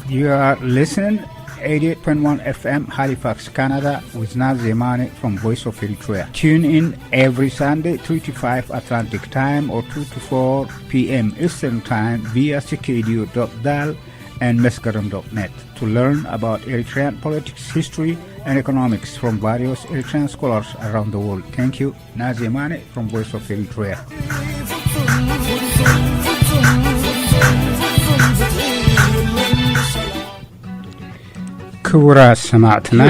You are listening eighty-eight point one F M Halifax, Canada, with Nazemane from Voice of Eritrea. Tune in every Sunday, three to five Atlantic Time or two to four P M Eastern Time via C K D U dot dal and Meskerem dot net to learn about Eritrean politics, history, and economics from various Eritrean scholars around the world. Thank you. Nazemane from Voice of Eritrea. ክቡራት ሰማዕትና፣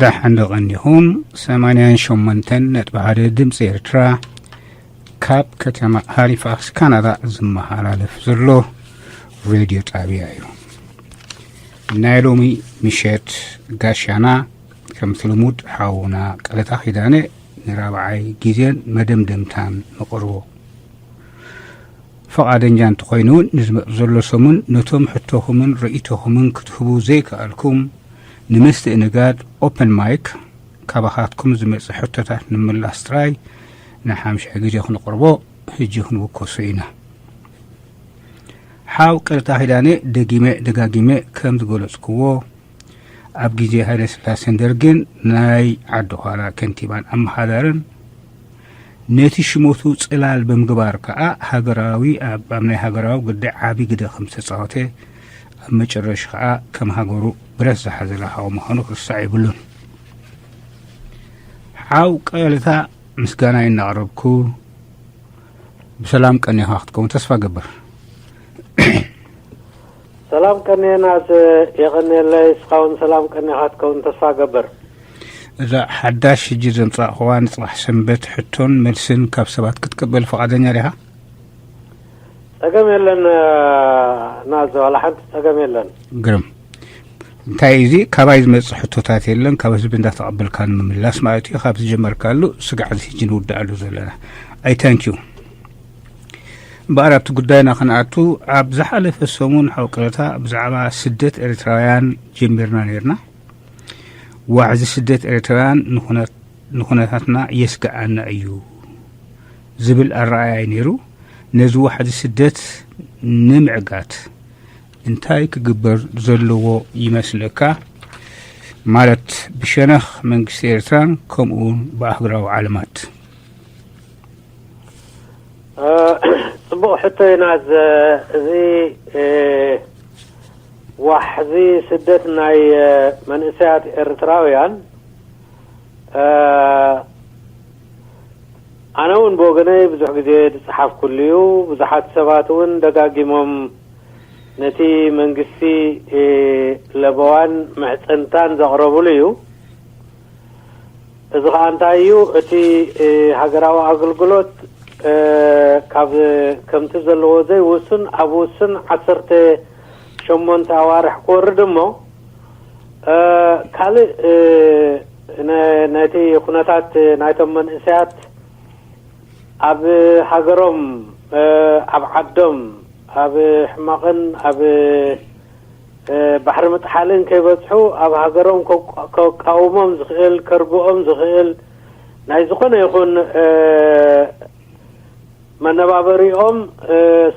ደሓን ዶ ቀኒኹም? ሰማንያን ሸሞንተን ነጥቢ ሓደ ድምፂ ኤርትራ ካብ ከተማ ሃሊፋክስ ካናዳ ዝመሓላለፍ ዘሎ ሬድዮ ጣብያ እዩ። ናይ ሎሚ ምሸት ጋሻና ከምቲ ልሙድ ሓውና ቀለታ ኪዳነ ንራብዓይ ግዜን መደምደምታን ንቕርቦ። ፈቓደኛ እንተኾይኑ እውን ንዝመጽእ ዘሎ ሰሙን ነቶም ሕቶኹምን ርእይቶኹምን ክትህቡ ዘይከኣልኩም ንምስትእንጋድ ኦፐን ማይክ ካባኻትኩም ዝመጽእ ሕቶታት ንምላስ ጥራይ ንሓምሻይ ግዜ ክንቕርቦ ሕጂ ክንውከሶ ኢና። ሓው ቀለታ ኪዳነ ደጊመ ደጋጊመ ከም ዝገለጽክዎ ኣብ ግዜ ሃይለ ስላሴን ደርግን ናይ ዓዲ ዃላ ከንቲባን ኣመሓዳርን ነቲ ሽሞቱ ጽላል ብምግባር ከኣ ሃገራዊ ኣብ ኣብ ናይ ሃገራዊ ጉዳይ ዓቢ ግደ ከም ዝተጻወተ ኣብ መጨረሽ ከኣ ከም ሃገሩ ብረት ዝሓዘለ ሓው ምዃኑ ክርሳዕ የብሉን። ሓው ቀለታ ምስጋናይ እናቕረብኩ ብሰላም ቀኒኻ ክትከውን ተስፋ ገብር። ሰላም ቀኒየና የቐኒየለይ እስኻውን ሰላም ቀኒኻ ክትከውን ተስፋ ገብር። እዛ ሓዳሽ ሕጂ ዘምጻእኽዋ ንጽባሕ ሰንበት ሕቶን መልስን ካብ ሰባት ክትቅበል ፍቓደኛ ዲኻ? ጸገም የለን ናዘ ዋላ ሓንቲ ጸገም የለን። ግርም። እንታይ እዚ ካባይ ዝመጽእ ሕቶታት የለን፣ ካብ ህዝቢ እንዳተቐበልካ ንምምላስ ማለት እዩ። ካብ ዝጀመርካሉ ስጋዕ እዚ ሕጂ ንውድኣሉ ዘለና። I thank you። እምበኣር ኣብቲ ጉዳይና ክንኣቱ፣ ኣብ ዝሓለፈ ሰሙን ሓውቅረታ ብዛዕባ ስደት ኤርትራውያን ጀሚርና ነርና። ዋሕዚ ስደት ኤርትራውያን ንኹነታትና የስግኣና እዩ ዝብል ኣረኣእያ ነይሩ። ነዚ ዋሕዚ ስደት ንምዕጋት እንታይ ክግበር ዘለዎ ይመስለካ? ማለት ብሸነኽ መንግስቲ ኤርትራን ከምኡ እውን ብኣህጉራዊ ዓለማት። ጽቡቕ ሕቶ ኢና። እዚ ዋሕዚ ስደት ናይ መንእሰያት ኤርትራውያን ኣነ እውን ብወገነይ ብዙሕ ግዜ ዝጸሓፍኩሉ እዩ። ብዙሓት ሰባት እውን ደጋጊሞም ነቲ መንግስቲ ለበዋን መዕጸንታን ዘቕረብሉ እዩ። እዚ ኸኣ እንታይ እዩ? እቲ ሃገራዊ ኣገልግሎት ካብ ከምቲ ዘለዎ ዘይውሱን ኣብ ውሱን ዓሰርተ ሸሞንተ ኣዋርሕ ክወርድ እሞ ካልእ ነቲ ኩነታት ናይቶም መንእሰያት ኣብ ሃገሮም ኣብ ዓዶም ኣብ ሕማቕን ኣብ ባሕሪ ምጥሓልን ከይበጽሑ ኣብ ሃገሮም ከቃውሞም ዝኽእል ከርግኦም ዝኽእል ናይ ዝኾነ ይኹን መነባበሪኦም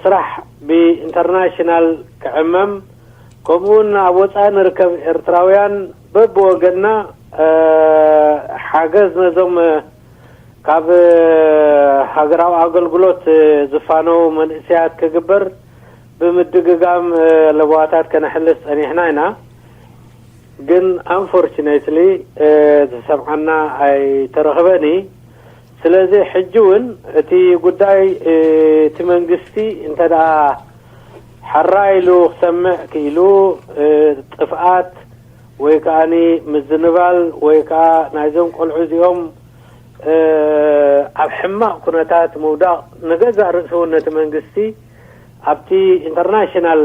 ስራሕ ብኢንተርናሽናል ክዕመም ከምኡውን ኣብ ወፃኢ ንርከብ ኤርትራውያን በብወገንና ሓገዝ ነዞም ካብ ሃገራዊ ኣገልግሎት ዝፋነው መንእሰያት ክግበር ብምድግጋም ለበዋታት ከነሕልፍ ጸኒሕና ኢና። ግን unfortunately ዝሰምዓና ኣይተረኽበን እዩ። ስለዚ ሕጂ እውን እቲ ጉዳይ እቲ መንግስቲ እንተ ደኣ ሕራይ ኢሉ ክሰምዕ ክኢሉ ጥፍኣት ወይ ከኣ ምዝንባል ወይ ከኣ ናይዞም ቆልዑ እዚኦም ኣብ ሕማቕ ኩነታት ምውዳቕ ንገዛእ ርእሱ እውን ነቲ መንግስቲ ኣብቲ ኢንተርናሽናል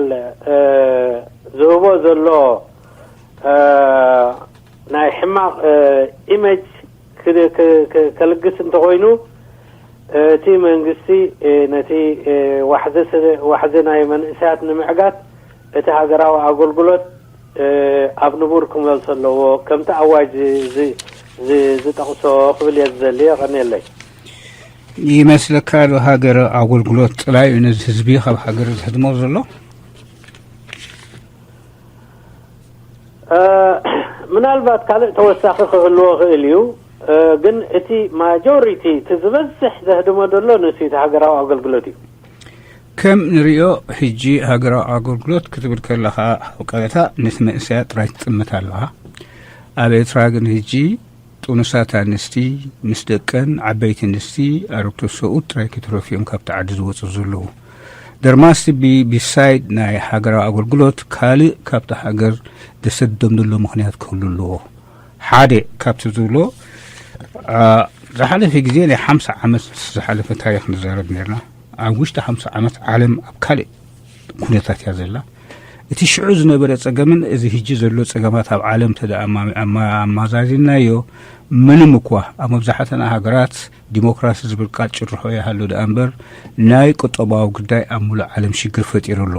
ዝህቦ ዘሎ ናይ ሕማቕ ኢሜጅ ከልግስ እንተኾይኑ እቲ መንግስቲ ነቲ ዋሕዚ ናይ መንእሰያት ንምዕጋት እቲ ሃገራዊ ኣገልግሎት ኣብ ንቡር ክመልሶ ኣለዎ ከምቲ ኣዋጅ ዝጠቕሶ ክብል እየ ዝደሊ። የቐንየለይ። ይመስለካ ዶ ሃገር ኣገልግሎት ጥላይ እዩ ነዚ ህዝቢ ካብ ሃገር ዝህድሞ ዘሎ? ምናልባት ካልእ ተወሳኺ ክህልዎ ክእል እዩ። ግን እቲ ማጆሪቲ፣ እቲ ዝበዝሕ ዘህድሞ ዘሎ ንሱ እቲ ሃገራዊ ኣገልግሎት እዩ። ከም ንሪኦ ሕጂ ሃገራዊ ኣገልግሎት ክትብል ከለኻ፣ ቀረታ ነቲ መንእሰያ ጥራይ ትጥምት ኣለኻ። ኣብ ኤርትራ ግን ሕጂ ጥኑሳት ኣንስቲ ምስ ደቀን፣ ዓበይቲ ኣንስቲ፣ ኣረግቶት ሰብኡት ጥራይ ክትረፉ እዮም ካብቲ ዓዲ ዝወፁ ዘለዉ። ደርማስቲ ቢ- ቢሳይድ ናይ ሃገራዊ ኣገልግሎት ካልእ ካብቲ ሃገር ደሰዶም ዘሎ ምኽንያት ክህሉ ኣለዎ። ሓደ ካብቲ ዝብሎ፣ ዝሓለፈ ግዜ ናይ ሓምሳ ዓመት ዝሓለፈ ታሪክ ንዛረብ ነርና። ኣብ ውሽጢ ሓምሳ ዓመት ዓለም ኣብ ካልእ ኩነታት እያ ዘላ። እቲ ሽዑ ዝነበረ ጸገምን እዚ ሕጂ ዘሎ ጸገማት ኣብ ዓለም ተደ ኣማዛዚናዮ፣ ምንም እኳ ኣብ መብዛሕተና ሃገራት ዲሞክራሲ ዝብል ቃል ጭርሖ ይሃሉ ደኣ እምበር፣ ናይ ቁጠባዊ ጉዳይ ኣብ ሙሉእ ዓለም ሽግር ፈጢሩ ኣሎ።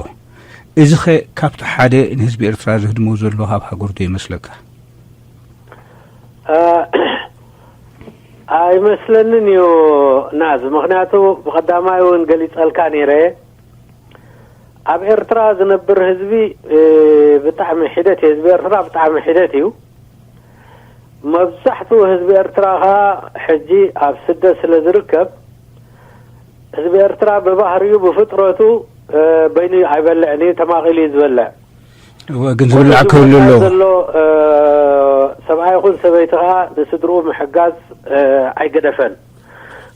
እዚ ኸ ካብቲ ሓደ ንህዝቢ ኤርትራ ዘህድሞ ዘሎ ካብ ሃገሩ ዶ ይመስለካ? ኣይመስለንን እዩ ናዝ። ምኽንያቱ ብቐዳማይ እውን ገሊጸልካ ነይረ፣ ኣብ ኤርትራ ዝነብር ህዝቢ ብጣዕሚ ሒደት እዩ። ህዝቢ ኤርትራ ብጣዕሚ ሒደት እዩ። መብዛሕትኡ ህዝቢ ኤርትራ ኸኣ ሕጂ ኣብ ስደት ስለ ዝርከብ፣ ህዝቢ ኤርትራ ብባህሪኡ ብፍጥረቱ በይኑ ኣይበልዕን እዩ፣ ተማቒሉ እዩ ዝበልዕ። ግን ዝብላዕ ክህሉ ኣለዎ። ዘሎ ሰብኣይ ይኹን ሰበይቲ ኸኣ ንስድርኡ ምሕጋዝ ኣይገደፈን።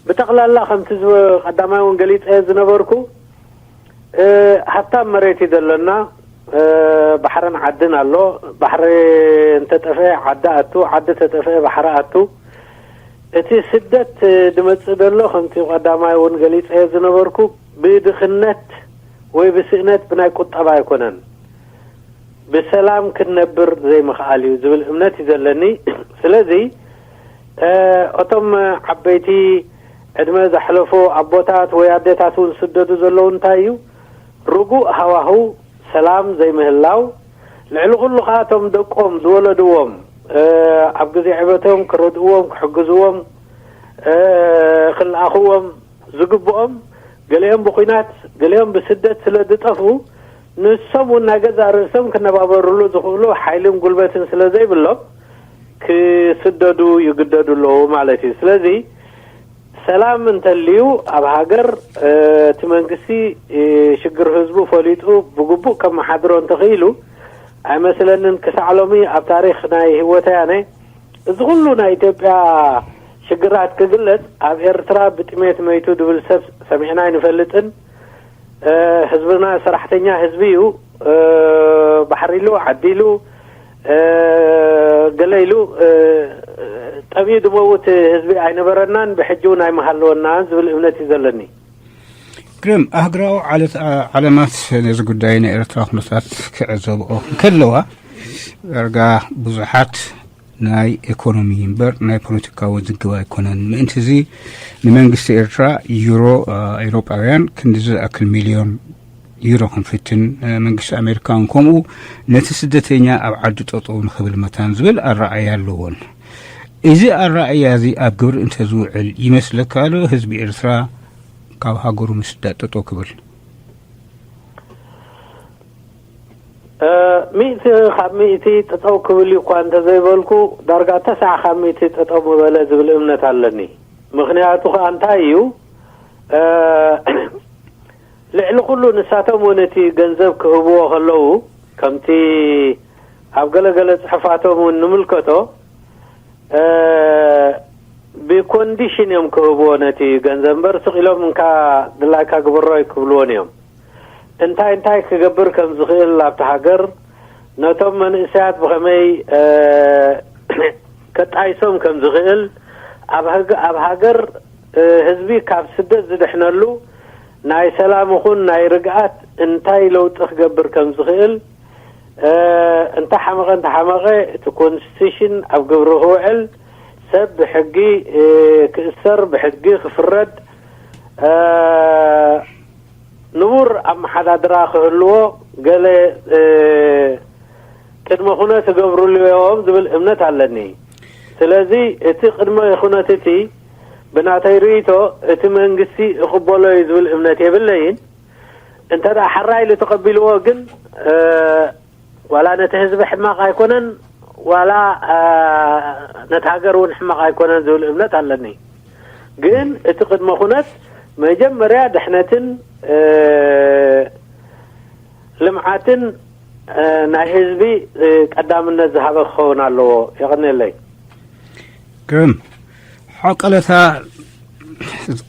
ብጠቕላላ ከምቲ ቀዳማይ እውን ገሊጸ ዝነበርኩ፣ ሃብታም መሬት እዩ ዘለና። ባሕርን ዓድን ኣሎ። ባሕሪ እንተጠፍአ ዓዲ ኣቱ፣ ዓዲ ተጠፍአ ባሕሪ ኣቱ። እቲ ስደት ድመጽእ ዘሎ ከምቲ ቀዳማይ እውን ገሊጸ ዝነበርኩ ብድኽነት ወይ ብስእነት ብናይ ቁጠባ ኣይኮነን። ብሰላም ክንነብር ዘይምኽኣል እዩ ዝብል እምነት እዩ ዘለኒ። ስለዚ እቶም ዓበይቲ ዕድመ ዘሕለፉ ኣቦታት ወይ ኣዴታት እውን ዝስደዱ ዘለዉ እንታይ እዩ? ርጉእ ሃዋህው ሰላም ዘይምህላው፣ ልዕሊ ኩሉ ከኣ እቶም ደቆም ዝወለድዎም ኣብ ግዜ ዕበቶም ክረድእዎም፣ ክሕግዝዎም፣ ክልኣኽዎም ዝግብኦም፣ ገሊኦም ብኲናት ገሊኦም ብስደት ስለ ዝጠፍኡ፣ ንሶም እውን ናይ ገዛእ ርእሶም ክነባበርሉ ዝኽእሉ ሓይልን ጉልበትን ስለ ዘይብሎም ክስደዱ ይግደዱ ኣለዉ ማለት እዩ። ስለዚ ሰላም እንተልዩ ኣብ ሃገር እቲ መንግስቲ ሽግር ህዝቡ ፈሊጡ ብግቡእ ከመሓድሮ እንተኽኢሉ ኣይመስለንን። ክሳዕ ሎሚ ኣብ ታሪኽ ናይ ህይወተይ ኣነ እዚ ኩሉ ናይ ኢትዮጵያ ሽግራት ክግለጽ ኣብ ኤርትራ ብጥሜት መይቱ ድብል ሰብ ሰሚዕና ኣይንፈልጥን። ህዝብና ሰራሕተኛ ህዝቢ እዩ። ባሕሪ ኢሉ ዓዲ ኢሉ ገለ ኢሉ ጠምዩ ድመውት ህዝቢ ኣይነበረናን፣ ብሕጂ እውን ኣይመሃለወናን ዝብል እምነት እዩ ዘለኒ። ግርም ኣህግራዊ ዓለማት ነዚ ጉዳይ ናይ ኤርትራ ኩነታት ክዕዘብኦ ከለዋ ዳርጋ ብዙሓት ናይ ኢኮኖሚ እምበር ናይ ፖለቲካ ውዝግብ ኣይኮነን። ምእንቲ እዚ ንመንግስቲ ኤርትራ ዩሮ፣ ኤውሮጳውያን ክንዲ ዝኣክል ሚልዮን ዩሮ ክንፍትን፣ መንግስቲ ኣሜሪካ እውን ከምኡ ነቲ ስደተኛ ኣብ ዓዱ ጠጠው ንኽብል መታን ዝብል ኣረኣእያ ኣለዎን። እዚ ኣረኣእያ እዚ ኣብ ግብሪ እንተዝውዕል ይመስለካ ዶ ህዝቢ ኤርትራ ካብ ሃገሩ ምስዳድ ጠጠው ክብል? ሚእቲ ካብ ሚእቲ ጠጠው ክብል እዩ እኳ እንተዘይበልኩ ዳርጋ ተስዓ ካብ ሚእቲ ጠጠው ምበለ ዝብል እምነት ኣለኒ። ምኽንያቱ ከዓ እንታይ እዩ? ልዕሊ ኩሉ ንሳቶም እውን እቲ ገንዘብ ክህብዎ ከለዉ ከምቲ ኣብ ገለገለ ፅሑፋቶም እውን ንምልከቶ ብኮንዲሽን እዮም ክህብዎ ነቲ ገንዘብ እምበር ስቕ ኢሎም እንካ ድላይካ ግበሮ ኣይክብልዎን እዮም። እንታይ እንታይ ክገብር ከም ዝኽእል ኣብቲ ሃገር ነቶም መንእሰያት ብኸመይ ከጣይሶም ከም ዝኽእል ኣብ ሃገር ህዝቢ ካብ ስደት ዝድሕነሉ ናይ ሰላም ይኹን ናይ ርግኣት እንታይ ለውጢ ክገብር ከም ዝኽእል እንተ ሓመቐ እንተ ሓመቐ እቲ ኮንስቲቱሽን ኣብ ግብሪ ክውዕል ሰብ ብሕጊ ክእሰር ብሕጊ ክፍረድ ንቡር ኣመሓዳድራ ክህልዎ ገለ ቅድመ ኩነት ክገብርሉ እዮም ዝብል እምነት ኣለኒ። ስለዚ እቲ ቅድመ ኩነት እቲ ብናተይ ርእይቶ እቲ መንግስቲ እቕበሎ እዩ ዝብል እምነት የብለይን። እንተ ደኣ ሕራይ ኢሉ ተቐቢልዎ ግን ዋላ ነቲ ህዝቢ ሕማቕ ኣይኮነን፣ ዋላ ነቲ ሃገር እውን ሕማቕ ኣይኮነን ዝብል እምነት ኣለኒ። ግን እቲ ቅድመ ኩነት መጀመርያ ድሕነትን ልምዓትን ናይ ህዝቢ ቀዳምነት ዝሃበ ክኸውን ኣለዎ። የቐንየለይ። ግርም ሓቀለታ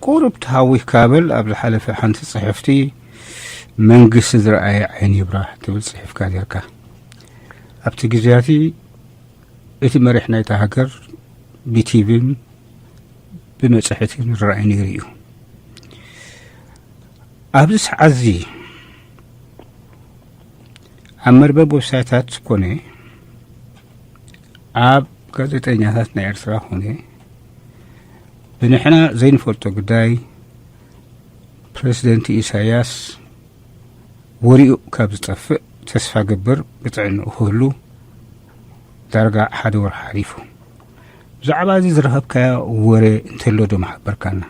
ቁሩብ ተሃዊኽካ በል። ኣብ ዝሓለፈ ሓንቲ ጽሕፍቲ መንግስቲ ዝረኣየ ዓይኒ ይብራህ ትብል ጽሒፍካ ነርካ። ኣብቲ ግዜያቲ እቲ መሪሕ ናይታ ሃገር ብቲቪን ብመጽሔትን ይረኣይ ነይሩ እዩ። ኣብዚ ሰዓት እዚ ኣብ መርበብ ዌብሳይታት ኮነ ኣብ ጋዜጠኛታት ናይ ኤርትራ ኮነ ብንሕና ዘይንፈልጦ ጉዳይ ፕረዚደንት ኢሳያስ ወሪኡ ካብ ዝጠፍእ ተስፋ ገብር ብጥዕንኡ ክህሉ ዳርጋ ሓደ ወርሒ ሓሊፉ። ብዛዕባ እዚ ዝረኸብካዮ ወረ እንተሎ ዶ መሓበርካና?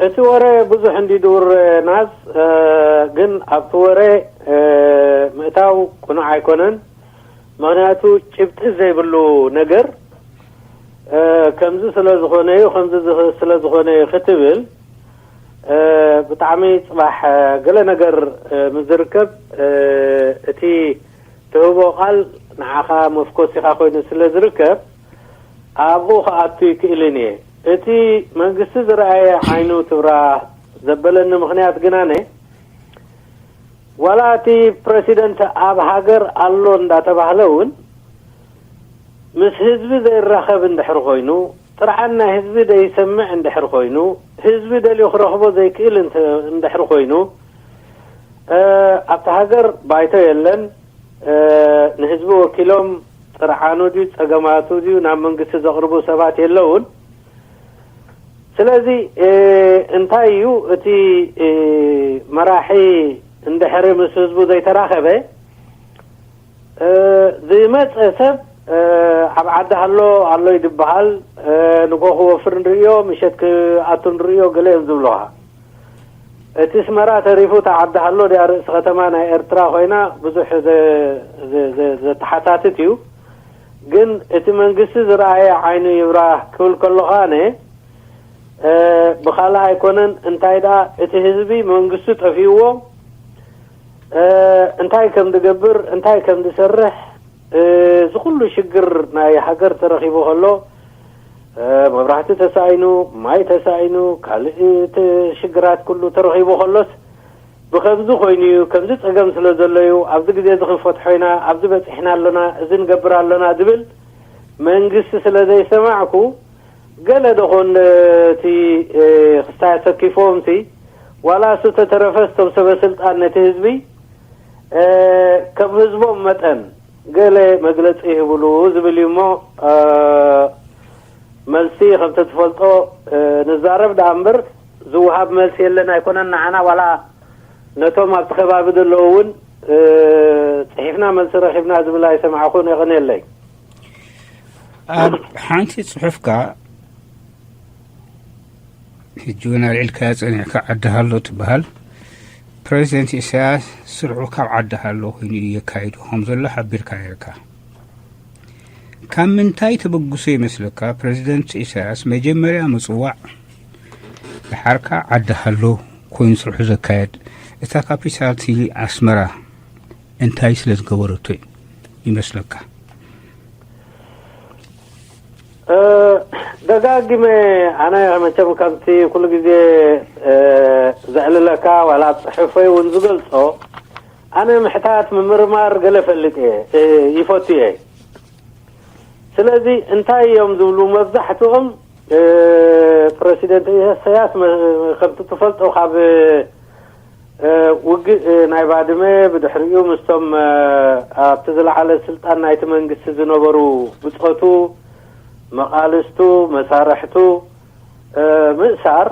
እቲ ወረ ብዙሕ እንዲ ድውር ናዝ ግን ኣብቲ ወረ ምእታው ቅኑዕ ኣይኮነን። ምኽንያቱ ጭብጢ ዘይብሉ ነገር ከምዚ ስለ ዝኾነ እዩ፣ ከምዚ ስለ ዝኾነ እዩ ክትብል ብጣዕሚ ጽባሕ ገለ ነገር ምስ ዝርከብ እቲ ትህቦ ቃል ንዓኻ መፍኮሲኻ ኮይኑ ስለ ዝርከብ ኣብኡ ክኣቱ ይክእልን እየ። እቲ መንግስቲ ዝረኣየ ዓይኑ ትብራ ዘበለኒ ምኽንያት ግናነ ዋላ እቲ ፕረሲደንት ኣብ ሃገር ኣሎ እንዳተባህለ እውን ምስ ህዝቢ ዘይራኸብ እንድሕር ኮይኑ፣ ጥርዓን ናይ ህዝቢ ዘይሰምዕ እንድሕር ኮይኑ፣ ህዝቢ ደልዩ ክረኽቦ ዘይክእል እንድሕር ኮይኑ፣ ኣብቲ ሃገር ባይቶ የለን። ንህዝቢ ወኪሎም ጥርዓኑ ድዩ ጸገማቱ ድዩ ናብ መንግስቲ ዘቕርቡ ሰባት የለውን። ስለዚ እንታይ እዩ እቲ መራሒ እንድሕሪ ምስ ህዝቡ ዘይተራኸበ ዝመፀ ሰብ ኣብ ዓዲ ሃሎ ኣሎ ይድበሃል። ንጎ ክወፍር ንርእዮ፣ ምሸት ክኣቱ ንርእዮ ገለ እዮም ዝብለዋ። እቲ ስመራ ተሪፉ እታ ዓዲ ሃሎ ድያ ርእሲ ከተማ ናይ ኤርትራ ኮይና ብዙሕ ዘተሓታትት እዩ። ግን እቲ መንግስቲ ዝረኣየ ዓይኑ ይብራህ ክብል ከለኹ ኣነ ብኻልእ ኣይኮነን። እንታይ ደኣ እቲ ህዝቢ መንግስቱ ጠፊእዎ እንታይ ከም ዝገብር እንታይ ከም ዝሰርሕ እዚ ኩሉ ሽግር ናይ ሃገር ተረኺቡ ከሎ መብራህቲ ተሳኢኑ፣ ማይ ተሳኢኑ፣ ካልእ ሽግራት ኩሉ ተረኺቡ ከሎስ ብኸምዚ ኮይኑ እዩ፣ ከምዚ ጸገም ስለ ዘሎ እዩ፣ ኣብዚ ግዜ እዚ ክንፈትሖ ኢና፣ ኣብዚ በጺሕና ኣሎና፣ እዚ ንገብር ኣሎና ዝብል መንግስቲ ስለ ዘይሰማዕኩ ገለ ደኾን እቲ ክስታይ ኣሰኪፍዎም ሲ ዋላ እሱ ተተረፈ እቶም ሰበ ስልጣን ነቲ ህዝቢ ከም ህዝቦም መጠን ገለ መግለጺ ይህብሉ ዝብል እዩ እሞ መልሲ ከምቲ ትፈልጦ ንዛረብ ደኣ እምበር ዝወሃብ መልሲ የለን ኣይኮነን። ንዓና ዋላ ነቶም ኣብቲ ከባቢ ዘለዉ እውን ጽሒፍና መልሲ ረኺብና ዝብል ኣይሰማዕኹን። የቐንየለይ። ኣብ ሓንቲ ጽሑፍካ ሕጂ እውን ኣልዒልካያ ጸኒሕካ ዓዲ ሃሎ ትበሃል። ፕረዚደንት ኢሳያስ ስርሑ ካብ ዓዲ ሃሎ ኮይኑ እዩ የካይዶ ከም ዘሎ ሓቢርካ ነርካ። ካብ ምንታይ ተበግሶ ይመስለካ ፕረዚደንት ኢሳያስ መጀመርያ ምጽዋዕ ደሓርካ ዓዲ ሃሎ ኮይኑ ስርሑ ዘካየድ? እታ ካፒታል ሲቲ ኣስመራ እንታይ ስለ ዝገበረቶ ይመስለካ? ደጋጊመ ኣነ መቸም ከምቲ ኩሉ ግዜ ዘዕልለካ ዋላ ኣብ ጽሑፈይ እውን ዝገልጾ ኣነ ምሕታት ምምርማር ገለ ፈልጥ እየ ይፈቱ እየ። ስለዚ እንታይ እዮም ዝብሉ መብዛሕትኦም ፕረሲደንት ኢሳያስ ከምቲ ትፈልጦ ካብ ውግእ ናይ ባድመ ብድሕሪኡ ምስቶም ኣብቲ ዝለዓለ ስልጣን ናይቲ መንግስቲ ዝነበሩ ብጾቱ፣ መቓልስቱ፣ መሳርሕቱ ምእሳር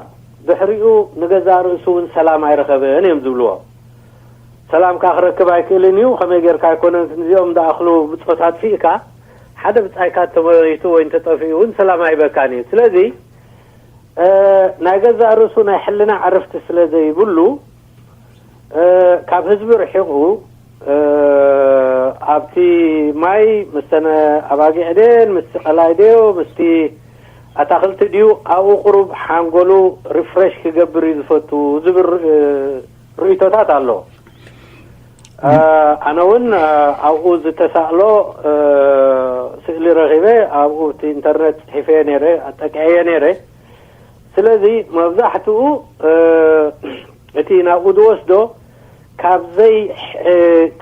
ድሕሪኡ ንገዛእ ርእሱ እውን ሰላም ኣይረኸበን እዮም ዝብልዎ። ሰላም ከኣ ክረክብ ኣይክእልን እዩ። ከመይ ጌርካ ኣይኮነን እዚኦም ዝኣኽሉ ብጾት ኣጥፊእካ ሓደ ብጻይካ እንተመይቱ ወይ እንተጠፊኡ እውን ሰላም ኣይበካን እዩ። ስለዚ ናይ ገዛእ ርእሱ ናይ ሕልና ዕርፍቲ ስለ ዘይብሉ እ፣ ካብ ህዝቢ ርሒቑ፣ እ፣ ኣብቲ ማይ ምስተነ ኣባጊዕ ድየን፣ ምስቲ ቀላይ ድዮ፣ ምስቲ ኣታኽልቲ ድዩ፣ ኣብኡ ቁሩብ ሓንጎሉ ሪፍሬሽ ክገብር እዩ ዝፈቱ ዝብል ር-፣ እ፣ ርእይቶታት ኣሎ። እ፣ ኣነ እውን፣ እ፣ ኣብኡ ዝተሳእሎ፣ እ፣ ስእሊ ረኺበ፣ ኣብኡ እቲ ኢንተርኔት ጽሒፈዮ ነይረ፣ ኣጠቅዐዮ ነይረ። ስለዚ መብዛሕትኡ፣ እ፣ እቲ ናብኡ ዝወስዶ ካብ ዘይ-፣ እ፣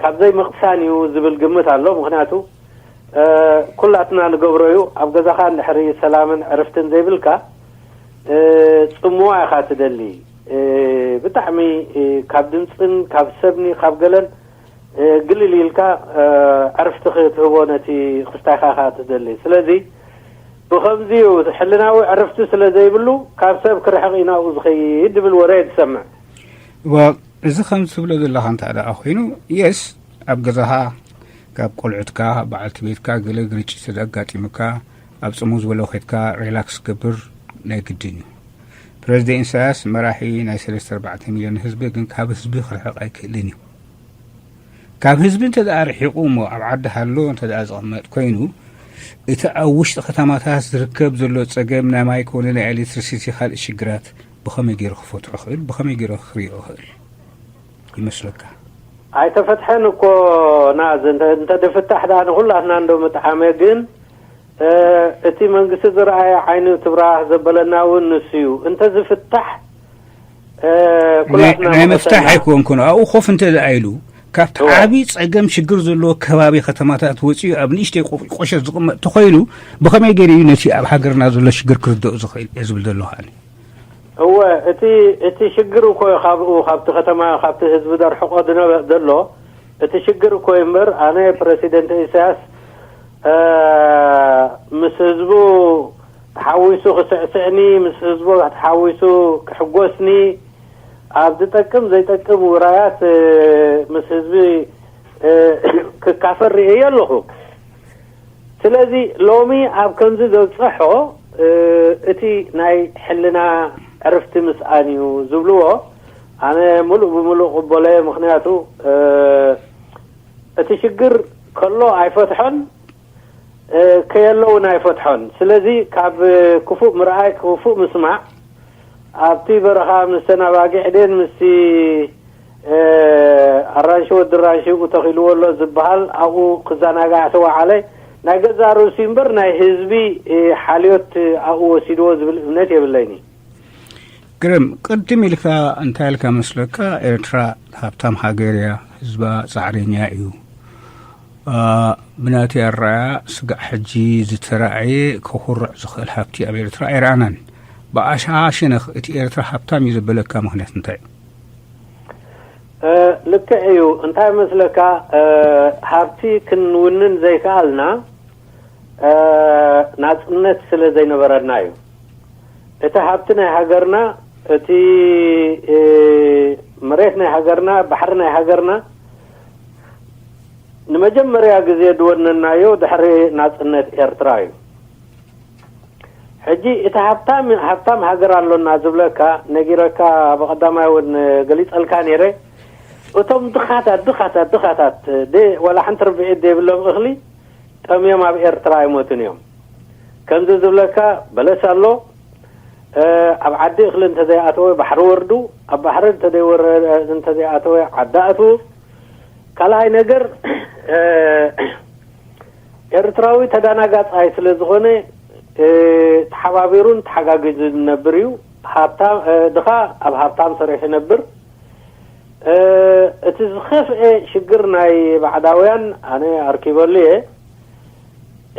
ካብ ዘይምቕሳን እዩ ዝብል ግምት ኣሎ። ምኽንያቱ፣ እ፣ ኩላትና ንገብሮ እዩ። ኣብ ገዛኻ እንድሕሪ ሰላምን ዕርፍትን ዘይብልካ፣ እ፣ ጽምዋ ኢኻ ትደሊ። እ፣ ብጣዕሚ፣ እ፣ ካብ ድምጽን ካብ ሰብኒ ካብ ገለን፣ እ፣ ግልል ኢልካ፣ እ፣ ዕርፍቲ ክትህቦ ነቲ ክስታይኻ ኢኻ ትደሊ። ስለዚ ብኸምዚ እዩ፣ ሕልናዊ ዕርፍቲ ስለ ዘይብሉ ካብ ሰብ ክርሕቕ እዩ ናብኡ ዝኸይድ ዝብል ወረ እየ ዝሰምዕ። እወ፣ እዚ ከም ትብሎ ዘለኻ እንተ ደኣ ኮይኑ፣ የስ፣ ኣብ ገዛኻ ካብ ቆልዑትካ፣ በዓልቲ ቤትካ ገለ ግርጭት ተዘጋጢሙካ፣ ኣብ ጽምው ዝበለ ኸይድካ ሪላክስ ገብር ናይ ግድን እዩ። ፕረዚደንት ኢሳያስ መራሒ ናይ ሰለስተ ኣርባዕተ ሚልዮን ህዝቢ፣ ግን ካብ ህዝቢ ክርሕቕ ኣይክእልን እዩ። ካብ ህዝቢ እንተ ደኣ ርሒቑ እሞ ኣብ ዓዲ ሃሎ እንተ ደኣ ዝቕመጥ ኮይኑ፣ እቲ ኣብ ውሽጢ ከተማታት ዝርከብ ዘሎ ጸገም ናይ ማይ ኮነ ናይ ኤሌክትሪሲቲ ካልእ ሽግራት ብኸመይ ገይሩ ክፈትሖ ይኽእል? ብኸመይ ገይሩ ክርእዮ ይኽእል ይመስለካ? ኣይተፈትሐን እኮ ናዝ፣ እንተ-፣ እንተ ድፍታሕ ደኣ ንኹላትና እንዶ ምጥዓመ፣ ግን፣ እ፣ እቲ መንግስቲ ዝረኣየ ዓይኒ ትብራህ ዘበለና እውን ንሱ እዩ። እንተ ዝፍታሕ፣ እ፣ ናይ፣ ኩላትና ናይ ምፍታሕ ምቐሰና። ኣይኮንኩን። ኣብኡ ኮፍ እንተ ደኣ ኢሉ፣ ካብቲ እወ። ዓቢ ጸገም ሽግር ዘለዎ ከባቢ ከተማታት ወጺኡ ኣብ ንእሽተይ ቆ-፣ ቆሸት ዝቕመጥ ተኾይኑ፣ ብኸመይ ገይሩ እዩ ነቲ ኣብ ሃገርና ዘሎ ሽግር ክርድኦ ዝኽእል እየ ዝብል ዘለኹ ኣነ። እወ፣ እቲ፣ እቲ ሽግር እኮ ካብኡ፣ ካብቲ ከተማ፣ ካብቲ ህዝቢ ዘርሕቆ ዝነበ-፣ ዘሎ፣ እቲ ሽግር እኮ እዩ እምበር፣ ኣነ ፕረሲደንት ኢሳያስ፣ እ፣ ምስ ህዝቡ ተሓዊሱ ክስዕስዕኒ፣ ምስ ህዝቡ ተሓዊሱ ክሕጎስኒ፣ ኣብ ዝጠቅም ዘይጠቅም ውራያት፣ እ፣ ምስ ህዝቢ፣ እ፣ ክካፈል ርእየ ኣለኹ። ስለዚ ሎሚ ኣብ ከምዚ ዘብጽሖ፣ እ፣ እቲ ናይ ሕልና ዕርፍቲ ምስኣን እዩ ዝብልዎ፣ ኣነ ምሉእ ብምሉእ ቅበሎ እየ። ምኽንያቱ፣ እ፣ እቲ ሽግር ከሎ ኣይፈትሖን፣ እ፣ ከየሎ እውን ኣይፈትሖን። ስለዚ ካብ ክፉእ ምርኣይ ክፉእ ምስማዕ፣ ኣብቲ በረኻ ምስተን ኣባጊዕ ድየን ምስቲ፣ እ፣ ኣራንሺ ወዲ ራንሺ ተኺልዎ ኣሎ ዝበሃል ኣብኡ ክዘናጋዕ ተወዓለ፣ ናይ ገዛእ ርእሱ እምበር ናይ ህዝቢ፣ እ፣ ሓልዮት ኣብኡ ወሲድዎ ዝብል እምነት የብለይን እዩ። ግርም፣ ቅድም ኢልካ እንታይ ኢልካ መስለካ? ኤርትራ ሃብታም ሃገር እያ፣ ህዝባ ጻዕረኛ እዩ። አ፣ ብናተይ ኣረኣእያ ስጋዕ ሕጂ ዝተራእየ ከኹርዕ ዝኽእል ሃብቲ ኣብ ኤርትራ ኣይረኣናን። ብኣሽሓ ሸነኽ እቲ ኤርትራ ሃብታም እዩ ዘበለካ ምኽንያት እንታይ እዩ? እ፣ ልክዕ እዩ። እንታይ መስለካ፣ እ፣ ሃብቲ ክንውንን ዘይከኣልና፣ እ፣ ናጽነት ስለ ዘይነበረና እዩ። እቲ ሃብቲ ናይ ሃገርና፣ እቲ፣ እ፣ መሬት ናይ ሃገርና፣ ባሕሪ ናይ ሃገርና ንመጀመርያ ግዜ ዝወነናዮ ድሕሪ ናጽነት ኤርትራ እዩ። ሕጂ እቲ ሃብታም፣ ሃብታም ሃገር ኣሎና ዝብለካ ነጊረካ፣ ብቐዳማይ እውን ገሊጸልካ ነይረ። እቶም ድኻታት፣ ድኻታት፣ ድኻታት፣ ደ-፣ ዋላ ሓንቲ ርብዒት ዘይብሎም እኽሊ ጠምዮም ኣብ ኤርትራ ኣይሞቱን እዮም። ከምዚ ዝብለካ በለስ ኣሎ፣ እ፣ ኣብ ዓዲ እኽሊ እንተዘይኣተወ ባሕሪ ወርዱ፣ ኣብ ባሕሪ እንተዘይወረ-፣ እንተዘይኣተወ ዓዲ ኣትዉ። ካልኣይ ነገር፣ እ፣ ኤርትራዊ ተዳናጋጻይ ስለ ዝኾነ፣ እ፣ ተሓባቢሩን ተሓጋጊዙን ዝነብር እዩ። ሃብታም፣ እ፣ ድኻ ኣብ ሃብታም ሰሪሑ ይነብር። እ፣ እቲ ዝኸፍኤ ሽግር ናይ ባዕዳውያን ኣነ ኣርኪበሉ እየ።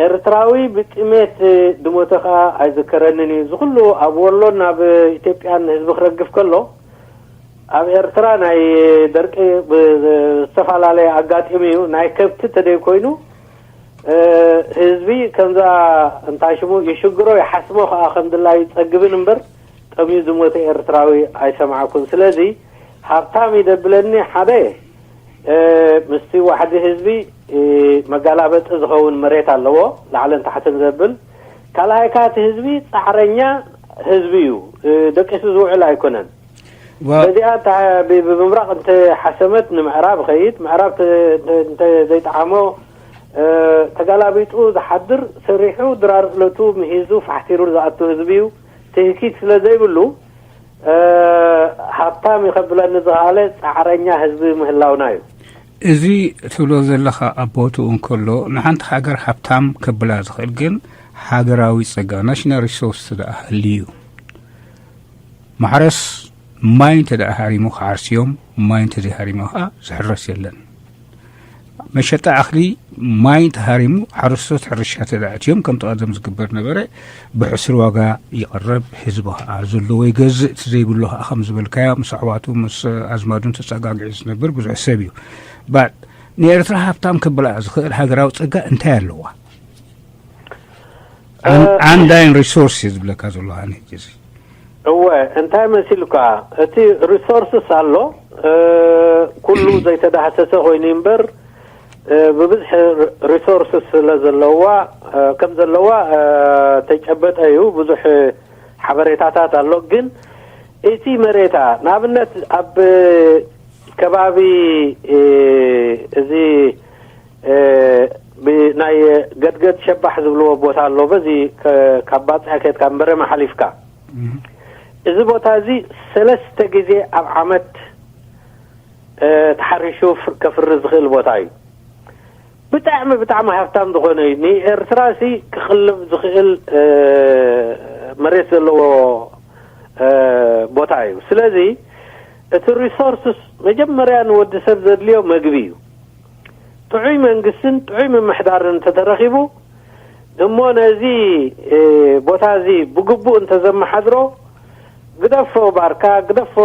ኤርትራዊ ብጥሜት ድሞተ ኸኣ ኣይዝከረንን እዩ። እዚ ኩሉ ኣብ ወሎን ኣብ ኢትዮጵያን ህዝቢ ክረግፍ ከሎ፣ ኣብ ኤርትራ ናይ ደርቂ ብዝተፈላለየ ኣጋጢሙ እዩ። ናይ ከብቲ ተደይ ኮይኑ፣ እ፣ ህዝቢ ከምዛ እንታይ ሽሙ ይሽግሮ ይሓስሞ ኸኣ ከም ድላዩ ይጸግብን እምበር፣ ጠምዩ ዝሞተ ኤርትራዊ ኣይሰማዕኩን። ስለዚ ሃብታም እዩ ደብለኒ ሓደ፣ እ፣ ምስቲ ዋሕዲ ህዝቢ፣ እ፣ መጋላበጢ ዝኸውን መሬት ኣለዎ፣ ላዕልን ታሕትን ዘብል። ካልኣይ ከኣ እቲ ህዝቢ ጻዕረኛ ህዝቢ እዩ፣ እ፣ ደቂሱ ዝውዕል ኣይኮነን። በዚኣ ብምብራቕ እንተ ሓሰመት ንምዕራብ ኸይድ፣ ምዕራብ እንተ ዘይጠዓሞ ተጋላቢጡ ዝሓድር፣ ሰሪሑ ድራር እለቱ ምሂዙ ፋሕቲሩ ዝኣቱ ህዝቢ እዩ። ትህኪት ስለ ዘይብሉ ሃብታም ይኸብለኒ ዝኸኣለ ፃዕረኛ ህዝቢ ምህላውና እዩ። እዚ ትብሎ ዘለኻ ኣብ ቦትኡ እንከሎ፣ ንሓንቲ ሃገር ሃብታም ከብላ ዝኽእል ግን ሃገራዊ ጸጋ፣ ናሽናል ሪሶርስ፣ ደኣ ህልዩ እዩ። ማሕረስ ማይ እንተ ደኣ ሃሪሙ ክሓርስ እዮም፣ ማይ እንተ ዘይሃሪሙ ኸኣ ዝሕረስ የለን። መሸጣ እኽሊ ማይ እንተ ሃሪሙ ሓረስቶት ሕርሻ እንተ ደኣ ኣእትዮም ከምቲ ቀደም ዝግበር ነበረ፣ ብሕሱር ዋጋ ይቕረብ፣ ህዝቢ ኸኣ ዘለዎ ይገዝእ፣ እቲ ዘይብሉ ኸኣ ከም ዝበልካዮ ምስ ኣሕዋቱ ምስ ኣዝማዱን ተጸጋጊዑ ዝነብር ብዙሕ ሰብ እዩ። ባት ንኤርትራ ሃብታም ከብላ ዝኽእል ሃገራዊ ጸጋ እንታይ ኣለዋ? ኣን- ኣንዳይን ሪሶርስ እዩ ዝብለካ ዘሎ ኣነ ሕጂ እዚ። እወ እንታይ መሲልካ እቲ ሪሶርስስ ኣሎ ኩሉ ዘይተዳህሰሰ ኮይኑ እምበር ብብዝሒ ሪሶርስስ ስለ ዘለዋ ከም ዘለዋ ተጨበጠ እዩ። ብዙሕ ሓበሬታታት ኣሎ። ግን እቲ መሬታ ንኣብነት ኣብ ከባቢ እዚ ናይ ገድገድ ሸባሕ ዝብልዎ ቦታ ኣሎ። በዚ ካብ ባፅዕ ከድካ በረማ ሓሊፍካ እዚ ቦታ እዚ ሰለስተ ግዜ ኣብ ዓመት ተሓሪሹ ከፍሪ ዝኽእል ቦታ እዩ። ብጣዕሚ ብጣዕሚ ሃፍታም ዝኾነ እዩ። ንኤርትራ ሲ ክቕልብ ዝኽእል መሬት ዘለዎ ቦታ እዩ። ስለዚ እቲ ሪሶርስስ መጀመርያ ንወዲ ሰብ ዘድልዮ መግቢ እዩ። ጥዑይ መንግስትን ጥዑይ ምምሕዳርን እንተተረኺቡ እሞ ነዚ ቦታ እዚ ብግቡእ እንተዘመሓድሮ ግደፎ ባርካ ግደፎ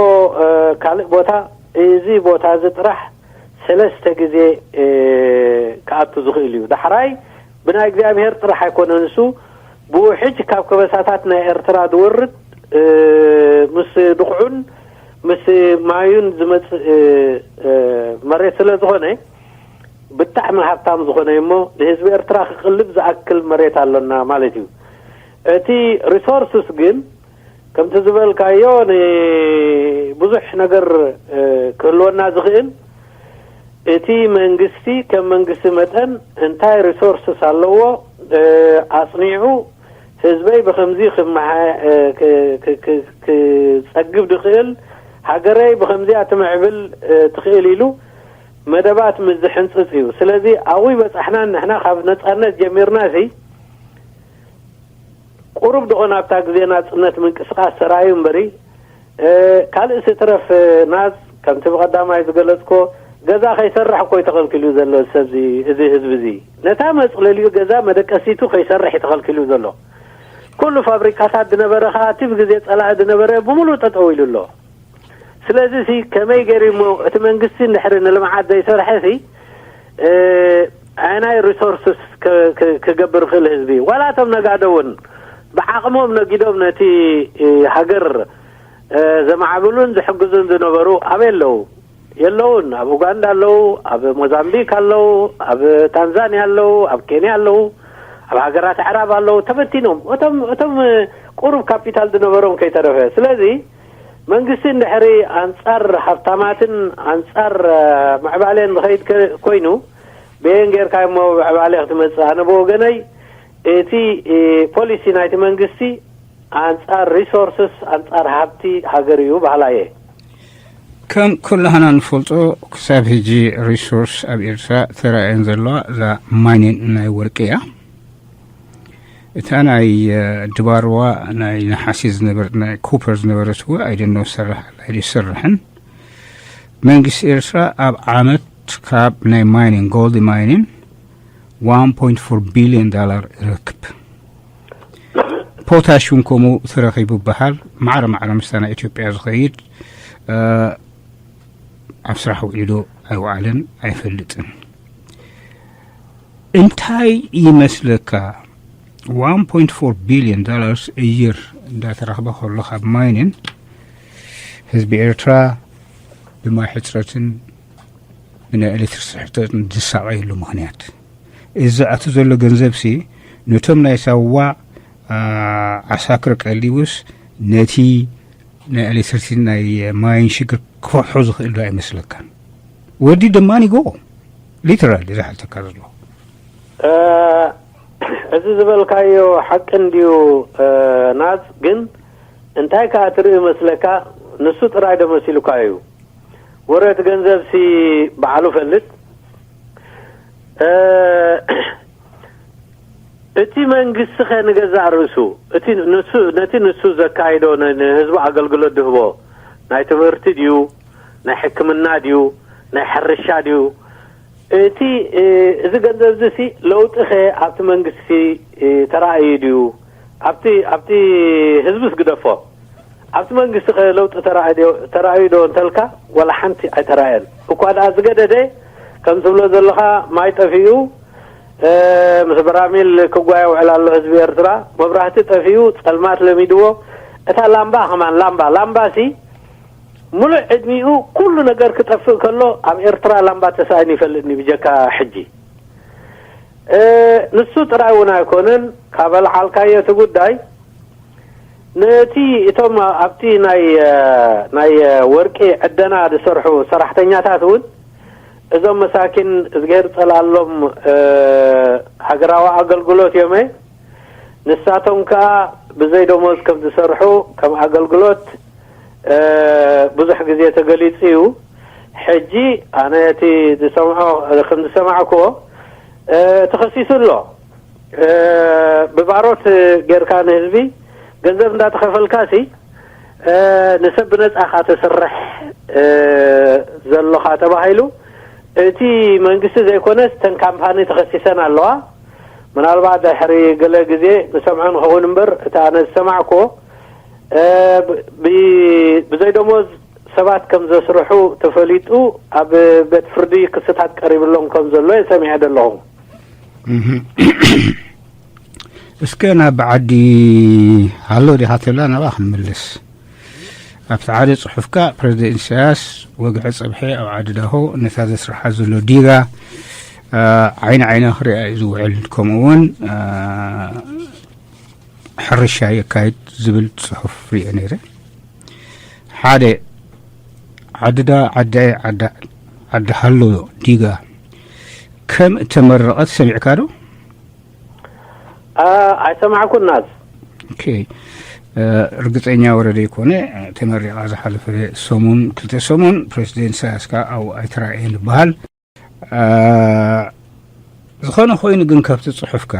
ካልእ ቦታ እዚ ቦታ እዚ ጥራሕ ሰለስተ ግዜ ክኣቱ ዝኽእል እዩ። ዳሕራይ ብናይ እግዚኣብሔር ጥራሕ ኣይኮነን እሱ ብውሕጅ ካብ ከበሳታት ናይ ኤርትራ ዝወርድ ምስ ድቕዑን ምስ ማዩን ዝመፅእ መሬት ስለ ዝኾነ ብጣዕሚ ሃብታም ዝኾነ እሞ ንህዝቢ ኤርትራ ክቕልብ ዝኣክል መሬት ኣሎና ማለት እዩ። እቲ ሪሶርስስ ግን ከምቲ ዝበልካዮ ንብዙሕ ነገር ክህልወና ዝኽእል እቲ መንግስቲ ከም መንግስቲ መጠን እንታይ ሪሶርስስ ኣለዎ ኣፅኒዑ ህዝበይ ብከምዚ ክፀግብ ድኽእል ሃገረይ ብከምዚኣ ትምዕብል ትኽእል ኢሉ መደባት ምስ ዝሕንፅፅ እዩ። ስለዚ ኣብኡ ይበፃሕናን ንሕና ካብ ነፃነት ጀሚርና ሲ ቁሩብ ድኾን ኣብታ ግዜ ናፅነት ምንቅስቃስ ተራእዩ እምበሪ ካልእ ስትረፍ ናዝ ከምቲ ብቐዳማይ ዝገለፅኮ ገዛ ከይሰርሕ እኮ ተኸልኪሉ ዘሎ ሰብዚ እዚ ህዝቢ እዚ ነታ መፅለሊኡ ገዛ መደቀሲቱ ከይሰርሕ ተኸልኪሉ ዘሎ ኩሉ ፋብሪካታት ዝነበረ ከዓ እቲ ብግዜ ፀላኢ ዝነበረ ብምሉእ ጠጠው ኢሉ ኣሎ። ስለዚ ሲ ከመይ ገይሩ እሞ እቲ መንግስቲ እንድሕሪ ንልምዓት ዘይሰርሐ ሲ ኣየናይ ሪሶርስስ ክገብር ክእል ህዝቢ ዋላ እቶም ነጋዶ እውን ብዓቕሞም ነጊዶም ነቲ ሃገር ዘማዕብሉን ዝሕግዙን ዝነበሩ ኣበይ ኣለዉ? የለውን። ኣብ ኡጋንዳ ኣለዉ፣ ኣብ ሞዛምቢክ ኣለዉ፣ ኣብ ታንዛንያ ኣለዉ፣ ኣብ ኬንያ ኣለዉ፣ ኣብ ሃገራት ኣዕራብ ኣለዉ። ተበቲኖም እቶም እቶም ቁሩብ ካፒታል ዝነበሮም ከይተረፈ። ስለዚ መንግስቲ እንድሕሪ ኣንጻር ሃብታማትን ኣንጻር ምዕባሌን ዝኸይድ ኮይኑ በየን ጌርካ እሞ ምዕባሌ ክትመጽእ? ኣነ ብወገነይ እቲ ፖሊሲ ናይቲ መንግስቲ ኣንጻር ሪሶርስስ ኣንጻር ሃብቲ ሃገር እዩ በሃላ እየ። ከም ኩላህና ንፈልጦ ክሳብ ሕጂ ሪሶርስ ኣብ ኤርትራ ተራእየን ዘለዋ እዛ ማይኒን ናይ ወርቂ እያ። እታ ናይ ድባርዋ ናይ ነሓሲ ዝነበረት ናይ ኮፐር ዝነበረት እወ ኣይደኖ ዝሰርሕ ኣላ ኣይደ ዝሰርሕን። መንግስቲ ኤርትራ ኣብ ዓመት ካብ ናይ ማይኒን ጎልድ ማይኒን one point four billion dollar ይረክብ። ፖታሽ እውን ከምኡ ተረኺቡ ይበሃል። ማዕረ ማዕረ ምስታ ናይ ኢትዮጵያ ዝኸይድ ኣብ ስራሕ ውዒሉ ኣይወዓለን ኣይፈልጥን። እንታይ ይመስለካ? one point four billion dollars a year እንዳተረኽበ ከሎ ካብ ማይንን ህዝቢ ኤርትራ ብማይ ሕፅረትን ብናይ ኤሌክትሪክ ሕፅረትን ዝሳቐየሉ ምኽንያት እዚ ኣቱ ዘሎ ገንዘብ ሲ ነቶም ናይ ሳዋ ዓሳክር ቀሊቡስ ነቲ ናይ ኤሌክትሪሲቲን ናይ ማይን ሽግር ክፈትሖ ዝኽእል ዶ ኣይመስለካን? ወዲ ደማን ይጎ ሊተራሊ ዝሓተካ ዘሎ። እዚ ዝበልካዮ ሓቂ እንድዩ ናዝ፣ ግን እንታይ ከኣ ትርኢ መስለካ? ንሱ ጥራይ ዶ መሲሉካ እዩ? ወረ እቲ ገንዘብሲ በዓሉ ፈልጥ። እቲ መንግስቲ ኸ ንገዛእ ርእሱ እቲ ንሱ ነቲ ንሱ ዘካይዶ ንህዝቡ ኣገልግሎት ድህቦ ናይ ትምህርቲ ድዩ፣ ናይ ሕክምና ድዩ፣ ናይ ሕርሻ ድዩ? እቲ እዚ ገንዘብ እዚ ሲ ለውጢ ኸ ኣብቲ መንግስቲ ተራእዩ ድዩ? ኣብቲ ኣብቲ ህዝብስ ግደፎ፣ ኣብቲ መንግስቲ ኸ ለውጢ ተራእዩ ዶ እንተልካ፣ ዋላ ሓንቲ ኣይተራእየን። እኳ ደኣ ዝገደደ ከም ትብሎ ዘለኻ ማይ ጠፊኡ፣ ምስ በራሚል ክጓየ ውዕል ኣሎ ህዝቢ ኤርትራ። መብራህቲ ጠፊኡ፣ ጸልማት ለሚድዎ። እታ ላምባ ኸማን ላምባ ላምባ ሲ ሙሉእ ዕድሚኡ ኩሉ ነገር ክጠፍእ ከሎ ኣብ ኤርትራ ላምባ ተሳኢኑ ይፈልጥኒ ብጀካ ሕጂ። ንሱ ጥራይ እውን ኣይኮነን፣ ካብ ኣልዓልካዮ እቲ ጉዳይ ነቲ እቶም ኣብቲ ናይ ናይ ወርቂ ዕደና ዝሰርሑ ሰራሕተኛታት እውን እዞም መሳኪን እዝግሄር ጸላሎም ሃገራዊ ኣገልግሎት እዮም። ንሳቶም ከኣ ብዘይ ደሞዝ ከም ዝሰርሑ ከም ኣገልግሎት ብዙሕ ግዜ ተገሊጹ እዩ። ሕጂ ኣነ እቲ ዝሰምዖ ከም ዝሰማዕክዎ ተኸሲሱ ኣሎ። ብባሮት ጌርካ ንህዝቢ ገንዘብ እንዳተኸፈልካ ሲ ንሰብ ብነጻ ኻ ተስርሕ ዘሎኻ ተባሂሉ። እቲ መንግስቲ ዘይኮነስ ተን ካምፓኒ ተኸሲሰን ኣለዋ። ምናልባት ድሕሪ ገለ ግዜ ንሰምዖ ንኸውን እምበር እቲ ኣነ ዝሰማዕክዎ ብዘይ ደሞዝ ሰባት ከም ዘስርሑ ተፈሊጡ ኣብ ቤት ፍርዲ ክስታት ቀሪብሎም ከም ዘሎ እየ ሰሚዐ ዘለኹ። እስከ ናብ ዓዲ ሃሎ ዲኻ ትብላ ናብኣ ክንምልስ። ኣብቲ ሓደ ጽሑፍካ ፕረዚደንት ኢሳያስ ወግሐ ጸብሐ ኣብ ዓዲ ዳሆ ነታ ዘስርሓ ዘሎ ዲጋ ዓይኒ ዓይና ክሪኣ እዩ ዝውዕል፣ ከምኡ እውን ሕርሻ የካይድ ዝብል ጽሑፍ ሪኤ ነይረ። ሓደ ዓድዳ ዓደ ዓዲ ሃሎ ዲጋ ከም እተመረቐት ሰሚዕካ ዶ? ኣይሰማዕኩን ናዝ። ኦኬ፣ ርግጸኛ ወረ ዘይኮነ ተመሪቓ ዝሓለፈ ሰሙን ክልተ ሰሙን ፕረዚደንት ኢሳያስ ከኣ ኣብኡ ኣይተራእየን ይበሃል። ዝኾነ ኮይኑ ግን ካብቲ ጽሑፍካ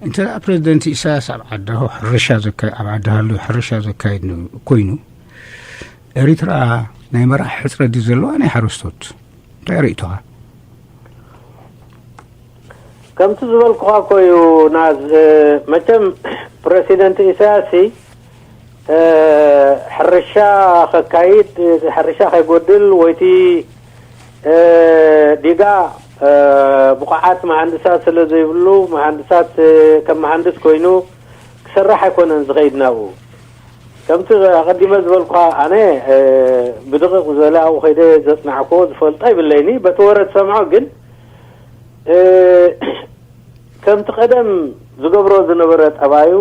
እንተ ደኣ ፕረዚደንት ኢሳያስ ኣብ ዓዲ ሃሎ ሕርሻ ዘካይ ኣብ ዓዲ ሃሎ ሕርሻ ዘካይድ ኮይኑ ኤሪትራ ናይ መራሕ ሕጽረት ድዩ ዘለዋ ናይ ሓረስቶት እንታይ ርእይቶኻ? ከምቲ ዝበልኩኻ እኮ እዩ ናዝ። መቸም ፕረሲደንት ኢሳያስ ሕርሻ ከካይድ፣ ሕርሻ ከይጎድል ወይቲ ዲጋ ብቑዓት መሃንድሳት ስለ ዘይብሉ መሃንድሳት ከም መሃንድስ ኮይኑ ክሰርሕ ኣይኮነን ዝኸይድ ናብኡ። ከምቲ ኣቐዲመ ዝበልኩኻ ኣነ ብድቕቕ ዝበለ ኣብኡ ከይደ ዘጽናዕክዎ ዝፈልጦ ይብለይኒ። በቲ ወረ ዝሰምዖ ግን ከምቲ ቀደም ዝገብሮ ዝነበረ ጠባዩ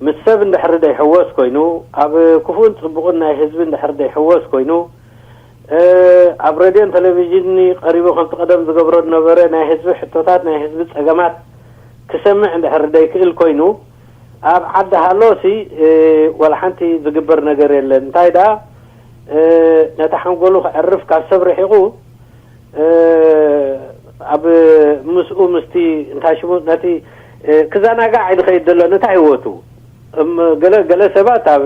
ምስ ሰብ እንድሕሪ ደይሕወስ ኮይኑ ኣብ ክፉእን ጽቡቕን ናይ ህዝቢ እንድሕሪ ደይሕወስ ኮይኑ ኣብ ሬድዮን ቴሌቪዥን ቀሪቡ ከምቲ ቀደም ዝገብሮ ዝነበረ ናይ ህዝቢ ሕቶታት ናይ ህዝቢ ጸገማት ክሰምዕ እንድሕሪ ደይክእል ኮይኑ ኣብ ዓዲ ሃሎ ሲ ወላ ሓንቲ ዝግበር ነገር የለን። እንታይ ደኣ ነቲ ሓንጎሉ ከዕርፍ ካብ ሰብ ርሒቑ ኣብ ምስኡ ምስቲ እንታይ ሽሙ ነቲ ክዘናጋዕ እዩ ዝኸይድ ዘሎ ነታ ህይወቱ። እም ገለ ገለ ሰባት ኣብ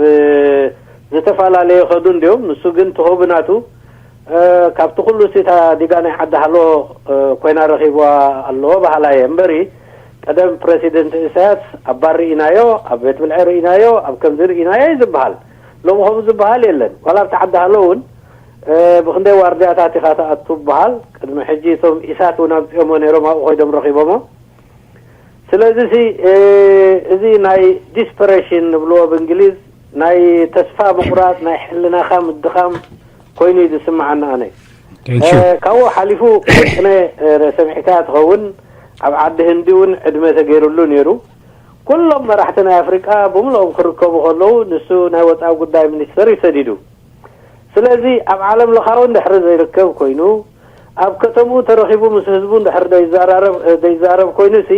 ዝተፈላለየ ከዱ እንዲዮም። ንሱ ግን ትኸቡ ናቱ ካብቲ ኩሉ ሲታ ዲጋ ናይ ዓዲ ሃሎ ኮይና ረኺብዋ ኣለዎ በሃላ እየ እምበሪ ቀደም ፕረሲደንት ኢሳያስ ኣብ ባር ርኢናዮ፣ ኣብ ቤት ብልዒ ርኢናዮ፣ ኣብ ከምዚ ርኢናዮ እዩ ዝበሃል። ሎሚ ከምኡ ዝበሃል የለን። ዋላ ኣብቲ ዓዲ ሃሎ እውን ብክንደይ ዋርድያታት ኢኻ ትኣቱ ዝበሃል። ቅድሚ ሕጂ እቶም ኢሳት እውን ኣምፅኦሞ ነይሮም ኣብኡ ኮይዶም ረኺቦሞ። ስለዚ ሲ እዚ ናይ ዲስፐሬሽን ንብልዎ ብእንግሊዝ ናይ ተስፋ ምቑራፅ ናይ ሕልናኻ ምድኻም ኮይኑ እዩ ዝስምዓኒ ኣነ። ካብኡ ሓሊፉ ቅነ ሰሚዕካ ትኸውን ኣብ ዓዲ ህንዲ እውን ዕድመ ተገይሩሉ ነይሩ። ኩሎም መራሕቲ ናይ ኣፍሪቃ ብምልኦም ክርከቡ ከለዉ፣ ንሱ ናይ ወጻኢ ጉዳይ ሚኒስተር እዩ ሰዲዱ። ስለዚ ኣብ ዓለም ለኻዊ እንድሕሪ ዘይርከብ ኮይኑ፣ ኣብ ከተምኡ ተረኺቡ ምስ ህዝቡ እንድሕር ዘይዛራረብ-፣ ዘይዛረብ ኮይኑሲ፣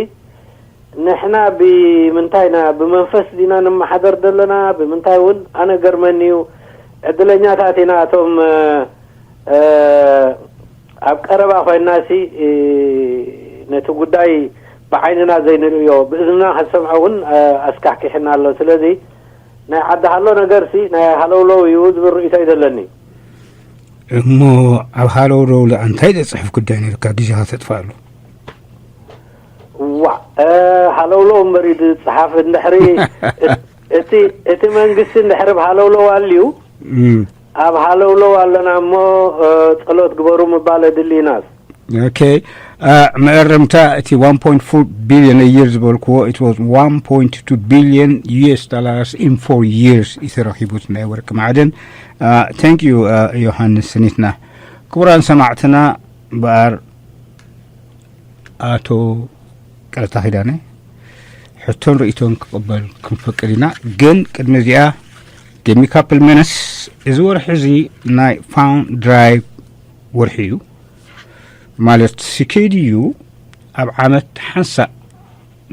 ንሕና ብምንታይ ኢና፣ ብመንፈስ ዲና ንመሓደር ዘለና? ብምንታይ እውን ኣነ ገርመኒ እዩ። ዕድለኛታት ኢና እቶም፣ እ፣ እ፣ ኣብ ቀረባ ኮይንናሲ፣ እ፣ ነቲ ጉዳይ ብዓይንና ዘይንርእዮ፣ ብእዝንና ክንሰምዖ እውን፣ እ፣ ኣስካሕኪሕና ኣሎ። ስለዚ ናይ ዓዲ ሃሎ ነገርሲ ናይ ሃለውለው እዩ ዝብል ርእይቶ እዩ ዘለኒ። እሞ ኣብ ሃለውለው ለኣ እንታይ ዘጽሕፍ ጉዳይ ነርካ ግዜኻ ተጥፍኣሉ? ዋ፣ እ፣ ሃለውለው እምበር እዩ ዝጸሓፍ። እንድሕሪ እቲ፣ እቲ መንግስቲ እንድሕሪ ብ ሃለውለው ኣልዩ፣ እም። ኣብ ሃለውለው ኣለና እሞ፣ እ፣ ጸሎት ግበሩ ምባል ኣድሊ ኢናስ። ኦኬ። እ፣ መእረምታ እቲ one point four billion a year ዝበልክዎ፣ it was one point two billion U S dollars in four years እዩ ተረኺቡ እቲ ናይ ወርቂ ማዕድን። እ፣ thank you፣ እ፣ ዮሃንስ ስኒትና። ክቡራን ሰማዕትና፣ እምበኣር ኣቶ ቀለታ ኪዳነ ሕቶን ርእይቶን ክቕበል ክንፈቅድ ኢና። ግን ቅድሚ እዚኣ፣ ጌሚ ካፕል መነስ እዚ ወርሒ እዚ ናይ ፋውንድ ድራይቭ ወርሒ እዩ። ማለት C K D U ኣብ ዓመት ሓንሳእ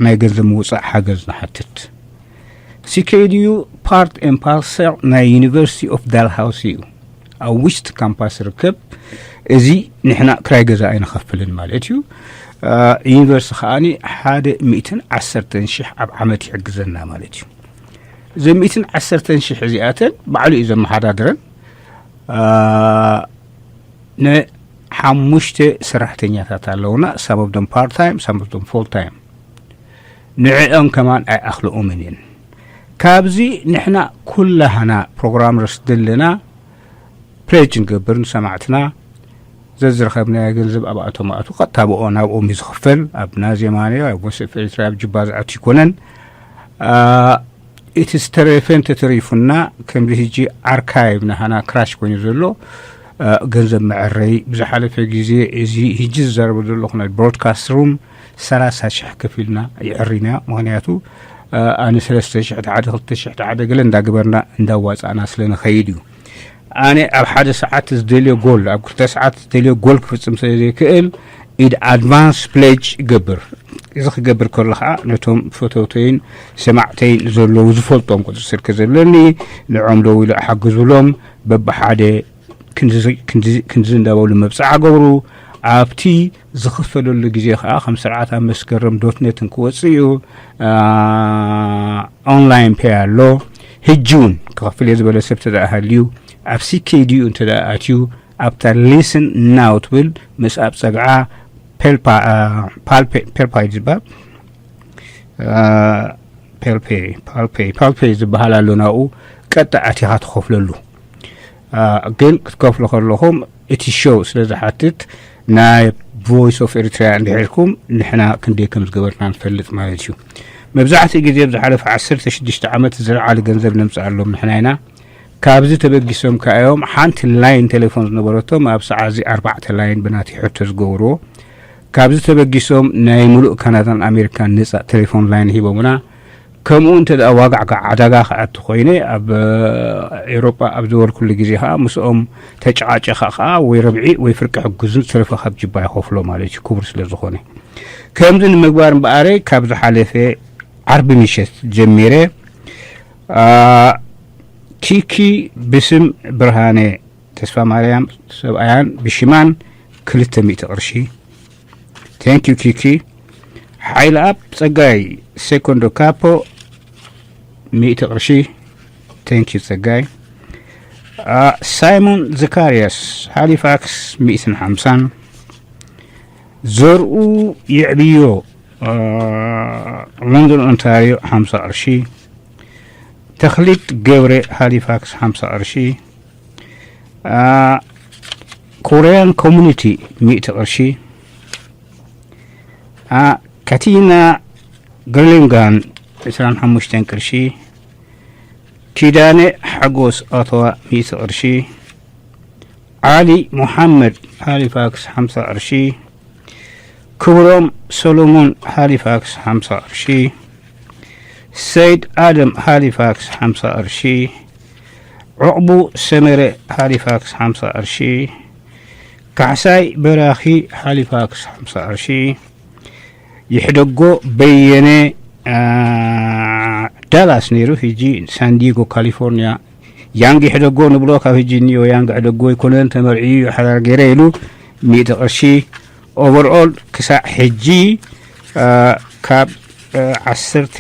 ናይ ገንዘብ ምውጻእ ሓገዝ ንሓትት። C K D U part and parcel ናይ ዩኒቨርሲቲ ኦፍ ዳልሃውሲ እዩ። ኣብ ውሽጢ ካምፓስ ርከብ። እዚ ንሕና ክራይ ገዛ ኣይንኸፍልን ማለት እዩ። አ፣ ዩኒቨርሲቲ ከኣኒ ሓደ ሚእትን ዓሰርተን ሽሕ ኣብ ዓመት ይሕግዘና ማለት እዩ። እዘን ሚእትን ዓሰርተን ሽሕ እዚኣተን ባዕሉ እዩ ዘመሓዳድረን። አ፣ ንሓሙሽተ ሰራሕተኛታት ኣለውና። Some of them part time, some of them full time። ንዕኦም ከማን ኣይኣኽልኦምን እየን። ካብዚ ንሕና ኩላህና ፕሮግራም ረስደለና ፕሌጅ ንገብር ንሰማዕትና። ዘዝረኸብናዮ ገንዘብ ኣብኣቶም ኣቱ ቀጥታ ብኦ ናብኦም እዩ ዝኽፈል። ኣብ ናዜማንዮ፣ ኣብ ወሰፍ ኤርትራ፣ ኣብ ጅባ ዝኣቱ ይኮነን። አ፣ እቲ ዝተረፈ እንተተሪፉና፣ ከምዚ ሕጂ ኣርካይቭ ናሃና ክራሽ ኮይኑ ዘሎ፣ አ፣ ገንዘብ መዐረይ ብዝሓለፈ ግዜ፣ እዚ ሕጂ ዝዛረበ ዘለኹ ናይ ብሮድካስት ሩም ሰላሳ ሽሕ ከፊልና ይዕሪና። ምኽንያቱ፣ አ፣ ኣነ ሰለስተ ሽሕ ተሓደ፣ ክልተ ሽሕ ተሓደ ገለ እንዳገበርና እንዳዋጻእና ስለ ንኸይድ እዩ። ኣነ ኣብ ሓደ ሰዓት ዝደልዮ ጎል፣ ኣብ ክልተ ሰዓት ዝደልዮ ጎል ክፍጽም ስለ ዘይክእል፣ ኢድ ኣድቫንስ ፕሌጅ ይገብር። እዚ ክገብር ከሎ ኸዓ ነቶም ፈተውተይን ሰማዕተይን ዘለዉ ዝፈልጦም ቁጽሪ ስልኪ ዘለኒ፣ ንዖም ደዊሉ ኣሓግዙሎም። በብሓደ ክንዚ፣ ክንዚ፣ ክንዚ እንዳበሉ መብጽዓ ገብሩ። ኣብቲ ዝኽፈለሉ ግዜ ኸዓ ከም ስርዓት ኣብ መስከረም ዶት ኔት እንክወጽእ እዩ። አ፣ ኦንላይን ፔይ ኣሎ። ሕጂ እውን ክኸፍል እየ ዝበለ ሰብ ተደኣ ሃልዩ፣ ኣብ C K D U እንተ ደኣ ኣትዩ፣ ኣብታ ሊስን ናው ትብል ምስ ኣብ ጸግዓ ፔልፓ-፣ አ፣ ፓልፔ-፣ ፔልፓይ ዝበሃል፣ አ፣ ፔልፔ፣ ፓልፔ፣ ፓልፔ ዝበሃል ኣሎ። ናብኡ ቀጥታ ኣቲኻ ትኸፍለሉ። አ፣ ግን ክትከፍሉ ከለኹም እቲ ሾው ስለ ዝሓትት፣ ናይ ቮይስ ኦፍ ኤሪትሪያ እንድሕርኩም ንሕና ክንደይ ከም ዝገበርና ንፈልጥ ማለት እዩ። መብዛሕትኡ ግዜ ኣብ ዝሓለፈ ዓሰርተ ሽዱሽተ ዓመት ዝለዓለ ገንዘብ ነምጽኣሎም ንሕና ኢና። ካብዚ ተበጊሶም ከኣ እዮም ሓንቲ ላይን ቴሌፎን ዝነበረቶም ኣብ ሰዓት እዚ ኣርባዕተ ላይን ብናተይ ሕቶ ዝገብርዎ። ካብዚ ተበጊሶም ናይ ምሉእ ካናዳን ኣሜሪካን ነጻ ቴሌፎን ላይን ሂቦምና። ከምኡ እንተ ደኣ ዋጋዕጋዕ ዕዳጋ ክኣቱ ኮይነ፣ ኣብ ኤውሮጳ ኣብ ዝበርኩሉ ግዜ ከኣ ምስኦም ተጨቓጨኻ ከኣ ወይ ረብዒ ወይ ፍርቂ ሕግዙ፣ ዝተረፈ ካብ ጅባ ይኸፍሎ ማለት እዩ፣ ክቡር ስለ ዝኾነ። ከምዚ ንምግባር እምበኣረይ ካብ ዝሓለፈ ዓርቢ ምሸት ጀሚረ፣ አ፣ ኪኪ ብስም ብርሃነ ተስፋ ማርያም ሰብኣያን ብሽማን ክልተ ሚእቲ ቅርሺ። Thank you ኪኪ። ሓይለኣብ ጸጋይ ሴኮንዶ ካፖ ሚእቲ ቅርሺ። Thank you ጸጋይ። አ፣ ሳይሞን ዘካርያስ ሃሊፋክስ ሚእትን ሓምሳን። ዘርኡ የዕብዮ፣ አ፣ ሎንዶን ኦንታርዮ ሓምሳ ቅርሺ። ተኽሊት ገብረ ሃሊፋክስ ሓምሳ ቅርሺ። አ፣ ኮርያን ኮሙኒቲ ሚእቲ ቅርሺ። አ፣ ካቲና ግርሊንጋን ዕስራን ሓሙሽተን ቅርሺ። ኪዳነ ሓጎስ ኦቶዋ ሚእቲ ቅርሺ። ዓሊ ሙሓመድ ሃሊፋክስ ሓምሳ ቅርሺ። ክብሮም ሰሎሞን ሃሊፋክስ ሓምሳ ቅርሺ። ሰይድ ኣደም ሃሊፋክስ ሓምሳ ቅርሺ፣ ዕቕቡ ሰመረ ሃሊፋክስ ሓምሳ ቅርሺ፣ ካሕሳይ በራኺ ሃሊፋክስ ሓምሳ ቅርሺ፣ ይሕደጎ በየነ ዳላስ ነይሩ፣ ሕጂ ሳንዲጎ ካሊፎርኒያ። ያንግ ይሕደጎ ንብሎ፣ ካብ ሕጂ እኒኦ ያንግ ሕደጎ ኣይኮነን፣ ተመርዕዩ ሓዳር ገይረ ኢሉ ሚእቲ ቅርሺ። ኦቨርኦል ክሳዕ ሕጂ ካብ ዓሰርተ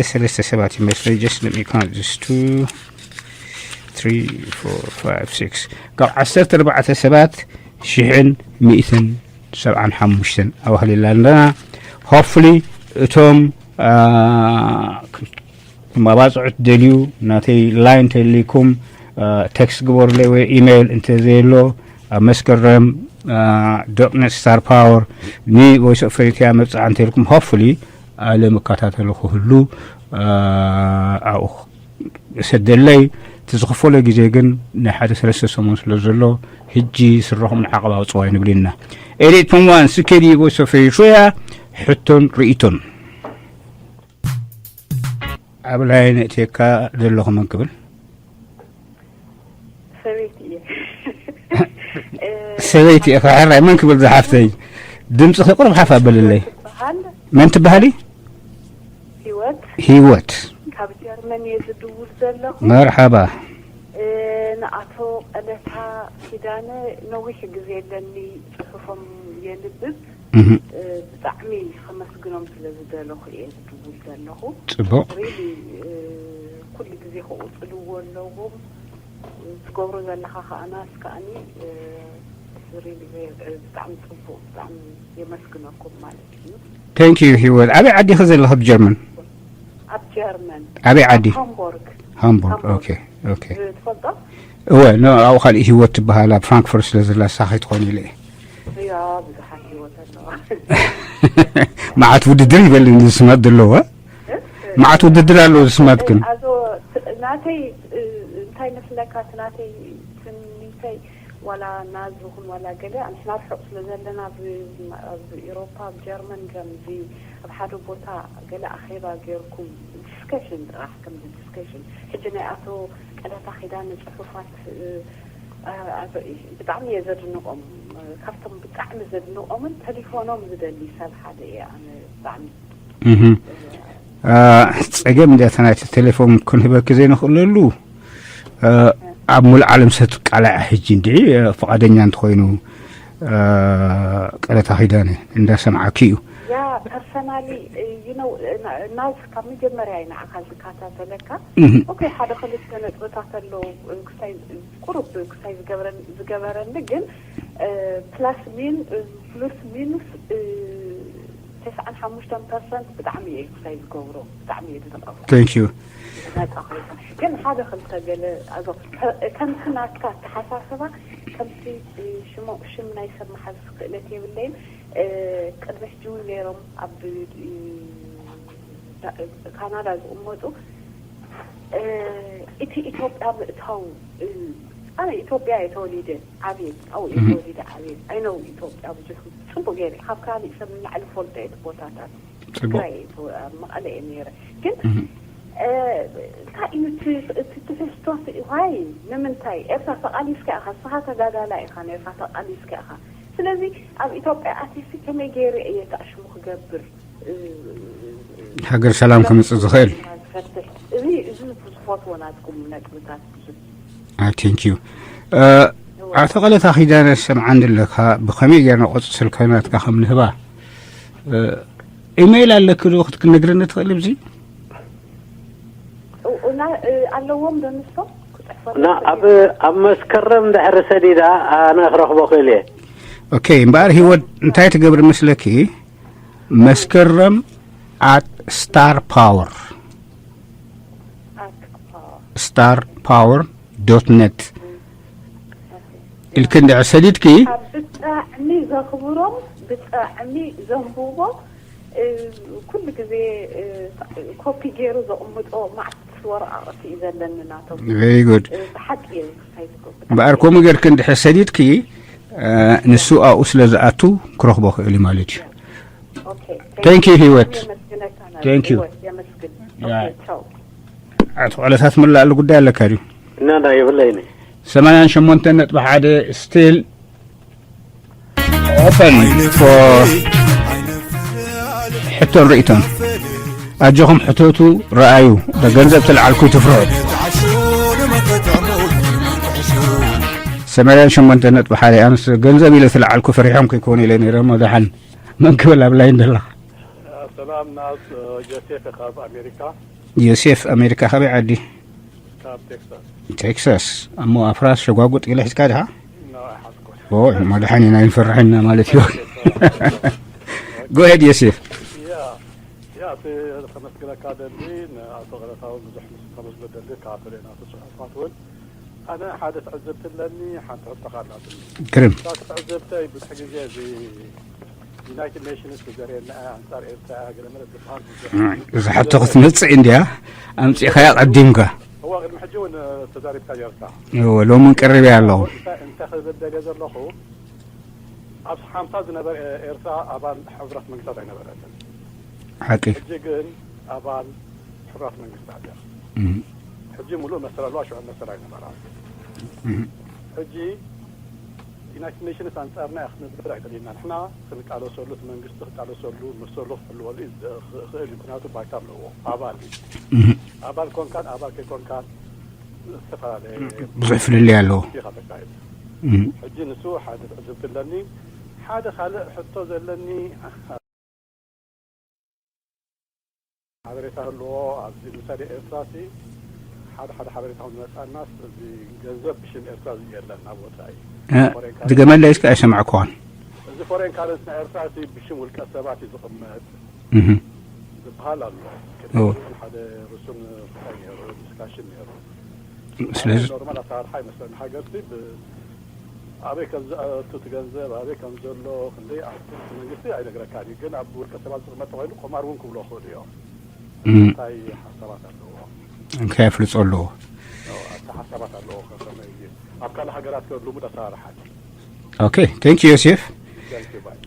ሰለስተ ሰባት ይመስለኝ። Just let me count this two, three, four, five, six. ካብ ዓሰርተ ኣርባዕተ ሰባት ሽሕን ሚእትን ሰብዓን ሓሙሽተን ኣዋህሊልና ኣለና። ሆፕፉሊ እቶም መባፅዑ ትደልዩ ናተይ ላይን ተልይኩም ቴክስት ግበሩለይ ወይ ኢሜይል እንተዘየሎ ኣብ መስከረም ዶትኔት ስታር ፓወር ንቮይስ ኦፍ ሬትያ መብፅዓ እንተልኩም ሆፕፉሊ ኣለ መከታተሊ ክህሉ ኣብኡ ሰደለይ። እቲ ዝኽፈሎ ግዜ ግን ናይ ሓደ ሰለስተ ሰሙን ስለ ዘሎ ሕጂ ስረኹም ንዓቐብ ኣውፅዋ ይንብል ኢና። ኤሪት ፖምዋን ስኬዲ ቮይስ ኦፍ ኤሪትሪያ ሕቶን ርእይቶን ኣብ ላይ ነእትየካ ዘለኹ መን ክብል ሰበይቲ እየ። ሰበይቲ እየ። ሕራይ መን ክብል ዝሓፍተይ ድምፂ ቁሩብ ሓፍ ኣበልለይ። ትበሃል መን ትበሃሊ? ህይወት ህይወት ካብ ጀርመን እየ ዝድውል ዘለኹ። መርሓባ። እ፣ ንኣቶ ቀለታ ኪዳነ ነዊሕ ግዜ ኣለኒ ጽሑፎም የንብብ። እህ፣ እ፣ ብጣዕሚ ከመስግኖም ስለ ዝደለኹ እየ ዝድውል ዘለኹ። ጽቡቕ። ሪሊ ኩሉ ግዜ ክቕጽልዎ ኣለዎም። ትገብሮ ዘለኻ ከኣ ናስ ከኣኒ ሪሊ ብጣዕሚ ጽቡቕ፣ ብጣዕሚ የመስግነኩም ማለት እዩ። ቴንክ ዩ ህይወት። ኣበይ ዓዲ ኢኺ ዘለኺ ኣብ ጀርመን? ኣብ ጀርመን ኣበይ ዓዲ? ሃምቦርግ ሃምቦርግ። ሃምቦርግ። ኦኬ ኦኬ። ትፈልጦ? እወ ኖ ኣብኡ ካልእ ህይወት ትበሃል ኣብ ፍራንክፈርት ስለ ዘላ እሳ ከይትኾን ኢለ እየ። ያ ብዙሓት ህይወት ኣለዋ። መዓት ውድድር ይበልኒ ዝስማት ዘለዋ። መዓት ውድድር ኣለዎ ዝስማት ግን ኣዞ ናተይ እ፣ እንታይ መስለካ እቲ ናተይ ትምኒተይ ዋላ ናዝ ይኹን ዋላ ገለ ንሕና ርሑቕ ስለ ዘለና ኣብ ኣብ ኤሮፓ ኣብ ጀርመን ከምዚ ኣብ ሓደ ቦታ ገለ ኣኼባ ገይርኩም ዲስከሽን ጥራሕ ከምዚ ዲስከሽን ሕጂ ናይ ኣቶ ቀለታ ኪዳነ ጽሑፋት እ፣ እ፣ ብጣዕሚ እየ ዘድንቖም ካብቶም ብጣዕሚ ዘድንቖምን ተሊፎኖም ዝደሊ ሰብ ሓደ እየ ኣነ ብጣዕሚ እህ፣ ጸገም እንዲያ እታ ናይቲ ቴሌፎን ክንህበኪ ዘይንኽእለሉ ኣብ ሙሉእ ዓለም ሰብ ትቃላዕ ሕጂ እንዲ ፍቓደኛ እንተኾይኑ ቀለታ ኪዳነ እንዳሰምዓኪ እዩ። ያ ፐርሰናሊ ዩ ኖ ናዝ ካብ መጀመርያ እዩ ንዓኻ ዝከታተለካ። ኦኬ ሓደ ክልተ ነጥብታት ኣለዉ ክሳይ ቁሩብ ክሳይ ዝገበረን ዝገበረኒ ግን ፕላስ ሚን ፕሉስ ሚኑስ ተስዓን ሓሙሽተን ፐርሰንት ብጣዕሚ እየ ክሳይ ዝገብሮ ብጣዕሚ እየ ዝጥቀሞ። Thank you። ነጻ ኮይና ግን ሓደ ክልተ ገለ ኣዞ ከምቲ ናትካ ኣተሓሳስባ ከምቲ ሽሞ ሽም ናይ ሰብ መሓዝ ክእለት የብለይን። ቅድሚ ሕጂ እውን ነይሮም ኣብ ካናዳ ዝቕመጡ እቲ ኢትዮጵያ ምእታው ኣነ ኢትዮጵያ እየ ተወሊደ ዓብየ ኣብኡ እየ ተወሊደ ዓብየ ኣይነው ኢትዮጵያ ብዙሕ ጽቡቅ ገይረ ካብ ካሊእ ሰብ ንላዕሊ ፈልጦ እየ እቲ ቦታታት ትግራይ እየ ተወ- ኣብ መቐለ እየ ነይረ ግን እንታይ እዩ እቲ- እቲ ትሕዝቶ ዋይ ንምንታይ ኤርትራ ተቃሊስካ ኢኻ ንስኻ ተጋዳላይ ኢኻ ነርካ ተቃሊስካ ኢኻ ስለዚ ኣብ ኢትዮጵያ ኣትየሲ ከመይ ገይረ እየ ተኣሽሙ ክገብር ሃገር ሰላም ከምጽእ ዝኽእል ዝፈትሕ እዚ እዚ ዝፈትዎ ናትኩም ነጥብታት ብዙ ቴንክ ዩ። ኣቶ ቀለታ ኪዳነ ሰምዓኒ ኣለካ ብኸመይ ጌርና ቆጽ ስልካ ናትካ ከም ንህባ ኢሜይል ኣለኪ ዶ ክትነግረኒ ትኽእል ብዚ እና ኣለዎም ዶ ንሶም ክፅሕፈ እና ኣብ ኣብ መስከረም ድሕሪ ሰዲዳ ኣነ ክረኽቦ ክእል እየ ኦኬ እምበኣር ህይወት እንታይ ትገብሪ መስለኪ መስከረም at star power star power dot net ኢልክ እንድሕር ሰዲድኪ ብጣዕሚ ዘኽብሮም ብጣዕሚ ዘንብቦ ኩሉ ግዜ ኮፒ ገይሩ ዘቕምጦ ማዕት ወረቃቕቲ እዩ ዘለኒ ናቶም very good ብሓቂ እየ እምበኣር ከምኡ ጌርክ እንድሕር ሰዲድኪ ንሱ ኣብኡ ስለ ዝኣቱ ክረኽቦ ክእል እዩ ማለት እዩ ኦኬ Thank you ህይወት የመስግነካ Thank you የመስግን ያ። ቻው። ኣቶ ቀለታት ምላኣሉ ጉዳይ ኣለካ ድዩ? እና ና የብለይኒ። ሰማንያን ሸሞንተን ነጥቢ ሓደ still open for ሕቶን ርእይቶን። ኣጆኹም ሕተቱ፣ ረኣዩ። ገንዘብ ተልዓልኩ ትፍርሑ። ሰማንያን ሸሞንተን ነጥቢ ሓደ ኣንስ ገንዘብ ኢለ ተልዓልኩ ፈሪሖም ከይኮኑ ኢለ ነይረ። መድሓን መን ክብል ኣብ ላይን ዘለኻ? ሰላም ናስ ዮሴፍ ካብ ኣሜሪካ። ዮሴፍ ኣሜሪካ ካበይ ዓዲ? ካብ ቴክሳስ። ቴክሳስ። ኣሞ ኣፍራስ ሸጓጉጥ ኢለ ሒዝካ ድኻ? ና ኣይሓዝኩን። ኦ መድሓኒና ይንፈርሐና ማለት እዩ። ጎሄድ ዮሴፍ። ያ ያ እቲ ከመስግነካ ደሊ ንኣቶ ገለታዊ ብዙሕ ምስ ከመስግነ ደሊ ካብ ተለና ተፅሑፋት እውን ኣነ ሓደ ትዕዝብቲ ኣለኒ። ሓንቲ ሕቶ ካላትኒ ግርም። እታ ትዕዝብተይ ብዙሕ ግዜ እዚ ዩናይትድ ኔሽንስ ዘርእየና ኣንፃር ኤርትራ ገለመለ ዝበሃል ብዙሕ እዛ ሕቶ ክትመፅእ እንድያ ኣምፂእኻያ ቀዲምካ። እዋ ቅድሚ ሕጂ እውን ተዛሪብካ ጌርካ እወ ሎሚ ቀሪበያ ኣለኹ። እንታይ እንታይ ክብል ደልየ ዘለኹ ኣብ ሓምሳ ዝነበረ ኤርትራ ኣባል ሕቡራት መንግስታት ኣይነበረትን። ሓቂ። ሕጂ ግን ኣባል ሕቡራት መንግስታት እያ። ሕጂ ሙሉእ መሰል ኣለዋ፣ ሽዑ መሰል ኣይነበራን። ሕጂ ዩናይትድ ኔሽንስ ኣንጻርና እያ ክትነብር ኣይደልየና። ንሕና ክንቃለሰሉ፣ እቲ መንግስቲ ክቃለሰሉ፣ መሰሉ ክሕልወሉ እዩ ዝኽእል እዩ። ምክንያቱ ባይታ ኣለዎ፣ ኣባል እዩ። ኣባል ኮንካን ኣባል ከይኮንካን ዝተፈላለየ ብዙሕ ፍልልይ ኣለዎ። ኢኻ ተካይድ። እም። ሕጂ ንሱ ሓደ ትዕዝብቲ ኣለኒ። ሓደ ካልእ ሕቶ ዘለኒ ሓበሬታ ኣለዎ። ኣብዚ ምሳሌ ኤርትራሲ ሓደ ሓደ ሓበሬታ እውን መጻናስ እዚ ገንዘብ ብሽም ኤርትራ ዝየለን ኣብ ወጻኢ እ፣ ድገመለይ እስከ ኣይሰማዕኩዋን። እዚ ፎሬን ካረንስ ናይ ኤርትራሲ ብሽም ውልቀ ሰባት እዩ ዝቕመጥ እህ። ዝበሃል ኣሎ። ኦ። ሓደ ርሱን እንታይ ነይሩ ዲስካሽን ነይሩ። ስለዚ ኖርማል ኣሰራርሓ ይመስለኒ። ሃገርሲ ብ- ኣበይ ከም ዝኣቱ እቲ ገንዘብ ኣበይ ከም ዘሎ ክንደይ ኣቱ መንግስቲ ኣይነግረካን እዩ። ግን ኣብ ውልቀ ሰባት ዝቕመጥ ኮይኑ ቁማር እውን ክብሎ ክእሉ እዮም። እም። እንታይ ሓሳባት ኣለዎ? እንታይ ኣፍልጦ ኣለዎ? ኣታ ሓሳባት ኣለዎ ከመይ እዩ? ኣብ ካልእ ሃገራት ከ ልሙድ ኣሰራርሓ እዩ። ኦኬ፣ ቴንክ ዩ ዮሴፍ። Thank you, bye.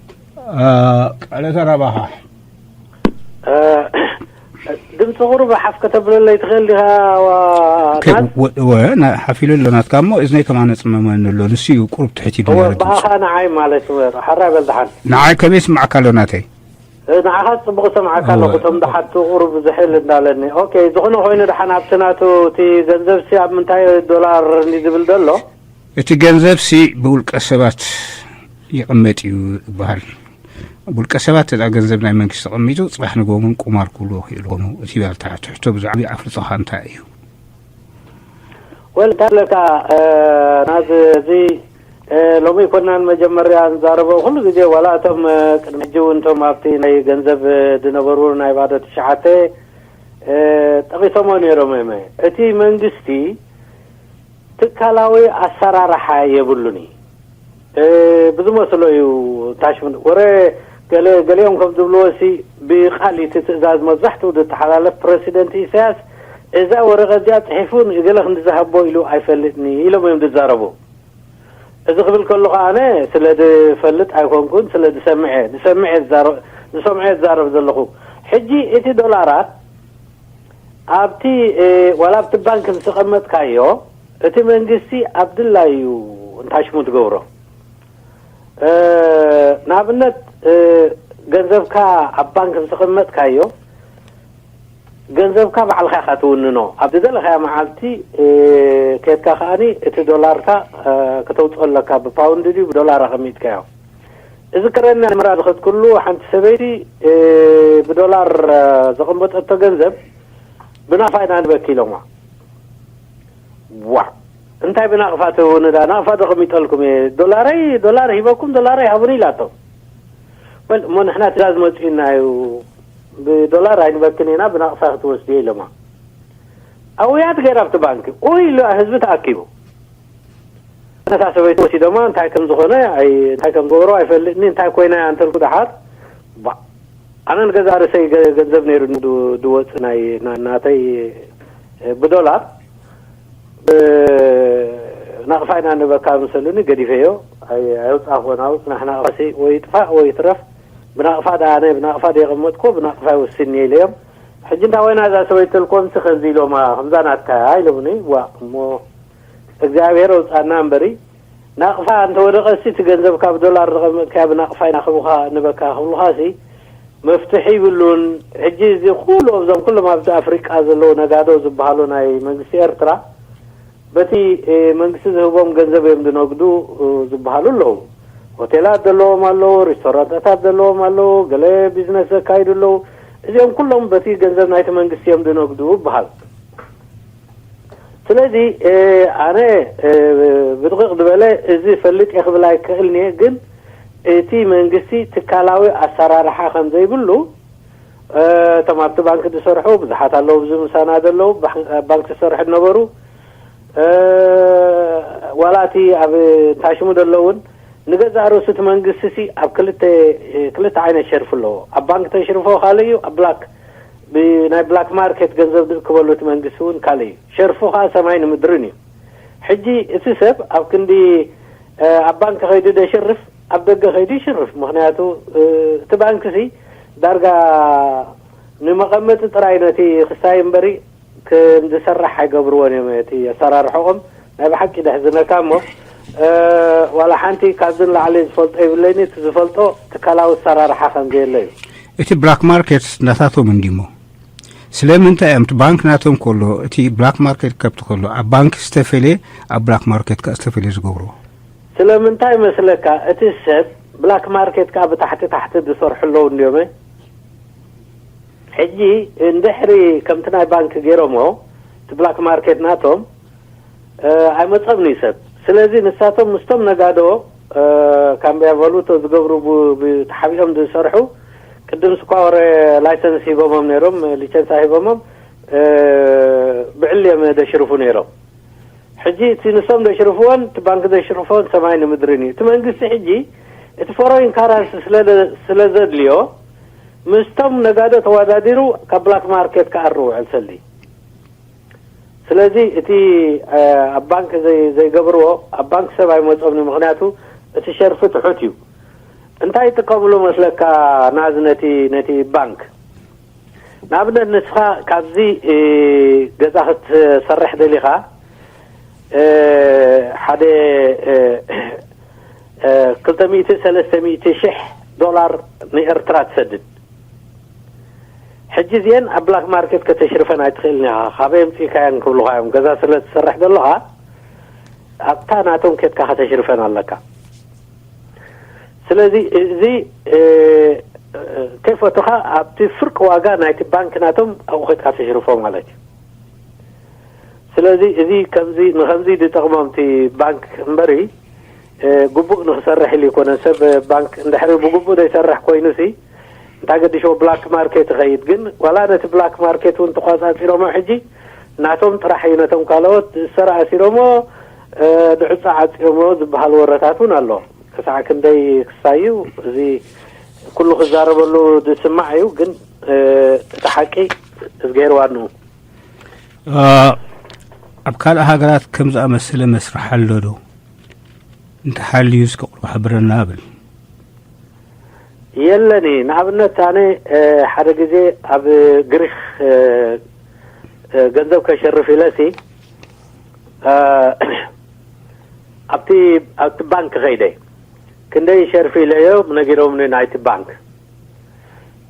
ቃለ ተራባኻ ድምፂ ቁሩብ ሓፍ ከተብለለይ ትኽእል ዲኻ? ሓፊሉ ኣሎ ናትካ እሞ እዝነይ ከማነ ፅመመኒ ኣሎ። ንሱ እዩ ቁሩብ ትሕት ኢሉ እወ ነይሩ ድምፁ። ብኣኻ ንዓይ ማለት እዩ። ሓራይ በል ደሓን። ንዓይ ከመይ ይስማዓካ ኣሎ ናተይ? ንዓኻ ፅቡቕ ሰምዓካ ኣለኹ። እወ። እቶም ደሓቱ ቁሩብ ዝሕል እንዳለኒ። ኦኬ፣ ዝኾነ ኮይኑ ደሓን ኣብቲ ናቱ እቲ ገንዘብሲ ኣብ ምንታይ ዶላር እንዲ ዝብል ዘሎ? እቲ ገንዘብሲ ብውልቀ ሰባት ይቕመጥ እዩ ይበሃል። ውልቀ ሰባት እታ ገንዘብ ናይ መንግስቲ ተቐሚጡ ፅባሕ ንግሆ እውን ቁማር ክብልዎ ይኽእሉ ይኾኑ። እቲ ባልታ ትሕቶ ብዛዕባ ኣፍልጦኻ እንታይ እዩ? ወል እንታይ ኣለካ ናዚ እዚ ሎሚ ኮናን መጀመርያ ንዛረቦ ኩሉ ግዜ ዋላ እቶም ቅድሚ ሕጂ እውን እቶም ኣብቲ ናይ ገንዘብ ዝነበሩ ናይ ባዶ ትሽዓተ ጠቂሶሞ ነይሮም እዮም። እቲ መንግስቲ ትካላዊ ኣሰራርሓ የብሉን እዩ። ብዝመስሎ እዩ ታሽሙን ወረ ገለ ገሊኦም ከም ዝብልዎ ሲ ብቃል እቲ ትእዛዝ መብዛሕትኡ ዝተሓላለፍ ፕረሲደንት ኢሳያስ እዛ ወረቐት እዚኣ ፅሒፉ ንእገለ ክንዲ ዝሃቦ ኢሉ ኣይፈልጥኒ ኢሎም እዮም ዝዛረቡ። እዚ ክብል ከለኹ ኣነ ስለ ዝፈልጥ ኣይኮንኩን፣ ስለ ዝሰምዐ ዝሰምዐ ዝዛረብ ዝሰምዐ ዝዛረብ ዘለኹ። ሕጂ እቲ ዶላራት ኣብቲ ዋላ ኣብቲ ባንክ ምስ ኣቐመጥካዮ እቲ መንግስቲ ኣብ ድላዩ እንታሽሙ ትገብሮ። ንኣብነት ገንዘብካ ኣብ ባንክ ምስ ኣቐመጥካዮ ገንዘብካ ባዕልኻ ኢኻ ትውንኖ። ኣብ ዝደለኻዮ መዓልቲ ኬድካ ከኣኒ እቲ ዶላርካ ከተውፅኦ ኣለካ። ብፓውንድ ድዩ ብዶላር ኣቐሚጥካዮ? እዚ ክረና ምራ ዝኸድኩሉ ሓንቲ ሰበይቲ ብዶላር ዘቐመጠቶ ገንዘብ ብናፋ ኢና ንበኪ ኢሎማ። ዋ እንታይ ብናቕፋ ትህቡኒ ዳ ናቕፋ ዶ ቀሚጠልኩም እየ ዶላረይ ዶላር ሂበኩም ዶላረይ ሃቡኒ ኢላቶም። ወል እሞ ንሕና ትእዛዝ መፂኡና እዩ ብዶላር ኣይንበክን ኢና ብናቕፋ ክትወስድዮ ኢሎማ። ኣውያት ገይራ ኣብቲ ባንኪ ኡይ ኢሉ ህዝቢ ተኣኪቡ። ነታ ሰበይቲ ወሲዶማ እንታይ ከም ዝኾነ እንታይ ከም ገበሮ ኣይፈልጥኒ እንታይ ኮይና እያ እንተልኩ ደሓር ኣነ ንገዛ ርእሰይ ገንዘብ ነይሩ ድወፅ ናይ ናተይ ብዶላር ናቕፋ ኢና ንበካ መሰሉኒ ገዲፈዮ ኣይውፃእኹ ናውፅ ናሕና ቃሲ ወይ ይጥፋእ ወይ ይትረፍ ብናቕፋ ዳ ኣነ ብናቕፋ ዶ የቐመጥኮ ብናቕፋ ይወስኒ ኢለዮም። ሕጂ እንታ ኮይና እዛ ሰበይቲ ልኮምሲ ከምዚ ኢሎማ፣ ከምዛ ናትካ ኢሎምኒ። ዋ እሞ እግዚኣብሔር ኣውፃና እምበሪ፣ ናቕፋ እንተወደቐሲ እቲ ገንዘብ ካብ ዶላር ዝቐመጥካያ ብናቕፋ ኢና ክቡኻ ንበካ ክብሉኻሲ መፍትሒ ይብሉን። ሕጂ እዚ ኩሉ ኣብዞም ኩሎም ኣብዚ ኣፍሪቃ ዘለዉ ነጋዶ ዝበሃሉ ናይ መንግስቲ ኤርትራ በቲ መንግስቲ ዝህቦም ገንዘብ እዮም ዝነግዱ ዝበሃሉ ኣለዉ። ሆቴላት ዘለዎም ኣለዉ፣ ሪስቶራንታታት ዘለዎም ኣለዉ፣ ገለ ቢዝነስ ዘካይዱ ኣለዉ። እዚኦም ኩሎም በቲ ገንዘብ ናይቲ መንግስቲ እዮም ዝነግዱ ይበሃል። ስለዚ ኣነ ብድቕቕ ዝበለ እዚ ፈልጥ እየ ክብል ኣይክእልን እየ፣ ግን እቲ መንግስቲ ትካላዊ ኣሰራርሓ ከም ዘይብሉ እቶም ኣብቲ ባንክ ዝሰርሑ ብዙሓት ኣለዉ፣ ብዙ ምሳና ዘለዉ ባንክ ዝሰርሑ ዝነበሩ ዋላ እቲ ኣብ እንታይ ሽሙ ዘለውን ንገዛእ ርእሱ እቲ መንግስቲ ሲ ኣብ ክልተ ክልተ ዓይነት ሸርፊ ኣለዎ። ኣብ ባንክ ተሽርፎ ካልእ እዩ፣ ኣብ ብላክ ብናይ ብላክ ማርኬት ገንዘብ ዝእክበሉ እቲ መንግስቲ እውን ካልእ እዩ። ሸርፉ ከዓ ሰማይ ንምድርን እዩ። ሕጂ እቲ ሰብ ኣብ ክንዲ ኣብ ባንክ ከይዱ ደሽርፍ ኣብ ደገ ከይዱ ይሽርፍ። ምክንያቱ እቲ ባንክ ሲ ዳርጋ ንመቐመጢ ጥራይ ነቲ ክሳይ እምበሪ ከም ዝሰርሕ ኣይገብርዎን እዮም። እቲ ኣሰራርሕኦም ናይ ብሓቂ ደሕዝነካ እሞ ዋላ ሓንቲ ካብዚ ንላዕሊ ዝፈልጦ ይብለይን እቲ ዝፈልጦ ትካላዊ ኣሰራርሓ ከም ዘየለ እዩ። እቲ ብላክ ማርኬት ናታቶም እንዲሞ ስለምንታይ እዮም እቲ ባንክ ናቶም ከሎ እቲ ብላክ ማርኬት ከብቲ ከሎ ኣብ ባንክ ዝተፈለየ ኣብ ብላክ ማርኬት ከ ዝተፈለየ ዝገብርዎ? ስለምንታይ መስለካ እቲ ሰብ ብላክ ማርኬት ከዓ ብታሕቲ ታሕቲ ዝሰርሑ ኣለዉ እንዲዮም። ሕጂ እንድሕሪ ከምቲ ናይ ባንክ ገይሮሞ እቲ ብላክ ማርኬት ናቶም ኣይመፀም እዩ ሰብ። ስለዚ ንሳቶም ምስቶም ነጋዶ ካምቢያ ቫሉቶ ዝገብሩ ተሓቢኦም ዝሰርሑ ቅድም ስኳ ወረ ላይሰንስ ሂቦሞም ነይሮም፣ ሊቸንሳ ሂቦሞም ብዕሊ እዮም ደሽርፉ ነይሮም። ሕጂ እቲ ንሶም ዘሽርፍዎን እቲ ባንክ ዘሽርፎን ሰማይ ንምድርን እዩ። እቲ መንግስቲ ሕጂ እቲ ፎረይን ካራንሲ ስለ ዘድልዮ ምስቶም ነጋዶ ተወዳዲሩ ካብ ብላክ ማርኬት ክኣሪ ውዕል ሰልዲ። ስለዚ እቲ ኣብ ባንክ ዘይገብርዎ ኣብ ባንክ ሰብ ኣይመፆምን እዩ። ምክንያቱ እቲ ሸርፊ ትሑት እዩ። እንታይ ይጥቀምሉ መስለካ ናዝ ነቲ ነቲ ባንክ? ንኣብነት ንስኻ ካብዚ ገዛ ክትሰርሕ ደሊኻ ሓደ ክልተ ሚእቲ ሰለስተ ሚእቲ ሽሕ ዶላር ንኤርትራ ትሰድድ። ሕጂ እዚአን ኣብ ብላክ ማርኬት ከተሽርፈን ኣይትኽእልን ኢኻ። ካበይ ኣምፂእካየን ክብሉኻ እዮም። ገዛ ስለ ትሰርሕ ዘለኻ ኣብታ ናቶም ኬድካ ከተሽርፈን ኣለካ። ስለዚ እዚ ከይፈቱኻ ኣብቲ ፍርቂ ዋጋ ናይቲ ባንክ ናቶም ኣብኡ ኬድካ ተሽርፎ ማለት እዩ። ስለዚ እዚ ከምዚ ንከምዚ ዝጠቕሞም እቲ ባንክ እምበሪ ግቡእ ንክሰርሕ ኢሉ ይኮነ። ሰብ ባንክ እንድሕሪ ብግቡእ ዘይሰርሕ ኮይኑ ሲ እንታይ ገዲሽዎ ብላክ ማርኬት ይኸይድ። ግን ዋላ ነቲ ብላክ ማርኬት እውን ተቋፃፂሮሞ ሕጂ ናቶም ጥራሕ እዩ ነቶም ካልኦት ዝሰር ኣሲሮሞ ንዕፃ ዓፂዮሞ ዝበሃል ወረታት እውን ኣሎ። ክሳዕ ክንደይ ክሳይ እዩ እዚ ኩሉ ክዛረበሉ ዝስማዕ እዩ። ግን እቲ ሓቂ እዝግሄር ዋንኡ ኣብ ካልእ ሃገራት ከም ዝኣመሰለ መስርሕ ኣሎ ዶ? እንተሃልዩ እስከ ቁሩብ ሓብረና እብል። የለኒ። ንኣብነት ኣነ ሓደ ግዜ ኣብ ግሪክ ገንዘብ ከሸርፍ ኢለሲ ኣብቲ ኣብቲ ባንክ ከይደ ክንደይ ሸርፊ ኢለዮ ነጊሮምኒ ናይቲ ባንክ።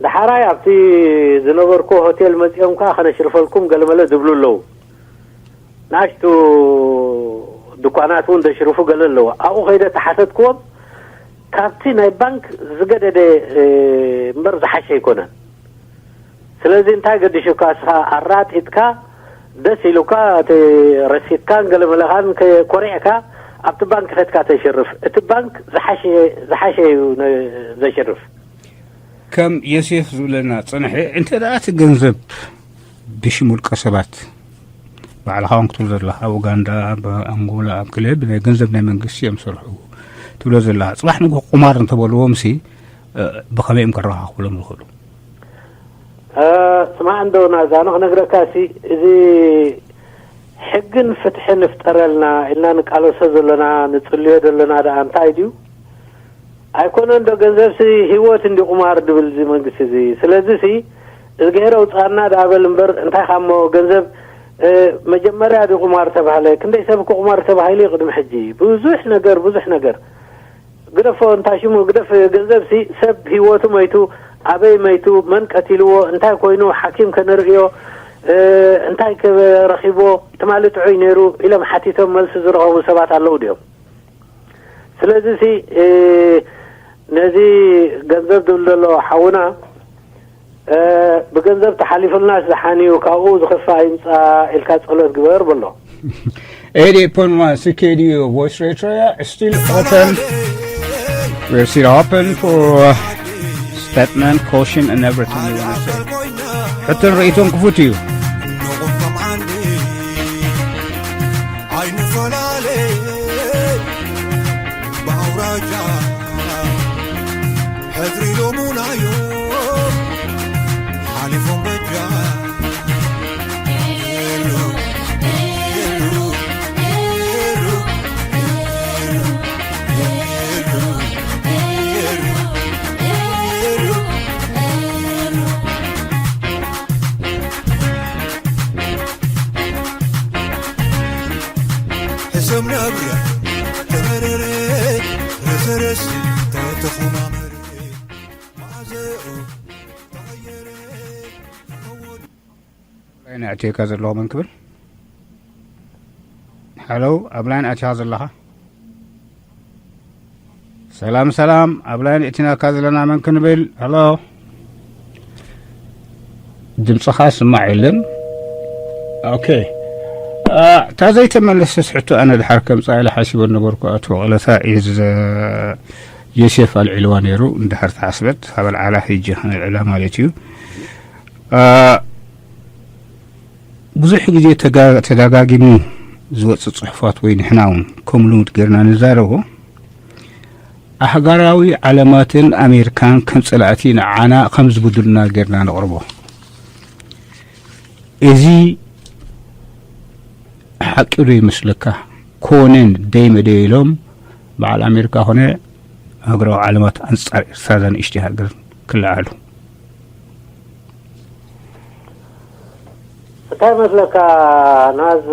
ዳሓራይ ኣብቲ ዝነበርኩ ሆቴል መፂኦም ከዓ ከነሽርፈልኩም ገለመለ ዝብሉ ኣለዉ። ንኣሽቱ ድኳናት እውን ዘሽርፉ ገለ ኣለዉ። ኣብኡ ከይደ ተሓተትክዎም ካብቲ ናይ ባንክ ዝገደደ እምበር ዝሓሸ ኣይኮነን። ስለዚ እንታይ ገዲሹካ እስኻ ኣራጢጥካ ደስ ኢሉካ እቲ ረሲትካን ገለመለኻን ኮሪዕካ ኣብቲ ባንክ ከድካ ተሽርፍ። እቲ ባንክ ዝሓሸ እዩ ዘሽርፍ። ከም ዮሴፍ ዝብለና ፅንሐ እንተ ደኣ እቲ ገንዘብ ብሽም ውልቀ ሰባት ባዕልኻ እውን ክትብል ዘለኻ ኣብ ኡጋንዳ ኣብ ኣንጎላ ኣብ ክለ ብናይ ገንዘብ ናይ መንግስቲ እዮም ዝሰርሑ ትብሎ ዘለኻ ፅባሕ ንግሆ ቁማር እንተበልዎም ሲ ብኸመይ እዮም ከረኻኽብሎም ዝኽእሉ? ስማዕ እንዶ ናዛ ንክነግረካ ሲ እዚ ሕግን ፍትሕን ንፍጠረልና ኢልና ንቃለሶ ዘለና ንፅልዮ ዘለና ደኣ እንታይ ድዩ? ኣይኮነን ዶ ገንዘብሲ ህይወት እንዲ ቁማር ድብል እዚ መንግስቲ እዚ። ስለዚ ሲ እዝግሄር ኣውፅኣና ዳኣ በል እምበር፣ እንታይ ካሞ ገንዘብ፣ እ፣ መጀመርያ ድዩ ቁማር ተባህለ? ክንደይ ሰብ እኮ ቁማር ተባሂሉ እዩ ቅድሚ ሕጂ። ብዙሕ ነገር፣ ብዙሕ ነገር። ግደፎ፣ እንታይ ሽሙ ግደፍ፣ ገንዘብ ሲ ሰብ ህይወቱ መይቱ፣ ኣበይ መይቱ፣ መን ቀቲልዎ፣ እንታይ ኮይኑ፣ ሓኪም ከነርእዮ፣ እ፣ እንታይ ከ ረኺብዎ፣ ትማሊ ጥዑይ ነይሩ ኢሎም ሓቲቶም መልሲ ዝረኸቡ ሰባት ኣለዉ ድዮም? ስለዚ ሲ፣ እ፣ ነዚ ገንዘብ ዝብል ዘሎ ሓውና፣ እ፣ ብገንዘብ ተሓሊፉልናስ ዝሓንዩ ካብኡ ዝኸፍእ ኣይምጻእ ኢልካ ጸሎት ግበር በሎ። ኤዲ ፖንማ ስኬድዩ ቮይስ ሬትሮያ ስቲል ኦፐን። We're still open for statement, caution and everything you want to say. ሕቶን ርእይቶን ክፉት እዩ። ኣይንፈላለ ብኣውራጃ ሕድሪ ሎሙናዮ ሓሊፎም በጃ። ሕሰም ነብረ ተበረረ ረሰረስ ተተኹማመረ ማዘኡ ተቐየረ ላይን ኣእትየካ ዘለኹ መን ክብል? ሃሎ፣ ኣብ ላይን ኣእትኻ ዘለኻ? ሰላም፣ ሰላም፣ ኣብ ላይን እቲናካ ዘለና መን ክንብል? ሃሎ፣ ድምፅኻ ስማዕ የለን። ኦኬ። አ፣ እታ ዘይተመለሰት ሕቶ ኣነ ድሓር ከምፃ ኢለ ሓሲበ ነበርኩ። ኣቶ ቀለታ ኢዝ ዮሴፍ ኣልዒልዋ ነይሩ። እንድሕር ተሓስበት፣ ሃበል ዓላ ሂጂ ከነልዕላ ማለት እዩ። አ፣ ብዙሕ ግዜ ተጋ-፣ ተደጋጊሙ ዝወጽእ ጽሑፋት ወይ ንሕና እውን ከም ልሙድ ጌርና ንዛረቦ፣ ኣህጋራዊ ዓለማትን ኣሜሪካን ከም ጸላእቲ ንዓና ከም ዝብድሉና ጌርና ነቕርቦ። እዚ ሓቂ ዶ ይመስለካ? ኮነን ደይመደይ ኢሎም በዓል ኣሜሪካ ኮነ ኣህጉራዊ ዓለማት ኣንጻር ኤርትራ እዛ ንእሽተይ ሃገር ክለዓሉ። እንታይ መስለካ ናዝ፣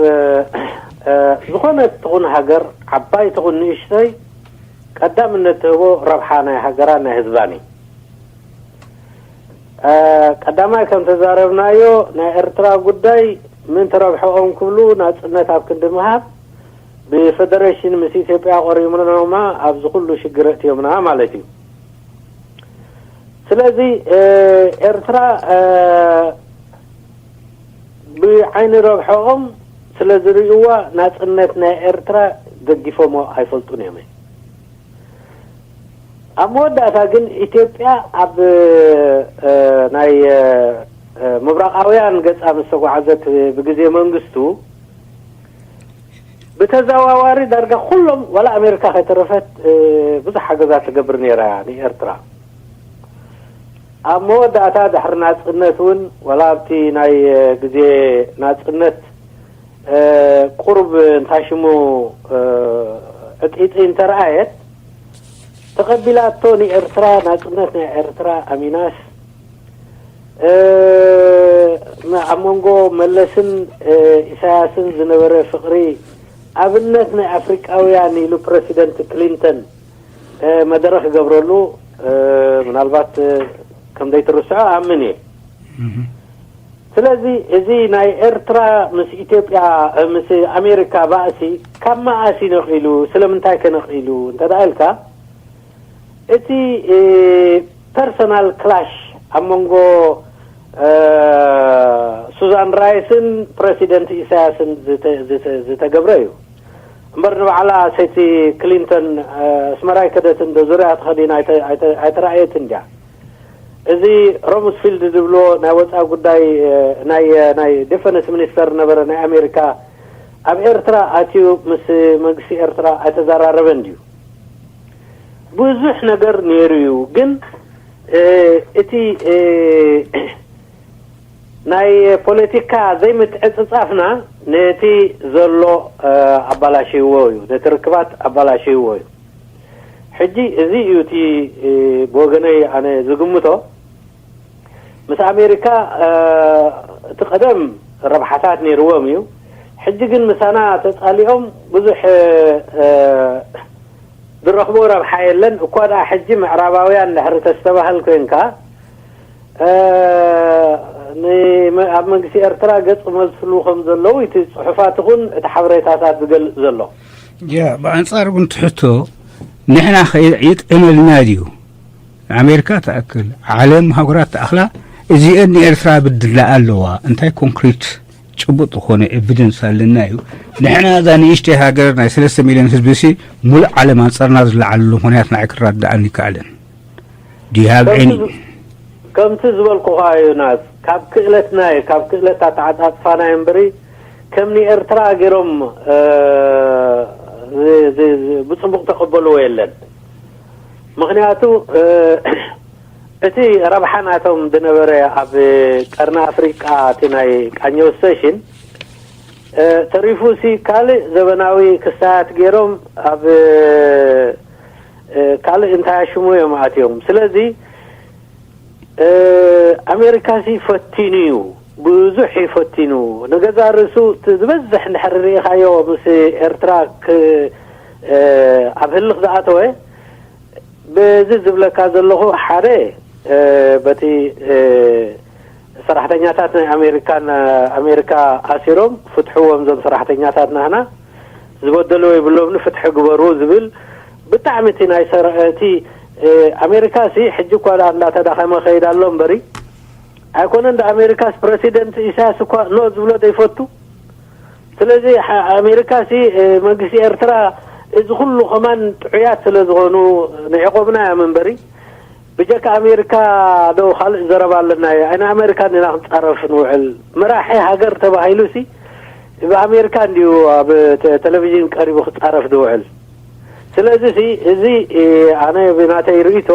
እ፣ ዝኾነት ትኹን ሃገር፣ ዓባይ ትኹን ንእሽተይ፣ ቀዳምነት ትህቦ ረብሓ ናይ ሃገራን ናይ ህዝባን እዩ። እ፣ ቀዳማይ ከም ተዛረብናዮ፣ ናይ ኤርትራ ጉዳይ ምእንቲ ረብሕኦም ክብሉ ናጽነት ኣብ ክንዲ ምሃብ፣ ብፈደሬሽን ምስ ኢትዮጵያ ቆሪምኖማ ኣብዚ ኩሉ ሽግር ኣእትዮምና ማለት እዩ። ስለዚ፣ እ፣ ኤርትራ፣ እ፣ ብዓይኒ ረብሐኦም ስለ ዝርእይዋ ናጽነት ናይ ኤርትራ ገዲፎሞ ኣይፈልጡን እዮም። ኣብ መወዳእታ ግን ኢትዮጵያ ኣብ፣ እ፣ ናይ፣ እ፣ ምብራቓውያን ገጻ ምስ ተጓዓዘት ብግዜ መንግስቱ ብተዘዋዋሪ ዳርጋ ኩሎም ዋላ ኣሜሪካ ከይተረፈት፣ እ፣ ብዙሕ ሓገዛት ትገብር ነይራ እያ ንኤርትራ። ኣብ መወዳእታ ድሕሪ ናጽነት እውን ዋላ ኣብቲ ናይ፣ እ፣ ግዜ ናጽነት፣ እ፣ ቁሩብ እንታይ ሽሙ፣ እ፣ ዕጢጢ እንተረኣየት ተቐቢላቶ ንኤርትራ፣ ናጽነት ናይ ኤርትራ ኣሚናስ፣ እ፣ ኣብ መንጎ መለስን፣ እ፣ ኢሳያስን ዝነበረ ፍቕሪ ኣብነት ናይ ኣፍሪቃውያን ኢሉ ፕረሲደንት ክሊንተን፣ እ፣ መደረ ክገብረሉ፣ እ፣ ምናልባት፣ እ፣ ከም ዘይትርስዖ ኣምን እየ። እህ። ስለዚ እዚ ናይ ኤርትራ ምስ ኢትዮጵያ፣ እ፣ ምስ ኣሜሪካ ባእሲ ካብ መኣስ እዩ ነቒሉ? ስለምንታይ ከ ነቒሉ እንተ ደኣ ኢልካ፣ እቲ፣ እ፣ ፐርሰናል ክላሽ ኣብ መንጎ፣ እ፣ ሱዛን ራይስን ፕረሲደንት ኢሳያስን ዝተ-፣ ዝተ-፣ ዝተገብረ እዩ። እምበር ንባዕላ ሰይቲ ክሊንተን፣ እ፣ ኣስመራ ኣይከደትን ዶ ዙርያ ተኸዲና ኣይተ-፣ ኣይተ-፣ ኣይተራእየትን ድያ? እዚ ሮምስፊልድ ዝብልዎ ናይ ወፃኢ ጉዳይ፣ እ፣ ናይ፣ እ፣ ናይ ዲፈንስ ሚኒስተር ነበረ ናይ ኣሜሪካ ኣብ ኤርትራ ኣትዩ ምስ መንግስቲ ኤርትራ ኣይተዘራረበን ድዩ? ብዙሕ ነገር ነይሩ እዩ። ግን፣ እ፣ እቲ፣ እ፣ ናይ ፖለቲካ ዘይምትዕጽጻፍና ነቲ ዘሎ፣ እ፣ ኣባላሽይዎ እዩ፣ ነቲ ርክባት ኣባላሽይዎ እዩ። ሕጂ እዚ እዩ እቲ፣ እ፣ ብወገነይ ኣነ ዝግምቶ። ምስ ኣሜሪካ እቲ ቀደም ረብሓታት ነይርዎም እዩ። ሕጂ ግን ምሳና ተፃሊኦም ብዙሕ ዝረኽቦ ረብሓ የለን። እኳ ደኣ ሕጂ ምዕራባውያን ድሕሪ ተስተባህል ኮይንካ ኣብ መንግስቲ ኤርትራ ገፅ መልስሉ ከም ዘለዉ እቲ ፅሑፋት ይኹን እቲ ሓበሬታታት ዝገልፅ ዘሎ። ያ ብኣንፃር እውን ትሕቶ ንሕና ይጥዕመልና ድዩ? ኣሜሪካ ትኣክል ዓለም ሃገራት ተኣኽላ እዚአን ንኤርትራ ብድላ ኣለዋ። እንታይ ኮንክሪት ጭቡጥ ዝኾነ ኤቪደንስ ኣለና እዩ? ንሕና እዛ ንእሽተይ ሃገር ናይ ሰለስተ ሚልዮን ህዝቢ ሲ ሙሉእ ዓለም ኣንፃርና ዝለዓለሉ ምኽንያት ንዓይ ክረዳኣኒ ይከኣልን። Do you have any? ከምቲ ዝበልኩኻ እዩ ናዝ፣ ካብ ክእለትና እዩ፣ ካብ ክእለት ኣተዓፃፅፋና እዩ እምበሪ ከም ንኤርትራ ገይሮም ብፅቡቕ ተቐበልዎ የለን። ምክንያቱ እቲ ረብሓ ናቶም ዝነበረ ኣብ ቀርኒ ኣፍሪቃ እቲ ናይ ቃኘው ስቴሽን ተሪፉ ሲ ካልእ ዘበናዊ ክስታያት ገይሮም ኣብ ካልእ እንታይ ኣሽሙ እዮም ኣትዮም። ስለዚ ኣሜሪካ ሲ ፈቲኑ እዩ፣ ብዙሕ እዩ ፈቲኑ። ንገዛ ርእሱ ዝበዝሕ እንድሕር ርኢኻዮ ምስ ኤርትራ ኣብ ህልኽ ዝኣተወ በዚ ዝብለካ ዘለኹ ሓደ በቲ ሰራሕተኛታት ናይ ኣሜሪካን ኣሜሪካ ኣሲሮም ፍትሕዎም ዞም ሰራሕተኛታት ናህና ዝበደልዎ ይብሎም ፍትሒ ግበሩ ዝብል ብጣዕሚ እቲ ናይ ሰራእቲ ኣሜሪካ ሲ ሕጂ እኳ ደኣ እንዳተዳኸመ ከይድ ኣሎ እምበሪ ኣይኮነ እንደ ኣሜሪካስ ፕረሲደንት ኢሳያስ እኳ ኖ ዝብሎ ዘይፈቱ። ስለዚ ኣሜሪካ ሲ መንግስቲ ኤርትራ እዚ ኩሉ ከማን ጥዑያት ስለ ዝኾኑ ንዕቆብና እዮም እምበሪ ብጀካ ኣሜሪካ ዶ ካልእ ዘረባ ኣለና እዩ? ኣይ ንኣሜሪካ እንዲና ክንፃረፍ ንውዕል? መራሒ ሃገር ተባሂሉ ሲ ብኣሜሪካ እንዲዩ ኣብ ቴሌቪዥን ቀሪቡ ክፃረፍ ዝውዕል። ስለዚ ሲ እዚ ኣነ ብናተይ ርእይቶ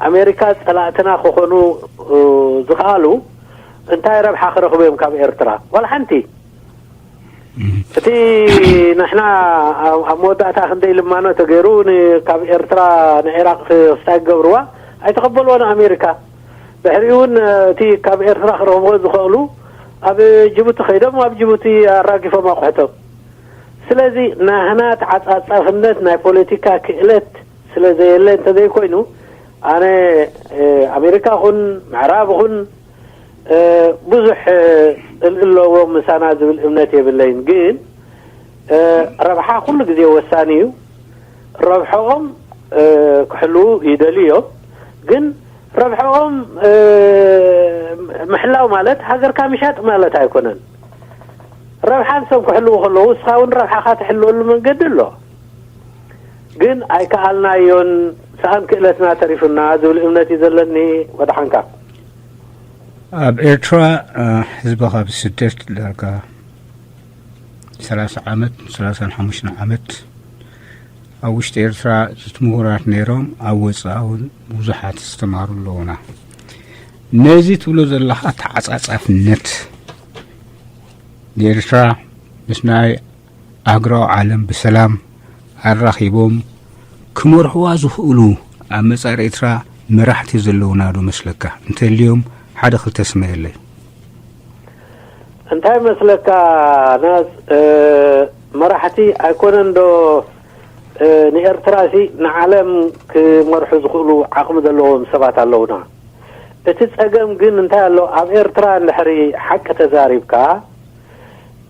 ኣሜሪካ ፀላእትና ክኾኑ ዝኽኣሉ እንታይ ረብሓ ክረኽቡ እዮም ካብ ኤርትራ? ዋላ ሓንቲ። እቲ ንሕና ኣብ መወዳእታ ክንደይ ልማኖ ተገይሩ ካብ ኤርትራ ንዒራቅ ክስታይ ክገብርዋ ኣይተቐበልዎን ኣሜሪካ። ድሕሪኡ እውን እቲ ካብ ኤርትራ ክረኽብዎ ዝኽእሉ ኣብ ጅቡቲ ከይዶም ኣብ ጅቡቲ ኣራጊፎም ኣቑሕቶም። ስለዚ ናህና ተዓፃፃፍነት ናይ ፖለቲካ ክእለት ስለ ዘየለ እንተዘይኮይኑ ኣነ ኣሜሪካ ኹን ምዕራብ ኹን ብዙሕ እልእለዎም ምሳና ዝብል እምነት የብለይን። ግን ረብሓ ኩሉ ግዜ ወሳኒ እዩ። ረብሐኦም ክሕልዉ ይደልዩ እዮም። ግን ረብሐኦም ምሕላው ማለት ሃገርካ ምሻጥ ማለት ኣይኮነን። ረብሓ ንሶም ክሕልዉ ከለዉ እስኻ እውን ረብሓኻ ትሕልወሉ መንገዲ ኣሎ። ግን ኣይከኣልናዮን፣ ሰኣን ክእለትና ተሪፉና ዝብል እምነት እዩ ዘለኒ። ወድሓንካ። ኣብ ኤርትራ ህዝብኻ ብስደት ዳርጋ ሰላሳ ዓመት፣ ሰላሳን ሓሙሽተን ዓመት ኣብ ውሽጢ ኤርትራ ምሁራት ነይሮም ኣብ ወፃኢ እውን ብዙሓት ዝተማሩ ኣለዉና። ነዚ ትብሎ ዘለኻ ተዓፃፃፍነት ንኤርትራ ምስ ናይ ኣህጉራዊ ዓለም ብሰላም ኣራኺቦም ክመርሕዋ ዝኽእሉ ኣብ መጻኢ ኤርትራ መራሕቲ ዘለውና ዶ መስለካ? እንተልዮም ሓደ ክልተ ስመየለይ። እንታይ መስለካ ናስ መራሕቲ ኣይኮነን ዶ ንኤርትራ ሲ ንዓለም ክመርሑ ዝኽእሉ ዓቕሚ ዘለዎም ሰባት ኣለውና። እቲ ጸገም ግን እንታይ ኣሎ ኣብ ኤርትራ እንድሕሪ ሓቂ ተዛሪብካ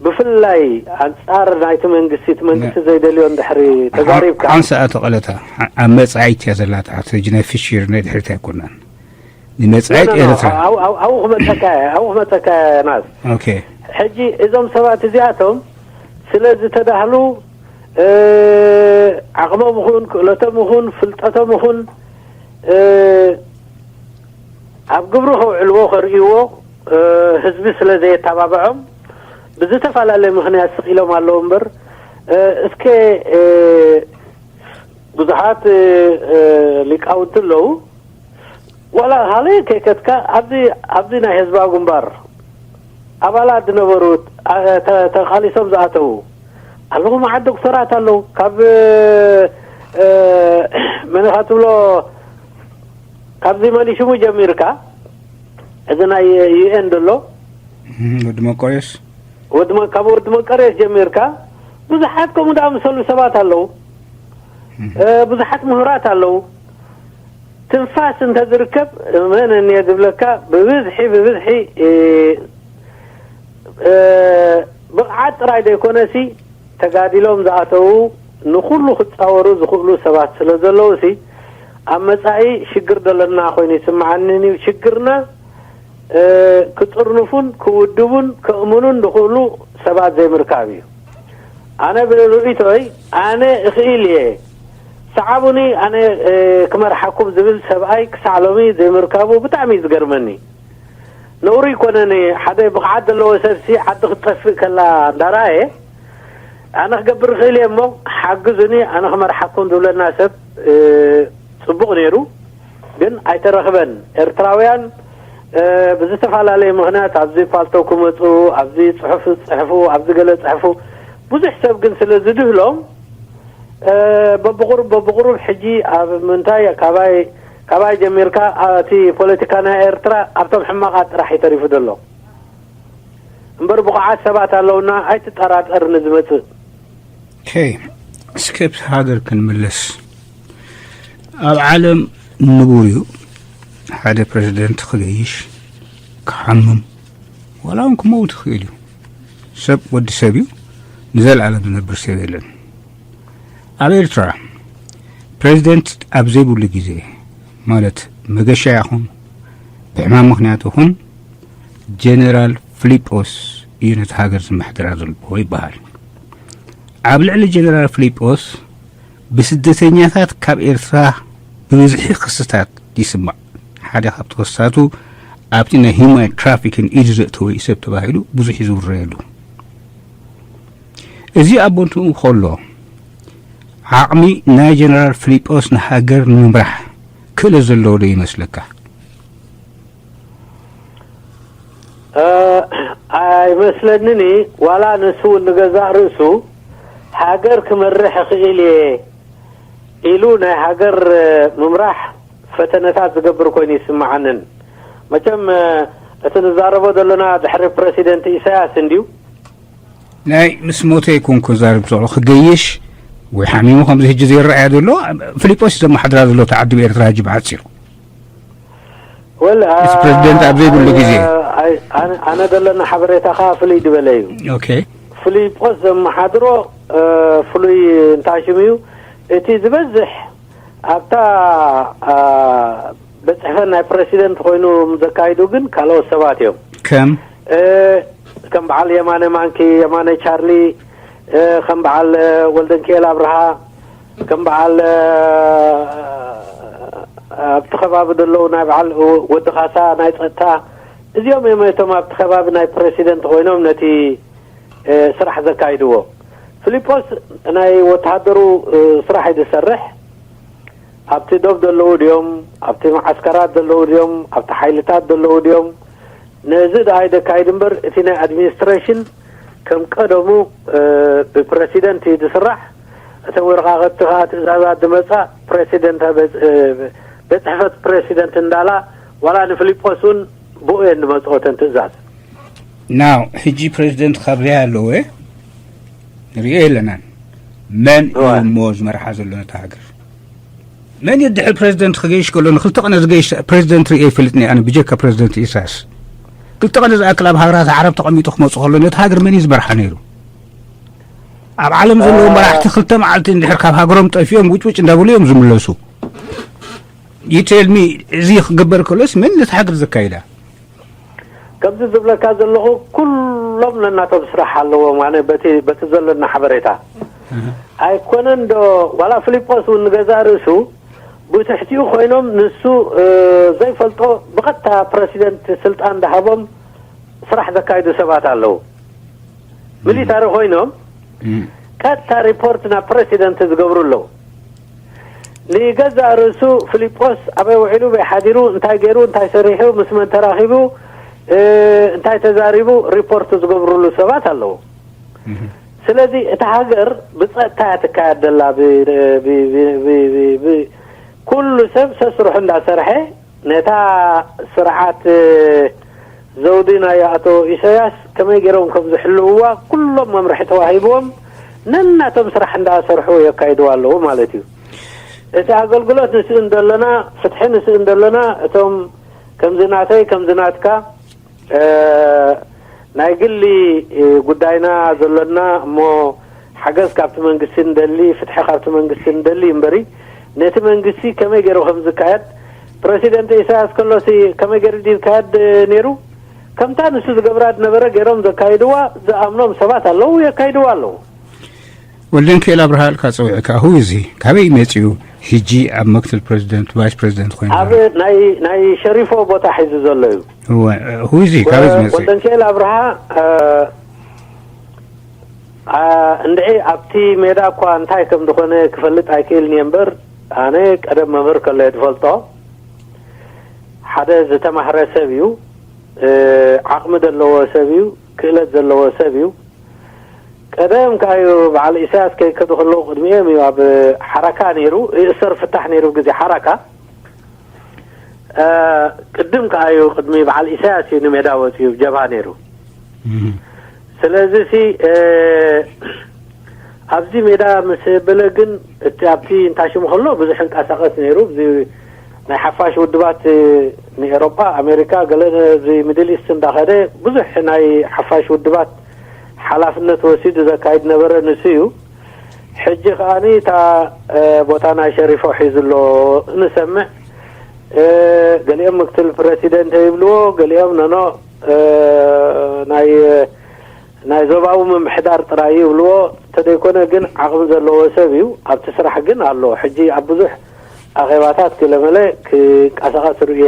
ብፍላይ ኣንጻር ናይቲ መንግስቲ እቲ መንግስቲ ዘይደልዮ እንድሕሪ ተዛሪብካ ዓንሰ ኣቶ ቀለታ ኣብ መጻኢት እያ ዘላ ተሓቶ ጅነ ፍሽር ናይ ድሕሪት ኣይኮናን ንመጻኢት ኤርትራ ኣብኡ ክመጸካ ኣብኡ ክመጸካ ናስ ኦኬ ሕጂ እዞም ሰባት እዚኣቶም ስለ ዝተዳህሉ ዓቕሞም ይኹን ክእለቶም ይኹን ፍልጠቶም ይኹን ኣብ ግብሪ ከውዕልዎ ከርእይዎ ህዝቢ ስለ ዘየተባብዖም ብዝተፈላለየ ምኽንያት ስቕ ኢሎም ኣለዉ እምበር እስከ ብዙሓት ሊቃውንቲ ኣለዉ ዋላ ካልእ ከይከድካ ኣብዚ ኣብዚ ናይ ህዝባዊ ግንባር ኣባላት ዝነበሩ ተቓሊሶም ዝኣተዉ ኣለዉ መዓት ዶክተራት ኣለዉ ካብ መን ኢኻ ትብሎ ካብዚ መን ሽሙ ጀሚርካ እዚ ናይ ዩ ኤን ዘሎ ወዲ መቆሬስ ወዲ መ- ካብ ወዲ መቀሬስ ጀሚርካ ብዙሓት ከምኡ ዝኣመሰሉ ሰባት ኣለዉ። ብዙሓት ምሁራት ኣለዉ። ትንፋስ እንተዝርከብ መን እኒአ ዝብለካ ብብዝሒ ብብዝሒ ብቕዓት ጥራይ ዘይኮነሲ ተጋዲሎም ዝኣተዉ ንኹሉ ክፃወሩ ዝኽእሉ ሰባት ስለ ዘለዉ ሲ ኣብ መፃኢ ሽግር ዘለና ኮይኑ ይስምዓንን እዩ። ሽግርና ክጥርንፉን ክውድቡን ከእምኑን ዝኽእሉ ሰባት ዘይምርካብ እዩ። ኣነ ብርእይቶይ ኣነ እኽእል እየ ሰዓቡኒ ኣነ ክመርሓኩም ዝብል ሰብኣይ ክሳዕ ሎሚ ዘይምርካቡ ብጣዕሚ እዩ ዝገርመኒ። ነውሪ ይኮነኒ ሓደ ብቕዓት ዘለዎ ሰብሲ ዓዲ ክትጠፍእ ከላ እንዳረኣየ ኣነ ክገብር እኽእል እየ እሞ ሓግዙኒ ኣነ ክመርሓኩም ዝብለና ሰብ ፅቡቕ ነይሩ። ግን ኣይተረኽበን። ኤርትራውያን ብዝተፈላለየ ምኽንያት ኣብዚ ፓልቶ ክመፁ ኣብዚ ፅሑፍ ፅሕፉ ኣብዚ ገለ ፅሕፉ ብዙሕ ሰብ ግን ስለ ዝድህሎም በብቑሩብ በብቑሩብ ሕጂ ኣብ ምንታይ ካባይ ካባይ ጀሚርካ እቲ ፖለቲካ ናይ ኤርትራ ኣብቶም ሕማቓት ጥራሕ እዩ ተሪፉ ዘሎ። እምበር ብቑዓት ሰባት ኣለውና ኣይትጠራጠር ንዝመፅእ። ኦኬ፣ እስከ ኣብቲ ሃገር ክንምለስ። ኣብ ዓለም ንቡር እዩ ሓደ ፕረዚደንት ክገይሽ፣ ክሓምም፣ ዋላ እውን ክመውት ይኽእል እዩ። ሰብ ወዲ ሰብ እዩ፣ ንዘለኣለም ዝነብር ሰብ የለን። ኣብ ኤርትራ ፕሬዚደንት ኣብ ዘይብሉ ግዜ ማለት መገሻ ይኹን ብሕማም ምኽንያት ይኹን ጀነራል ፍሊጶስ እዩ ነቲ ሃገር ዝመሓድራ ዘሎ ይበሃል። ኣብ ልዕሊ ጀነራል ፍሊጶስ ብስደተኛታት ካብ ኤርትራ ብብዝሒ ክስታት ይስማዕ። ሓደ ካብቲ ክስታቱ ኣብቲ ናይ ሂማን ትራፊክን ኢዱ ዘእተወ እዩ ሰብ ተባሂሉ ብዙሕ እዩ ዝውረየሉ። እዚ ኣብ ቦንትኡ ከሎ ዓቕሚ ናይ ጀነራል ፍሊጶስ ንሃገር ንምምራሕ ክእለት ዘለዎ ዶ ይመስለካ? ኣይመስለንን። ዋላ ንሱ እውን ንገዛእ ርእሱ ሃገር ክመርሕ እኽእል እየ ኢሉ ናይ ሃገር ምምራሕ ፈተነታት ዝገብር ኮይኑ ይስምዓንን። መቸም እቲ ንዛረቦ ዘለና ድሕሪ ፕረሲደንት ኢሳያስ እንድዩ። ናይ ምስ ሞተ ይኮን ክዛረብ ዘሎ ክገይሽ ወይ ሓሚሙ ከምዚ ሕጂ ዘይረኣያ ዘሎ ፊሊጶስ ዘመሓድራ ዘሎ ተዓዲ ብኤርትራ ሕጂ ብሓፂሩ ወል እቲ ፕሬዚደንት ኣብ ዘይብሉ ግዜ ኣነ ዘለና ሓበሬታ ከዓ ፍልይ ዝበለ እዩ። ኦኬ ፍሊጶስ ዘመሓድሮ ፍሉይ እንታይ ሽም እዩ እቲ ዝበዝሕ ኣብታ ቤት ጽሕፈት ናይ ፕረሲደንት ኮይኑ ዘካይዱ ግን ካልኦት ሰባት እዮም። ከም ከም በዓል የማነ ማንኪ፣ የማነ ቻርሊ፣ ከም በዓል ወልደንኪኤል ኣብርሃ፣ ከም በዓል ኣብቲ ከባቢ ዘለዉ ናይ በዓል ወዲ ካሳ ናይ ጸጥታ እዚኦም እዮም እቶም ኣብቲ ከባቢ ናይ ፕረሲደንት ኮይኖም ነቲ ስራሕ ዘካይድዎ። ፊሊጶስ ናይ ወተሃደሩ ስራሕ እዩ ዝሰርሕ። ኣብቲ ዶብ ዘለዉ ድዮም፣ ኣብቲ መዓስከራት ዘለዉ ድዮም፣ ኣብቲ ሓይልታት ዘለዉ ድዮም፣ ነዚ ደኣ እዩ ዘካይድ እምበር እቲ ናይ ኣድሚኒስትሬሽን ከም ቀደሙ ብፕረሲደንት እዩ ዝስራሕ። እተን ወረቓቕቲ ከዓ ትእዛዛት ዝመፃ ፕረሲደንት ቤት ፅሕፈት ፕረሲደንት እንዳላ ዋላ ንፊሊጶስ እውን ብኡ እየን ዝመፅኦ እተን ትእዛዝ። ናው ሕጂ ፕሬዚደንት ካብ ዘይ ኣለወ ንሪኦ የለናን። መን እዩ እሞ ዝመርሓ ዘሎ ነታ ሃገር? መን እዩ ድሕሪ ፕሬዚደንት ክገይሽ ከሎ ንክልተ ቀነ ዝገይሽ ፕሬዚደንት ሪኦ ይፈልጥኒ ኣነ ብጀካ ፕሬዚደንት ኢሳያስ። ክልተ ቀነ ዝኣክል ኣብ ሃገራት ዓረብ ተቐሚጡ ክመፁ ከሎ ነቲ ሃገር መን እዩ ዝመርሓ ነይሩ? ኣብ ዓለም ዘለዉ መራሕቲ ክልተ መዓልቲ እንድሕር ካብ ሃገሮም ጠፊኦም ውጭውጭ እንዳበሉ እዮም ዝምለሱ። ይቴልሚ እዚ ክግበር ከሎስ መን ነቲ ሃገር ዘካይዳ? ከምዚ ዝብለካ ዘለኹ ኩሎም ነናቶም ስራሕ ኣለዎም። ኣነ በቲ በቲ ዘለና ሓበሬታ ኣይኮነን ዶ ዋላ ፊሊጶስ እውን ንገዛእ ርእሱ ብትሕቲኡ ኮይኖም ንሱ ዘይፈልጦ ብቐጥታ ፕረሲደንት ስልጣን ዝሃቦም ስራሕ ዘካይዱ ሰባት ኣለዉ። ሚሊታሪ ኮይኖም ቀጥታ ሪፖርት ናብ ፕረሲደንት ዝገብሩ ኣለዉ። ንገዛእ ርእሱ ፊሊጶስ ኣበይ ውዒሉ ኣበይ ሓዲሩ እንታይ ገይሩ እንታይ ሰሪሑ ምስ መን ተራኺቡ እንታይ ተዛሪቡ ሪፖርት ዝገብርሉ ሰባት ኣለዉ። ስለዚ እታ ሃገር ብፀጥታ እያ ትካየድ ዘላ። ኩሉ ሰብ ሰስርሑ እንዳሰርሐ ነታ ስርዓት ዘውዲ ናይ ኣቶ ኢሳያስ ከመይ ገይሮም ከም ዝሕልውዋ ኩሎም መምርሒ ተዋሂብዎም ነናቶም ስራሕ እንዳሰርሑ የካይድዋ ኣለዉ ማለት እዩ። እቲ ኣገልግሎት ንስእን ደለና፣ ፍትሒ ንስእን ደለና፣ እቶም ከምዚ ናተይ ከምዚ ናትካ ናይ ግሊ ጉዳይና ዘሎና እሞ ሓገዝ ካብቲ መንግስቲ ንደሊ፣ ፍትሒ ካብቲ መንግስቲ ንደሊ እምበሪ ነቲ መንግስቲ ከመይ ገይሩ ከም ዝካየድ፣ ፕረሲደንት ኢሳያስ ከሎሲ ከመይ ገይሩ ድዩ ዝካየድ ነይሩ? ከምታ ንሱ ዝገብራ ዝነበረ ገይሮም ዘካይድዋ ዝኣምኖም ሰባት ኣለዉ፣ የካይድዋ ኣለዉ። ወልደንኪኤል ኣብርሃ ኢልካ ጸዊዕካ፣ ሁዚ ካበይ መጺኡ? ሕጂ ኣብ መክትል ፕረዚደንት፣ ቫይስ ፕረዚደንት ኮይኑ ኣብ ዘሎ። ናይ ናይ ሸሪፎ ቦታ ሒዙ ዘሎ እዩ። እወ፣ ሁዚ ካበይ ዝመጽእ? ወልደንኪኤል ኣብርሃ እ፣ ኣ፣ እንድዒ ኣብቲ ሜዳ እኳ እንታይ ከም ዝኾነ ክፈልጥ ኣይክእልን እየ እምበር፣ ኣነ ቀደም መምህር ከሎ እየ ዝፈልጦ። ሓደ ዝተማህረ ሰብ እዩ። እ፣ ዓቕሚ ዘለዎ ሰብ እዩ። ክእለት ዘለዎ ሰብ እዩ። ቀደም ከኣዩ በዓል ኢሳያስ ከይከዱ ከለዉ ቅድሚኦም እዩ ኣብ ሓራካ ነይሩ፣ ይእሰር ፍታሕ ነይሩ ግዜ ሓራካ። እ፣ ቅድም ከኣዩ ቅድሚ በዓል ኢሳያስ እዩ ንሜዳ ወፂኡ ጀብሃ ነይሩ። እም። ስለዚ ሲ፣ እ፣ ኣብዚ ሜዳ ምስ በለ ግን እቲ ኣብቲ እንታይ ሽሙ ከሎ ብዙሕ እንቀሳቐስ ነይሩ። እዚ ናይ ሓፋሽ ውድባት፣ እ፣ ንኤሮጳ፣ ኣሜሪካ፣ ገለ እዚ ሚድል ኢስት እንዳኸደ ብዙሕ ናይ ሓፋሽ ውድባት ሓላፍነት ወሲዱ ዘካይድ ነበረ ንሱ እዩ። ሕጂ ከኣኒ እታ፣ እ፣ ቦታ ናይ ሸሪፎ ሒዙ ኣሎ ንሰምዕ። እ፣ ገሊኦም ምክትል ፕረሲደንት ይብልዎ፣ ገሊኦም ነኖ፣ እ፣ ናይ፣ ናይ ዞባዊ ምምሕዳር ጥራይ ይብልዎ። እንተደይኮነ ግን ዓቕሚ ዘለዎ ሰብ እዩ። ኣብቲ ስራሕ ግን ኣሎ። ሕጂ ኣብ ብዙሕ ኣኼባታት ገለመለ ክንቀሳቐስ ርእየ።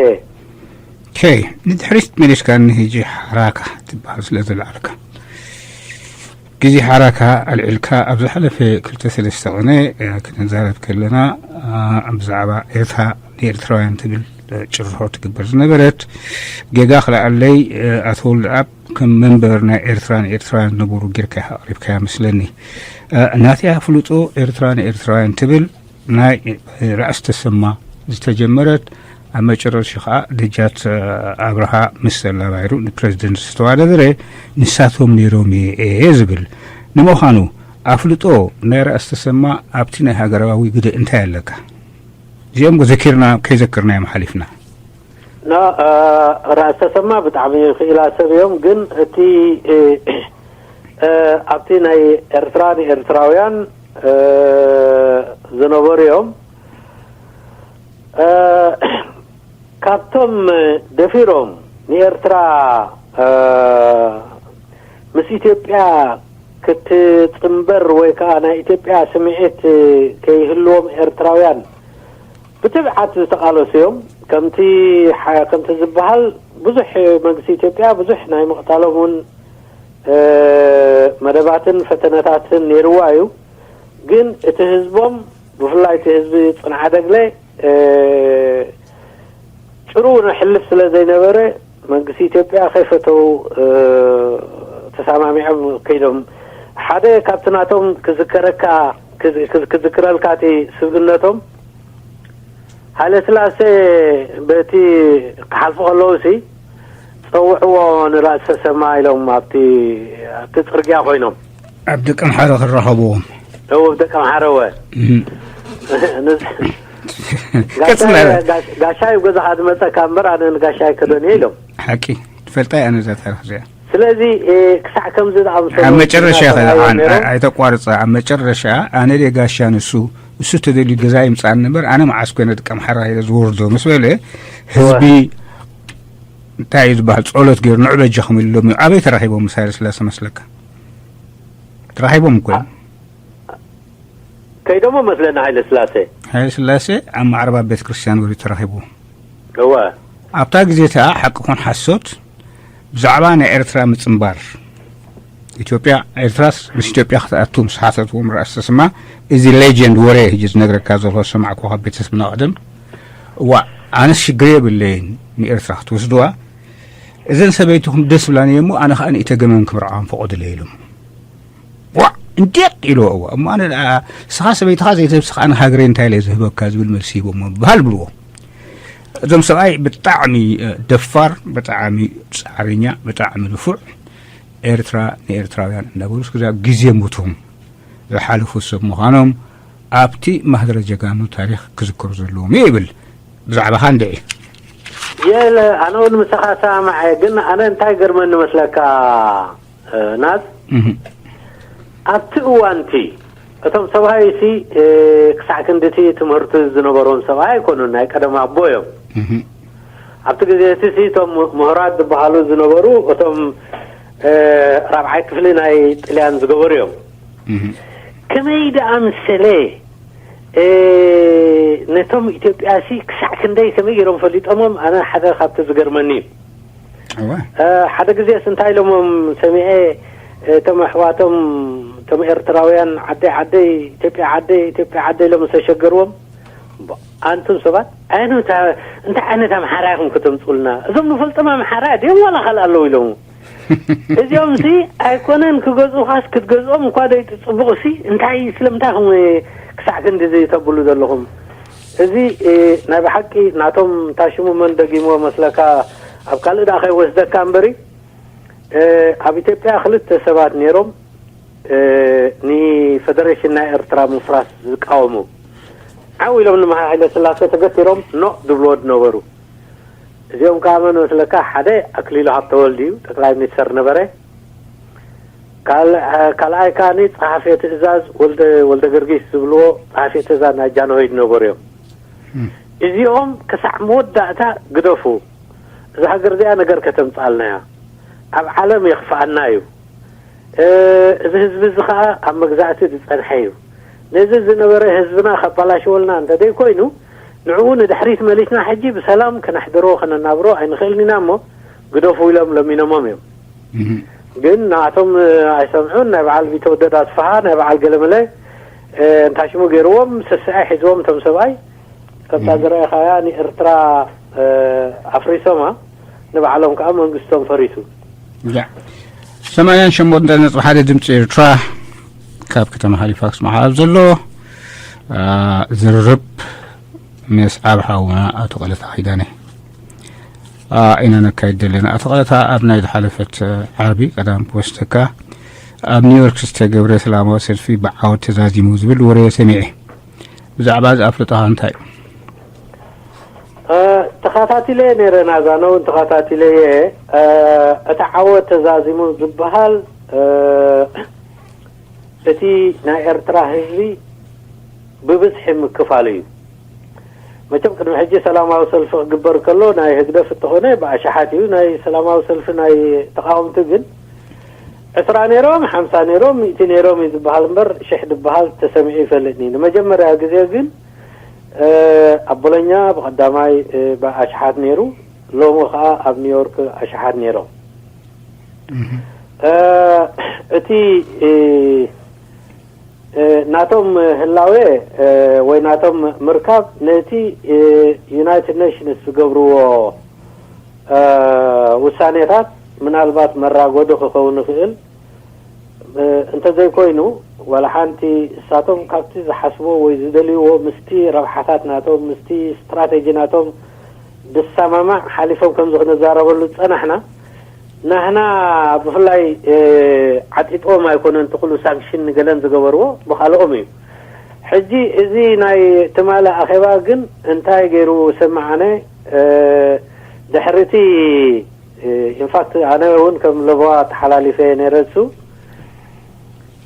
ኦኬ፣ ንድሕሪት መሊስካ ንህጂ ሓራካ ትበሃል ስለ ዝለዓልካ፣ ግዜ ሓራካ ኣልዒልካ ኣብ ዝሓለፈ ክልተ ሰለስተ ቅነ፣ እ፣ ክንዛረብ ከለና፣ እ፣ ብዛዕባ ኤርትራ ንኤርትራውያን ትብል፣ እ፣ ጭርሖ ትግበር ዝነበረት ጌጋ ክለዓለይ፣ እ፣ ኣቶ ወልደኣብ ከም መንበር ናይ ኤርትራ ንኤርትራውያን ዝነበሩ ጌርካ ኢኻ ኣቕሪብካያ መስለኒ። እ፣ ናተይ ኣፍልጦ ኤርትራ ንኤርትራውያን ትብል ናይ ራእሲ ተሰማ ዝተጀመረት ኣብ መጨረሻ ከዓ ደጃት ኣብርሃ ምስ ሰላባይሩ ንፕረዚደንት ዝተዋዳደረ ንሳቶም ነይሮም እየ ዝብል። ንምዃኑ ኣፍልጦ ናይ ራእሲ ተሰማ ኣብቲ ናይ ሃገራዊ ግደ እንታይ ኣለካ? እዚኦም ዘኪርና ከይዘክርናዮም ሓሊፍና። ና፣ እ፣ ራእሲ ተሰማ ብጣዕሚ ክኢላ ሰብ እዮም፣ ግን እቲ፣ እ፣ እ፣ ኣብቲ ናይ ኤርትራ ንኤርትራውያን፣ እ፣ ዝነበሩ እዮም። እ፣ ካብቶም ደፊሮም ንኤርትራ፣ እ፣ ምስ ኢትዮጵያ ክትጽንበር ወይ ከኣ ናይ ኢትዮጵያ ስምዒት ከይህልዎም ኤርትራውያን ብትብዓት ዝተቓለሱ እዮም። ከምቲ ሓ-፣ ከምቲ ዝበሃል ብዙሕ መንግስቲ ኢትዮጵያ ብዙሕ ናይ ምቕታሎም እውን፣ እ፣ መደባትን ፈተነታትን ነይርዋ እዩ። ግን እቲ ህዝቦም፣ ብፍላይ እቲ ህዝቢ ጽንዓደግለ፣ እ፣ ጭሩ ነሕልፍ ስለ ዘይነበረ መንግስቲ ኢትዮጵያ ከይፈተው፣ እ፣ ተሰማሚዖም ከይዶም። ሓደ ካብቲ ናቶም ክዝከረካ፣ ክዝ-፣ ክዝ-፣ ክዝክረልካ እቲ ስብእነቶም፣ ሃይለ ስላሴ በቲ ክሓልፉ ከለዉ ሲ ጸውዕዎ ንራእሲ ተሰማ ኢሎም ኣብቲ፣ ኣብቲ ጽርግያ ኮይኖም። ኣብ ደቀምሓረ ክራኸብዎም። እው፣ ኣብ ደቀምሓረ እወ። እም። ንስ-፣ ቀጽል ጋሻ፣ ኣረ። ጋሽ-፣ ጋሻ እዩ ገዛኻ ዝመጸካ እምበር ኣነ ንጋሻ ኣይከዶን እየ ኢሎም። ሓቂ። ትፈልጣ እያ ነዛ ታሪኽ እዚኣ። ስለዚ፣ እ፣ ክሳዕ ከምዚ ዝኣመሰሉ ኣብ መጨረሻ ኩነታት ከ-፣ ኣን-፣ ነይሮም። ኣይ-፣ ኣይተቋርጻ። ኣብ መጨረሻ ኣነ ድየ ጋሻ ንሱ፣ እሱ ተደልዩ ገዛ ይምጻእኒ እምበር ኣነ መዓስ ኮይነ ደቀምሓረ ኢለ ዝወርዶ ምስ በለ፣ ህዝቢ እወ። እንታይ እዩ ዝበሃል ጸሎት ገይሩ ንዑ በጃኹም ኢሎም እዩ። ኣበይ ተራኺቦም ምስ ሃይለ ስላሴ መስለካ? ተራኺቦም እኮ እዮም። ከይዶሞ መስለኒ ሃይለ ስላሴ። ሃይለ ስላሴ ኣብ ማዕረባ ቤተ ክርስቲያን ወሪዱ ተራኺቡ። እወ። ኣብታ ግዜ እቲኣ ሓቂ ኮን ሓሶት ብዛዕባ ናይ ኤርትራ ምጽንባር ኢትዮጵያ፣ ኤርትራስ ምስ ኢትዮጵያ ክትኣቱ ምስ ሓተትዎም ራእሲ ተሰማ፣ እዚ ሌጀንድ ወረ ሕጂ ዝነግረካ ዘሎ ሰማዕኩ ካብ ቤተሰብና ቀደም። እዋ፣ ኣነስ ሽግር የብለይን ንኤርትራ ክትወስድዋ። እዘን ሰበይትኹም ደስ ብላኒ እሞ ኣነ ኸኣ ንኢተገመን ክምርዓወን ፈቐዱለይ ኢሎም። ዋ፣ እንዴት ኢልዎ። እዋ፣ እሞ ኣነ ደኣ፣ ንስኻ ሰበይትኻ ዘይትህብስ ኸኣ ንሃገረይ እንታይ ኢለ ዝህበካ ዝብል መልሲ ሂቦሞ። በሃል ብልዎ። እዞም ሰብኣይ ብጣዕሚ ደፋር፣ ብጣዕሚ ፃዕርኛ፣ ብጣዕሚ ንፉዕ፣ ኤርትራ ንኤርትራውያን እንዳበሉ እስከዛ ግዜ ሞቶም ዝሓለፉ ሰብ ምዃኖም ኣብቲ ማህደረ ጀጋኑ ታሪኽ ክዝከሩ ዘለዎም እዩ ይብል። ብዛዕባኻ እንድዒ። የለ፣ ኣነ እውን ምሳኻ ሰማማዕ እየ። ግን ኣነ እንታይ ገርመኒ መስለካ ናዝ፣ ኣብቲ እዋንቲ እቶም ሰብኣይ ሲ ክሳዕ ክንድቲ ትምህርቲ ዝነበሮም ሰብኣይ ኣይኮኑን፣ ናይ ቀደም ኣቦ እዮም። ኣብቲ ግዜ እቲ ሲ እቶም ምሁራት ዝበሃሉ ዝነበሩ እቶም ራብዓይ ክፍሊ ናይ ጥልያን ዝገበሩ እዮም። ከመይ ደኣ ምሰለ ነቶም ኢትዮጵያ ሲ ክሳዕ ክንደይ ከመይ ገይሮም ፈሊጦሞም? ኣነ ሓደ ካብቲ ዝገርመኒ እዩ። ሓደ ግዜስ እንታይ ኢሎሞም ሰሚዐ፣ እቶም ኣሕዋቶም እቶም ኤርትራውያን ዓደይ ዓደይ ኢትዮጵያ ዓደይ ኢትዮጵያ ዓደይ ኢሎም ዝተሸገርዎም፣ ኣንቱም ሰባት ኣነ እንታይ ዓይነት ኣምሓራ ኢኹም ከተምፅኡልና? እዞም ንፈልጦም ኣምሓራ ድዮም ዋላ ካልእ ኣለዉ ኢሎም። እዚኦም ሲ ኣይኮነን ክገዝኡኻስ ክትገዝኦም እኳ ደይትፅብቑ ሲ እንታይ ስለምንታይ ኢኹም ክሳዕ ክንዲ እዚ ተብሉ ዘለኹም? እዚ ናይ ብሓቂ ናቶም ታሽሙ መን ደጊምዎ መስለካ? ኣብ ካልእ ደኣ ከይወስደካ እምበሪ ኣብ ኢትዮጵያ ክልተ ሰባት ነይሮም ንፈደሬሽን ናይ ኤርትራ ምፍራስ ዝቃወሙ። ዓው ኢሎም ንመሃ ሃይለ ስላሴ ተገቲሮም ኖ ድብልዎ ዝነበሩ። እዚኦም ከዓ መን መስለካ? ሓደ ኣክሊሉ ሃብተወልድ እዩ፣ ጠቅላይ ሚኒስተር ነበረ። ካልኣይ ከዓ ጸሓፊ ትእዛዝ ወልደ ገርጊስ ዝብልዎ ጸሓፊ ትእዛዝ ናይ ጃንሆይ ዝነበሩ እዮም። እዚኦም ክሳዕ መወዳእታ ግደፉ፣ እዛ ሃገር እዚኣ ነገር ከተምጻልና እያ፣ ኣብ ዓለም የኽፍኣና እዩ፣ እዚ ህዝቢ እዚ ከዓ ኣብ መግዛእቲ ዝጸንሐ እዩ፣ ነዚ ዝነበረ ህዝብና ከባላሽወልና እንተደይ ኮይኑ ንዕኡ ንድሕሪት መሊስና ሕጂ ብሰላም ከነሕድሮ ከነናብሮ ኣይንኽእልን ኢና እሞ ግደፉ ኢሎም ለሚኖሞም እዮም። ግን ንኣቶም ኣይሰምዑን። ናይ በዓል ቢተወደድ ኣስፍሃ፣ ናይ በዓል ገለመለ፣ እንታይ ሽሙ ገይርዎም፣ ስስዐ ሒዝዎም እቶም ሰብኣይ። ከምታ ዝረኣኻያ ንኤርትራ ኣፍሪሶማ፣ ንባዕሎም ከዓ መንግስቶም ፈሪሱ። ሰማንያን ሸሞንተን ነጥቢ ሓደ ድምፂ ኤርትራ ካብ ከተማ ሃሊፋክስ መሓላፍ ዘሎ ዝርርብ ምስ ዓብ ሓውና ኣቶ ቀለታ ኪዳነ ኢና ነካይድ ዘለና። ኣቶ ቀለታ፣ ኣብ ናይ ዝሓለፈት ዓርቢ ቀዳም ክወስደካ፣ ኣብ ኒውዮርክ ዝተገብረ ሰላማዊ ሰልፊ ብዓወት ተዛዚሙ ዝብል ወረ ሰሚዐ። ብዛዕባ እዚ ኣፍልጦኻ እንታይ እዩ? ተኸታቲለ ነይረ፣ ናዛነ እውን ተኸታቲለ እየ። እቲ ዓወት ተዛዚሙ ዝበሃል እቲ ናይ ኤርትራ ህዝቢ ብብዝሒ ምክፋሉ እዩ። መቸም ቅድሚ ሕጂ ሰላማዊ ሰልፊ ክግበር ከሎ ናይ ህግደፍ እንተኾነ ብኣሽሓት እዩ፣ ናይ ሰላማዊ ሰልፊ ናይ ተቃወምቲ ግን ዕስራ ነይሮም፣ ሓምሳ ነይሮም፣ ሚእቲ ነይሮም እዩ ዝበሃል እምበር ሽሕ ዝበሃል ተሰሚዑ ይፈልጥኒ። ንመጀመርያ ግዜ ግን ኣብ ቦሎኛ ብቐዳማይ ብኣሽሓት ነይሩ፣ ሎሚ ከዓ ኣብ ኒውዮርክ ኣሽሓት ነይሮም። እቲ ናቶም ህላዌ ወይ ናቶም ምርካብ ነቲ ዩናይትድ ኔሽንስ ዝገብርዎ ውሳኔታት ምናልባት መራጎዲ ክኸውን ይኽእል። እንተዘይኮይኑ ዋላ ሓንቲ እሳቶም ካብቲ ዝሓስቦ ወይ ዝደልይዎ ምስቲ ረብሓታት ናቶም ምስቲ ስትራቴጂ ናቶም ዝሰማማዕ ሓሊፎም ከምዚ ክንዛረበሉ ዝጸናሕና ናህና ብፍላይ ዓጢጥዎም ኣይኮነን ትኽሉ ሳንክሽን ንገለን ዝገበርዎ ብኻልኦም እዩ። ሕጂ እዚ ናይ ትማሊ ኣኼባ ግን እንታይ ገይሩ ስምዓነ ድሕሪቲ ኢንፋክት ኣነ እውን ከም ለበዋ ተሓላሊፈ ነይረ እሱ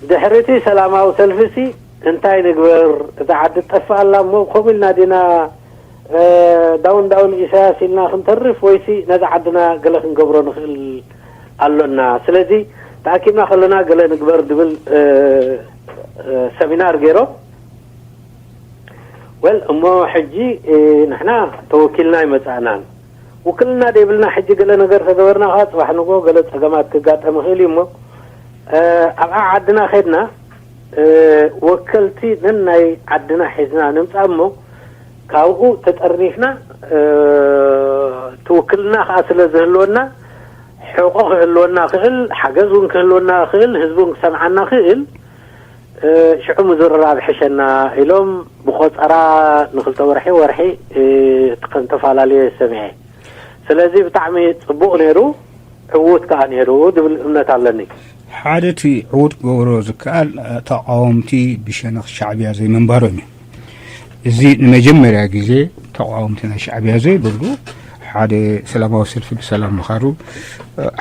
ድሕሪቲ ሰላማዊ ሰልፊ ሲ እንታይ ንግበር? እዛ ዓዲ ትጠፍእ ኣላ እሞ ከምኡ ኢልና ዲና ዳውን ዳውን ኢሳያስ ኢልና ክንተርፍ ወይሲ ነዛ ዓድና ገለ ክንገብሮ ንኽእል ኣሎና። ስለዚ ተኣኪብና ከለና ገለ ንግበር ዝብል ሰሚናር ገይሮም። ወል እሞ ሕጂ ንሕና ተወኪልና ኣይመጻእናን። ውክልና ደይብልና ሕጂ ገለ ነገር ተገበርና ከዓ ጽባሕ ንግሆ ገለ ጸገማት ክጋጠም ይኽእል እዩ እሞ ኣብኣ ዓድና ከድና ወከልቲ ነናይ ዓድና ሒዝና ንምጻእ እሞ ካብኡ ተጠርኒፍና ትውክልና ከዓ ስለ ዝህልወና ሕቆ ክህልወና ክእል ሓገዝ እውን ክህልወና ክእል ህዝቢ እውን ክሰምዓና ክእል ሽዑ ምዝርራብ ሕሸና ኢሎም ብቆፀራ ንክልተ ወርሒ ወርሒ እቲ ከም ተፈላለየ ሰሚዐ። ስለዚ ብጣዕሚ ፅቡቕ ነይሩ፣ ዕዉት ከዓ ነይሩ ዝብል እምነት ኣለኒ። ሓደ እቲ ዕዉት ክገብሮ ዝከኣል ተቃወምቲ ብሸነኽ ሻዕብያ ዘይምንባሮም እዩ። እዚ ንመጀመርያ ግዜ ተቃወምቲ ናይ ሻዕብያ ዘይብሉ ሓደ ሰላማዊ ሰልፊ ብሰላም ምኻዱ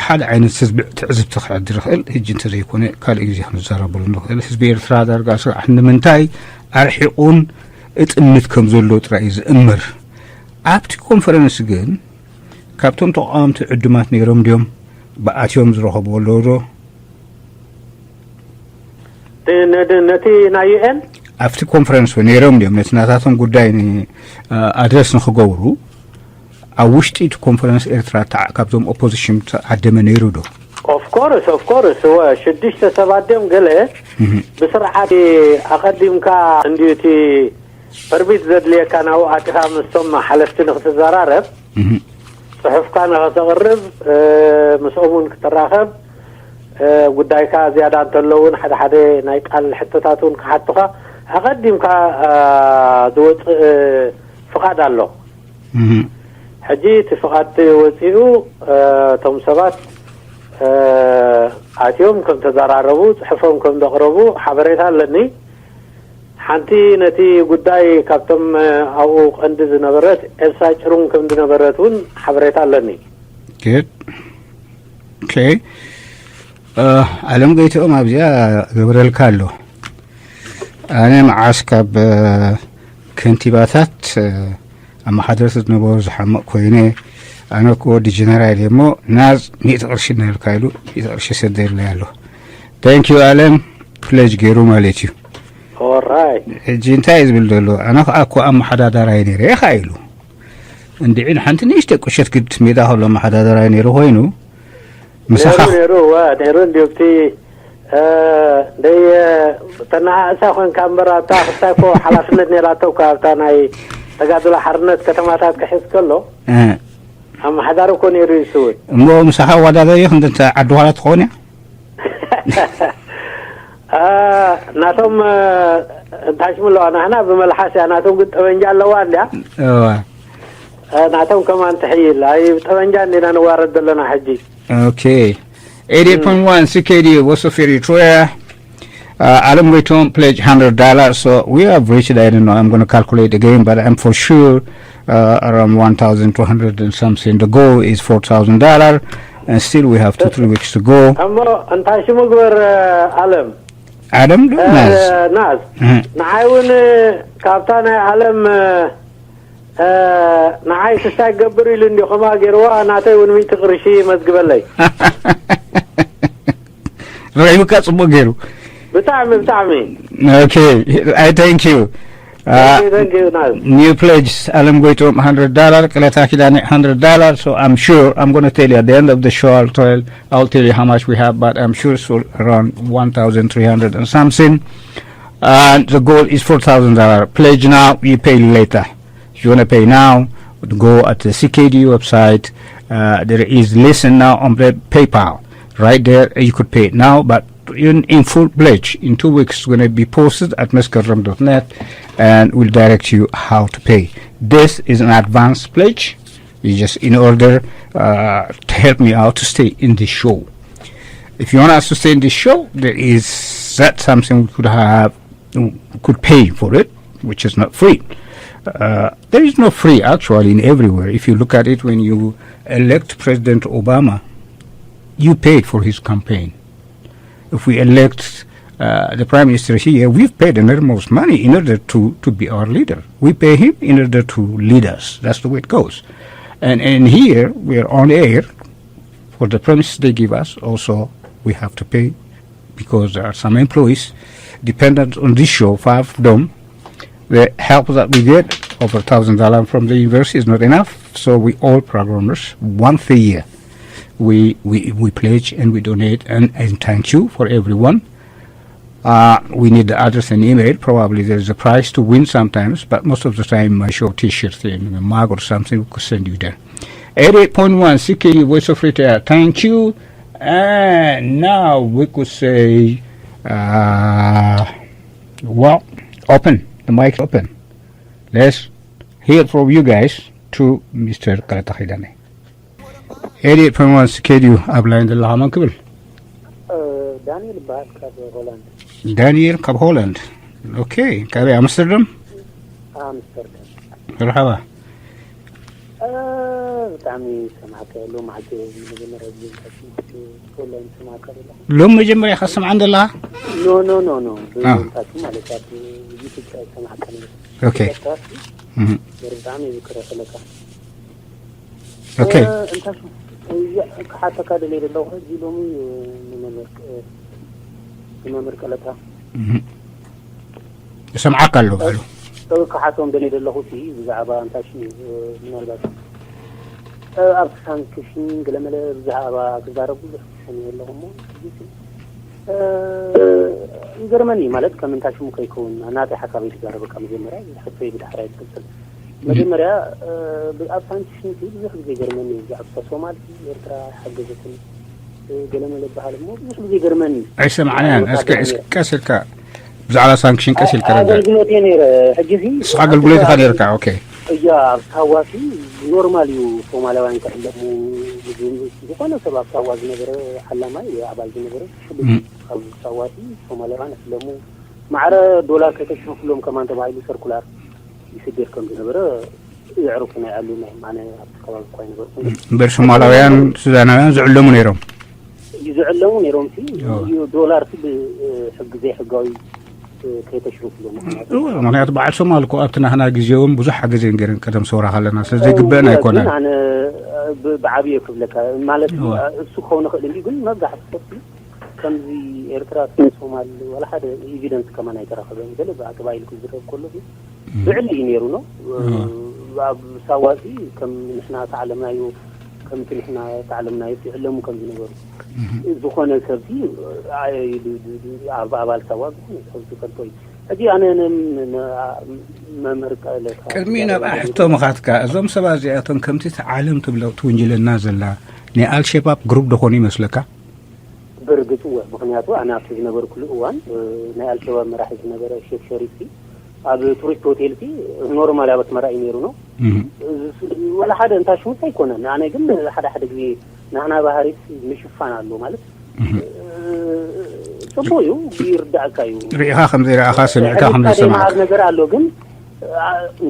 ሓደ ዓይነት ስዝብዕ ትዕዝብቲ ክሕድር ይኽእል። ሕጂ እንተዘይኮነ ካልእ ግዜ ክንዛረበሉ ንኽእል። ህዝቢ ኤርትራ ዳርጋ ስራሕ ንምንታይ ኣርሒቑን እጥምት ከም ዘሎ ጥራይ እዩ ዝእምር። ኣብቲ ኮንፈረንስ ግን ካብቶም ተቃወምቲ ዕዱማት ነይሮም ድዮም? ብኣትዮም ዝረኸብዎ ኣለዉ ዶ? ነቲ ናይ ዩኤን ኣብቲ ኮንፈረንስ ነይሮም ድዮም? ነቲ ናታቶም ጉዳይ ኣድረስ ንክገብሩ ኣብ ውሽጢ እቲ ኮንፈረንስ ኤርትራ ተዓ- ካብዞም ኦፖዚሽን ተዓደመ ነይሩ ዶ? ኦፍኮርስ ኦፍኮርስ እወ ሽዱሽተ ሰባት ድዮም ገለ ብስርዓት ኣቐዲምካ እንድዩ እቲ ፐርሚት ዘድልየካ ናብኡ ኣቲኻ ምስቶም ሓለፍቲ ንክትዘራረብ ጽሑፍካ ንኸተቕርብ ምስኦም እውን ክትራኸብ ጉዳይካ ዝያዳ እንተሎ እውን ሓደ ሓደ ናይ ቃል ሕቶታት እውን ክሓቱኻ ኣቐዲምካ ዝወፅእ ፍቓድ ኣሎ። ሕጂ እቲ ፍቓድ ወፂኡ እቶም ሰባት ኣትዮም ከም ተዘራረቡ ፅሑፎም ከም ዘቕረቡ ሓበሬታ ኣለኒ። ሓንቲ ነቲ ጉዳይ ካብቶም ኣብኡ ቀንዲ ዝነበረት ኤልሳ ጭሩም ከም ዝነበረት እውን ሓበሬታ ኣለኒ። ኦኬ ኣለም ገይትኦም ኣብዚኣ ገብረልካ ኣሎ። ኣነ መዓስ ካብ ከንቲባታት ኣመሓደርቲ ዝነበሩ ዝሓመቕ ኮይነ ኣነ ክወዲ ጀነራል እሞ ናዝ ሚእቲ ቅርሺ እናበልካ ኢሉ ሚእቲ ቅርሺ ሰደለይ ኣሎ። Thank you ኣለም ፕለጅ ገይሩ ማለት እዩ። ኦራይ ሕጂ እንታይ እዩ ዝብል ዘሎ? ኣነ ከዓ እኮ ኣመሓዳዳራይ ነይረ ኢኻ ኢሉ። እንድዒ ንሓንቲ ንእሽተ ቁሸት ግድ ሜዳ ከሎ ኣመሓዳዳራይ ነይሩ ኮይኑ ምሳኻ ነይሩ ነይሩ እወ ነይሩ እንዲዩ እቲ ደይ ተነኣእሳ ኮንካ እምበር ኣብታ ክስታይ ኮ ሓላፍነት ነይራቶ እኳ ኣብታ ናይ ተጋድሎ ሓርነት ከተማታት ክሕዝ ከሎ እ፣ ኣመሓዳሪ እኮ ነይሩ እዩ እሱ እውን እሞ ምሳኻ ኣወዳዳሪ ክንዲ ዓዲ ኋላ ትኸውን እያ። ናቶም እንታይ ሽሙ ኣለዋ ናህና ብመልሓስ እያ ናቶም ግን ጠበንጃ ኣለዋ እንዲያ እዋ ናቶም ከማን ትሕይል ኣይ ጠበንጃ እንዲና ንዋረድ ዘለና ሕጂ Okay. eighty-eight point one C K D Voice of Eritrea. Uh, Alam Gaitom pledged hundred dollars, so we have reached, I don't know, I'm going to calculate again, but I'm for sure uh, around one thousand two hundred and something. The goal is four thousand dollars, and still we have two, three weeks to go. እሞ እንታይ ሽሙ ግበር ኣለም ኣለም ዶ ናዝ ናዝ ንዓይ እውን ካብታ ናይ ኣለም ንዓይ ስሳይ ገብር ኢሉ እንዲ ከምኣ ገይርዋ ናተይ እውን ሚእቲ ቅርሺ መዝግበለይ ረኺብካ ጽቡቅ ገይሩ ብጣዕሚ ብጣዕሚ okay I thank you. Uh, Thank you, thank you, Naz. New pledge, Alam Goitom, hundred dollar, Kaleta Kidane, hundred dollar. So I'm sure I'm going to tell you at the end of the show. I'll tell, I'll tell you how much we have, but I'm sure it's around one thousand three hundred and something. And the goal is four thousand dollar. Pledge now, you pay later. If you want to pay now, go at the C K D website. Uh, there is listen now on the PayPal. Right there, you could pay it now, but in, in full pledge in two weeks it's going to be posted at meskerram dot net, and we'll direct you how to pay. This is an advance pledge. You just in order uh, to help me out to stay in this show. If you want us to stay in this show, there is that something we could have, could pay for it, which is not free. Uh, there is no free actually in everywhere. If you look at it, when you elect President Obama, you pay for his campaign. If we elect uh, the prime minister here, we've paid enormous money in order to, to be our leader. We pay him in order to lead us. That's the way it goes. And, and here, we are on air. For the premises they give us, also, we have to pay because there are some employees dependent on this show, five of them. The help that we get, over thousand dollars from the university, is not enough. So we all programmers, once a year, we, we, we pledge and we donate. And, and thank you for everyone. Uh, we need the address and email. Probably there's a prize to win sometimes, but most of the time, my show T-shirt and a mug or something we could send you there. Eighty-eight point one C K U Voice of Eritrea. Thank you. And now we could say, uh, well, open. The mic open. Let's hear from you guys to Mister ቀለታ ኪዳነ። ኤዲ ፎንዋንስ ኬድዩ ኣብ ላይን ዘለኻ መን ክብል? ዳንኤል ይበሃል ካብ ሆላንድ። ዳንኤል ካብ ሆላንድ። ኦኬ፣ ካበይ? ኣምስተርዳም። ኣምስተርዳም። መርሓባ። ብጣዕሚ ሰማዕከ ሎም ዓጀ መጀመርያ ጊዜ ሆላንድ ሰማዕከ ዘለኹ። ሎም መጀመርያ ኢኻ ትሰምዓን ዘለኻ? ኖ ኖ ኖ ኖ ብታችሁ ማለት ኣብ ዩቱብ ሰማዕከ ነበር። ኦኬ። ብጣዕሚ ይዝክረ ከለካ ኦኬ። እንታይ ክሓተካ ደልየ ዘለኹ ሕጂ ሎሚ ንመመር ንመምህር ቀለታ ይሰምዓካ ኣሎ ባዕሉ። ክሓቶም ደልየ ዘለኹ ሲ ብዛዕባ እንታይ ሽሙ ምናልባት ኣብ ሳንክሽን ገለመለ ብዛዕባ ክዛረብ ብዙሕ ክሰሚ ኣለኹ እሞ ይገርመኒ ማለት ከም እንታይ ሽሙ ከይከውን ናተይ ሓሳብ ይዛረበካ መጀመርያ ሕቶይ ብዳሕራይ ትቅፅል መጀመርያ ኣብ ሳንክሽን ብዙሕ ግዜ ገርመኒ ብዛዕባ ሶማል ኤርትራ ሓገዘትን ገለመለ ይበሃል እሞ ብዙሕ ግዜ ገርመኒ ኣይሰማዕናያን እስከ እስከ ቀስ ኢልካ ብዛዕባ ሳንክሽን ቀስ ኢልካ ረዳ ኣገልግሎት እየ ነይረ ሕጂ ሲ ንስኻ ኣገልግሎት ኢኻ ነርካ ኦኬ እያ ኣብ ሳዋሲ ኖርማል እዩ ሶማላውያን ክዕለሙ ዝኾነ ሰብ ኣብ ሳዋ ዝነበረ ዓላማይ ወይ ኣባል ዝነበረ ኣብ ሳዋሲ ሶማላውያን ክዕለሙ ማዕረ ዶላር ከይተሽርፍሎም ከማን ተባሂሉ ሰርኩላር ይስደድ ከም ዝነበረ የዕርፉ ናይ ኣሉ ናይ ኣነ ኣብቲ ከባቢ እኳ ይነበርኩ እምበር ሶማላውያን ሱዳናውያን ዝዕለሙ ነይሮም ዝዕለሙ ነይሮም ሲ ዶላር ሲ ብሕጊ ዘይሕጋዊ ከይተሽርፍሎም እወ ምክንያቱ በዓል ሶማል እኮ ኣብቲ ናህና ግዜ እውን ብዙሕ ሓገዝ እዮም ገይረን ቀደም ሰውራ ከለና ስለ ዘይግበአን ኣይኮነን ኣነ ብዓብዮ ክብለካ ማለት እሱ ክኸውን ይኽእል እዩ ግን መብዛሕትኡ ከምዚ ኤርትራ ሶማል ዋላ ሓደ ኤቪደንስ ከማን ኣይተረኸበን ገለ ብኣተባሂሉ ክዝረብ ከሎ ብዕሊ እዩ ነይሩ ነው ኣብ ሳዋሲ ከም ንሕና ተዓለምናዮ ከምቲ ንሕና ተዓለምናዮ ይዕለሙ ከም ዝነበሩ ዝኾነ ሰብቲ ኣብ ኣባል ሳዋ ዝኾነ ሰብ ዝፈልጦ እዩ ሕጂ ኣነ መምህር ቀለታ ቅድሚ ናብ ኣሕቶ ምኻትካ እዞም ሰባት እዚኣቶም ከምቲ ተዓለም ትብሎ ትውንጅለና ዘላ ናይ ኣልሸባብ ግሩፕ ደኾኑ ይመስለካ ብርግጽ እወ ምክንያቱ ኣነ ኣብቲ ዝነበርኩሉ እዋን ናይ ኣልሸባብ መራሒ ዝነበረ ሼክ ሸሪፍ ኣብ ቱሪስት ሆቴል ሲ ኖርማል ኣብ ኣስመራ እዩ ነይሩ ነው ወላ ሓደ እንታይ ሽሙስ ኣይኮነን ኣነ ግን ሓደ ሓደ ግዜ ናህና ባህሪት ምሽፋን ኣሎ ማለት ጽቡቅ እዩ ይርዳእካ እዩ ርኢኻ ከም ዘይረኣኻ ሰሚዕካ ከም ሕድካ ዘይሰማዕካ ዘይምሃብ ነገር ኣሎ ግን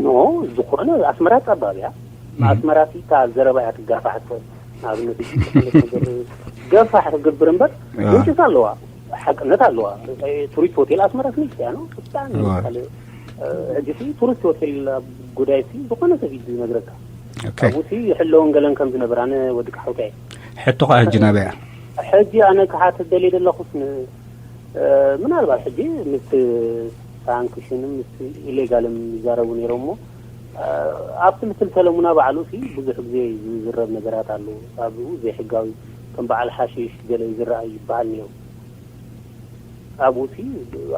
ኖ ዝኾነ ኣስመራ ጸባብ እያ ኣስመራ ሲ እታ ዘረባ እያ ትጋፋሕ ትኽእል ንኣብነት ሕጂ ዝኾነ ነገር ገፋሕ ትገብር እምበር ምንጭት ኣለዋ ሓቅነት ኣለዋ ቱሪስት ሆቴል ኣስመራ ስኒት እያ ነው ብጣዕሚ እዋ። ካልእ ሕጂ ሲ ቱሪስት ሆቴል ኣብ ጉዳይ ሲ ዝኾነ ሰብ እዩ ዝነግረካ ኦኬ ኣብኡ ሲ ይሕለውን ገለን ከም ዝነበር ኣነ ወዲ ካሕውታይ ሕቶ ከዓ ሕጂ ናበያ ሕጂ ኣነ ክሓትት ደልየ ዘለኹስ ን ምናልባት ሕጂ ምስ ሳንክሽንም ምስ ኢሌጋልን ይዛረቡ ነይሮም እሞ ኣብቲ ምስል ሰለሙና ባዕሉ ሲ ብዙሕ ግዜ ዝዝረብ ነገራት ኣሉ ኣብኡ ዘይሕጋዊ ከም በዓል ሓሽሽ ገለ ዝረኣይ ይበሃል ነይሩ ኣብኡ ሲ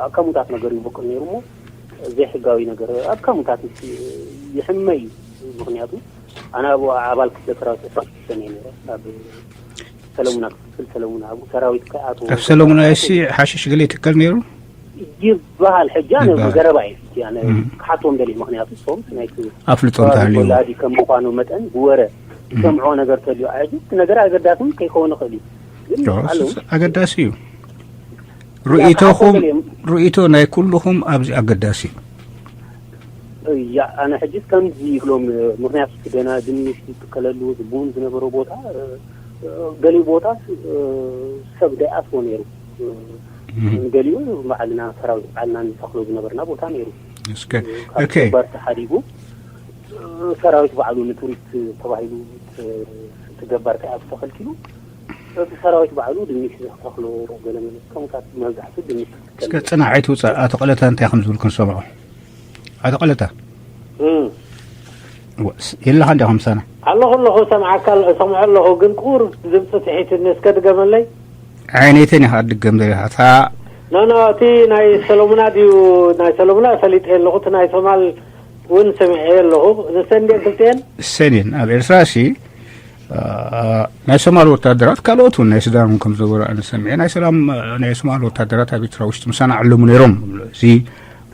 ኣብ ካሙታት ነገር ይበቅል ነይሩ እሞ ዘይሕጋዊ ነገር ኣብ ካሙታት ይሕመ እዩ ምክንያቱ ኣነ ኣብ ኣባል ክፍለ ሰራዊት ዕስራ ሽዱሽተ እየ ነይረ ኣብ ሰለሙና ክፍል ሰለሙና ኣብኡ ሰራዊት ከይኣትዎ ኣብ ሰለሙና ሲ ሓሽሽ ገለ ይትከል ነይሩ ይበሃል ሕጂ ኣነ ይበሃል። ዘረባ እዩ ሕጂ ኣነ እም። ክሓቶም ደልየ ምክንያቱ ሶም ናይቲ ኣፍልጦ ከባቢ እንተሃልዩ ወላዲ ከም ምኳኑ መጠን ዝወረ ዝሰምዖ ነገር ተልዩ ሕጂ እቲ ነገር ኣገዳስን ከይኸውን ይኽእል እዩ ግን ዶ፣ ኣለው ኣገዳሲ እዩ ርእይቶኹም ክሓቶም ደልየ ርእይቶ ናይ ኩልኹም ኣብዚ ኣገዳሲ እዩ እያ ኣነ ሕጂ ከምዚ ይብሎም ምክንያቱ ደና ድንሽ ዝትከለሉ ዝቡን ዝነበረ ቦታ እ፣ እ፣ ገሊኡ ቦታ እ፣ ሰብ ደይኣትዎ ነይሩ እ፣ እም። ገሊኡ ባዕልና ሰራዊት ባዕልና ንተኽሎ ዝነበርና ቦታ ነይሩ እስከ ካብ ኦኬ ገባር ተሓዲጉ እ፣ ሰራዊት ባዕሉ ንቱሪስት ተባሂሉ እ፣ እቲ ገባር ከይኣቱ ተኸልኪሉ እቲ ሰራዊት ባዕሉ ድንሽ ዝተኽሎ ገለመለ ከምታት መብዛሕትኡ ድንሽ እስከ ፅናሕ ኣይትውፃእ ኣቶ ቀለታ እንታይ ከም ዝብል ክንሰምዖ ኣቶ ቀለታ እም። ወስ- የለኻ እንዲኹም ምሳና ኣለኹ ኣለኹ ሰምዓካ ሰምዖ ኣለኹ ግን ቁር ድምፂ ትሒትኒ እስከ ድገመለይ ዓይነይተን ኢኻ ድገም ዘሪኻ እታ ኖኖ እቲ ናይ ሰሎሙና ድዩ ናይ ሰሎሙና ፈሊጠ ኣለኹ እቲ ናይ ሶማል እውን ሰሚዐ ኣለኹ ንሰን ድየን ክልተን ሰኔን ኣብ ኤርትራ ሲ ናይ ሶማል ወታደራት ካልኦት እውን ናይ ሱዳን እውን ከም ዝነበሩ ኣነ ሰሚዐ ናይ ሰላም ናይ ሶማል ወታደራት ኣብ ኤርትራ ውሽጢ ምሳና ዕለሙ ነይሮም እዚ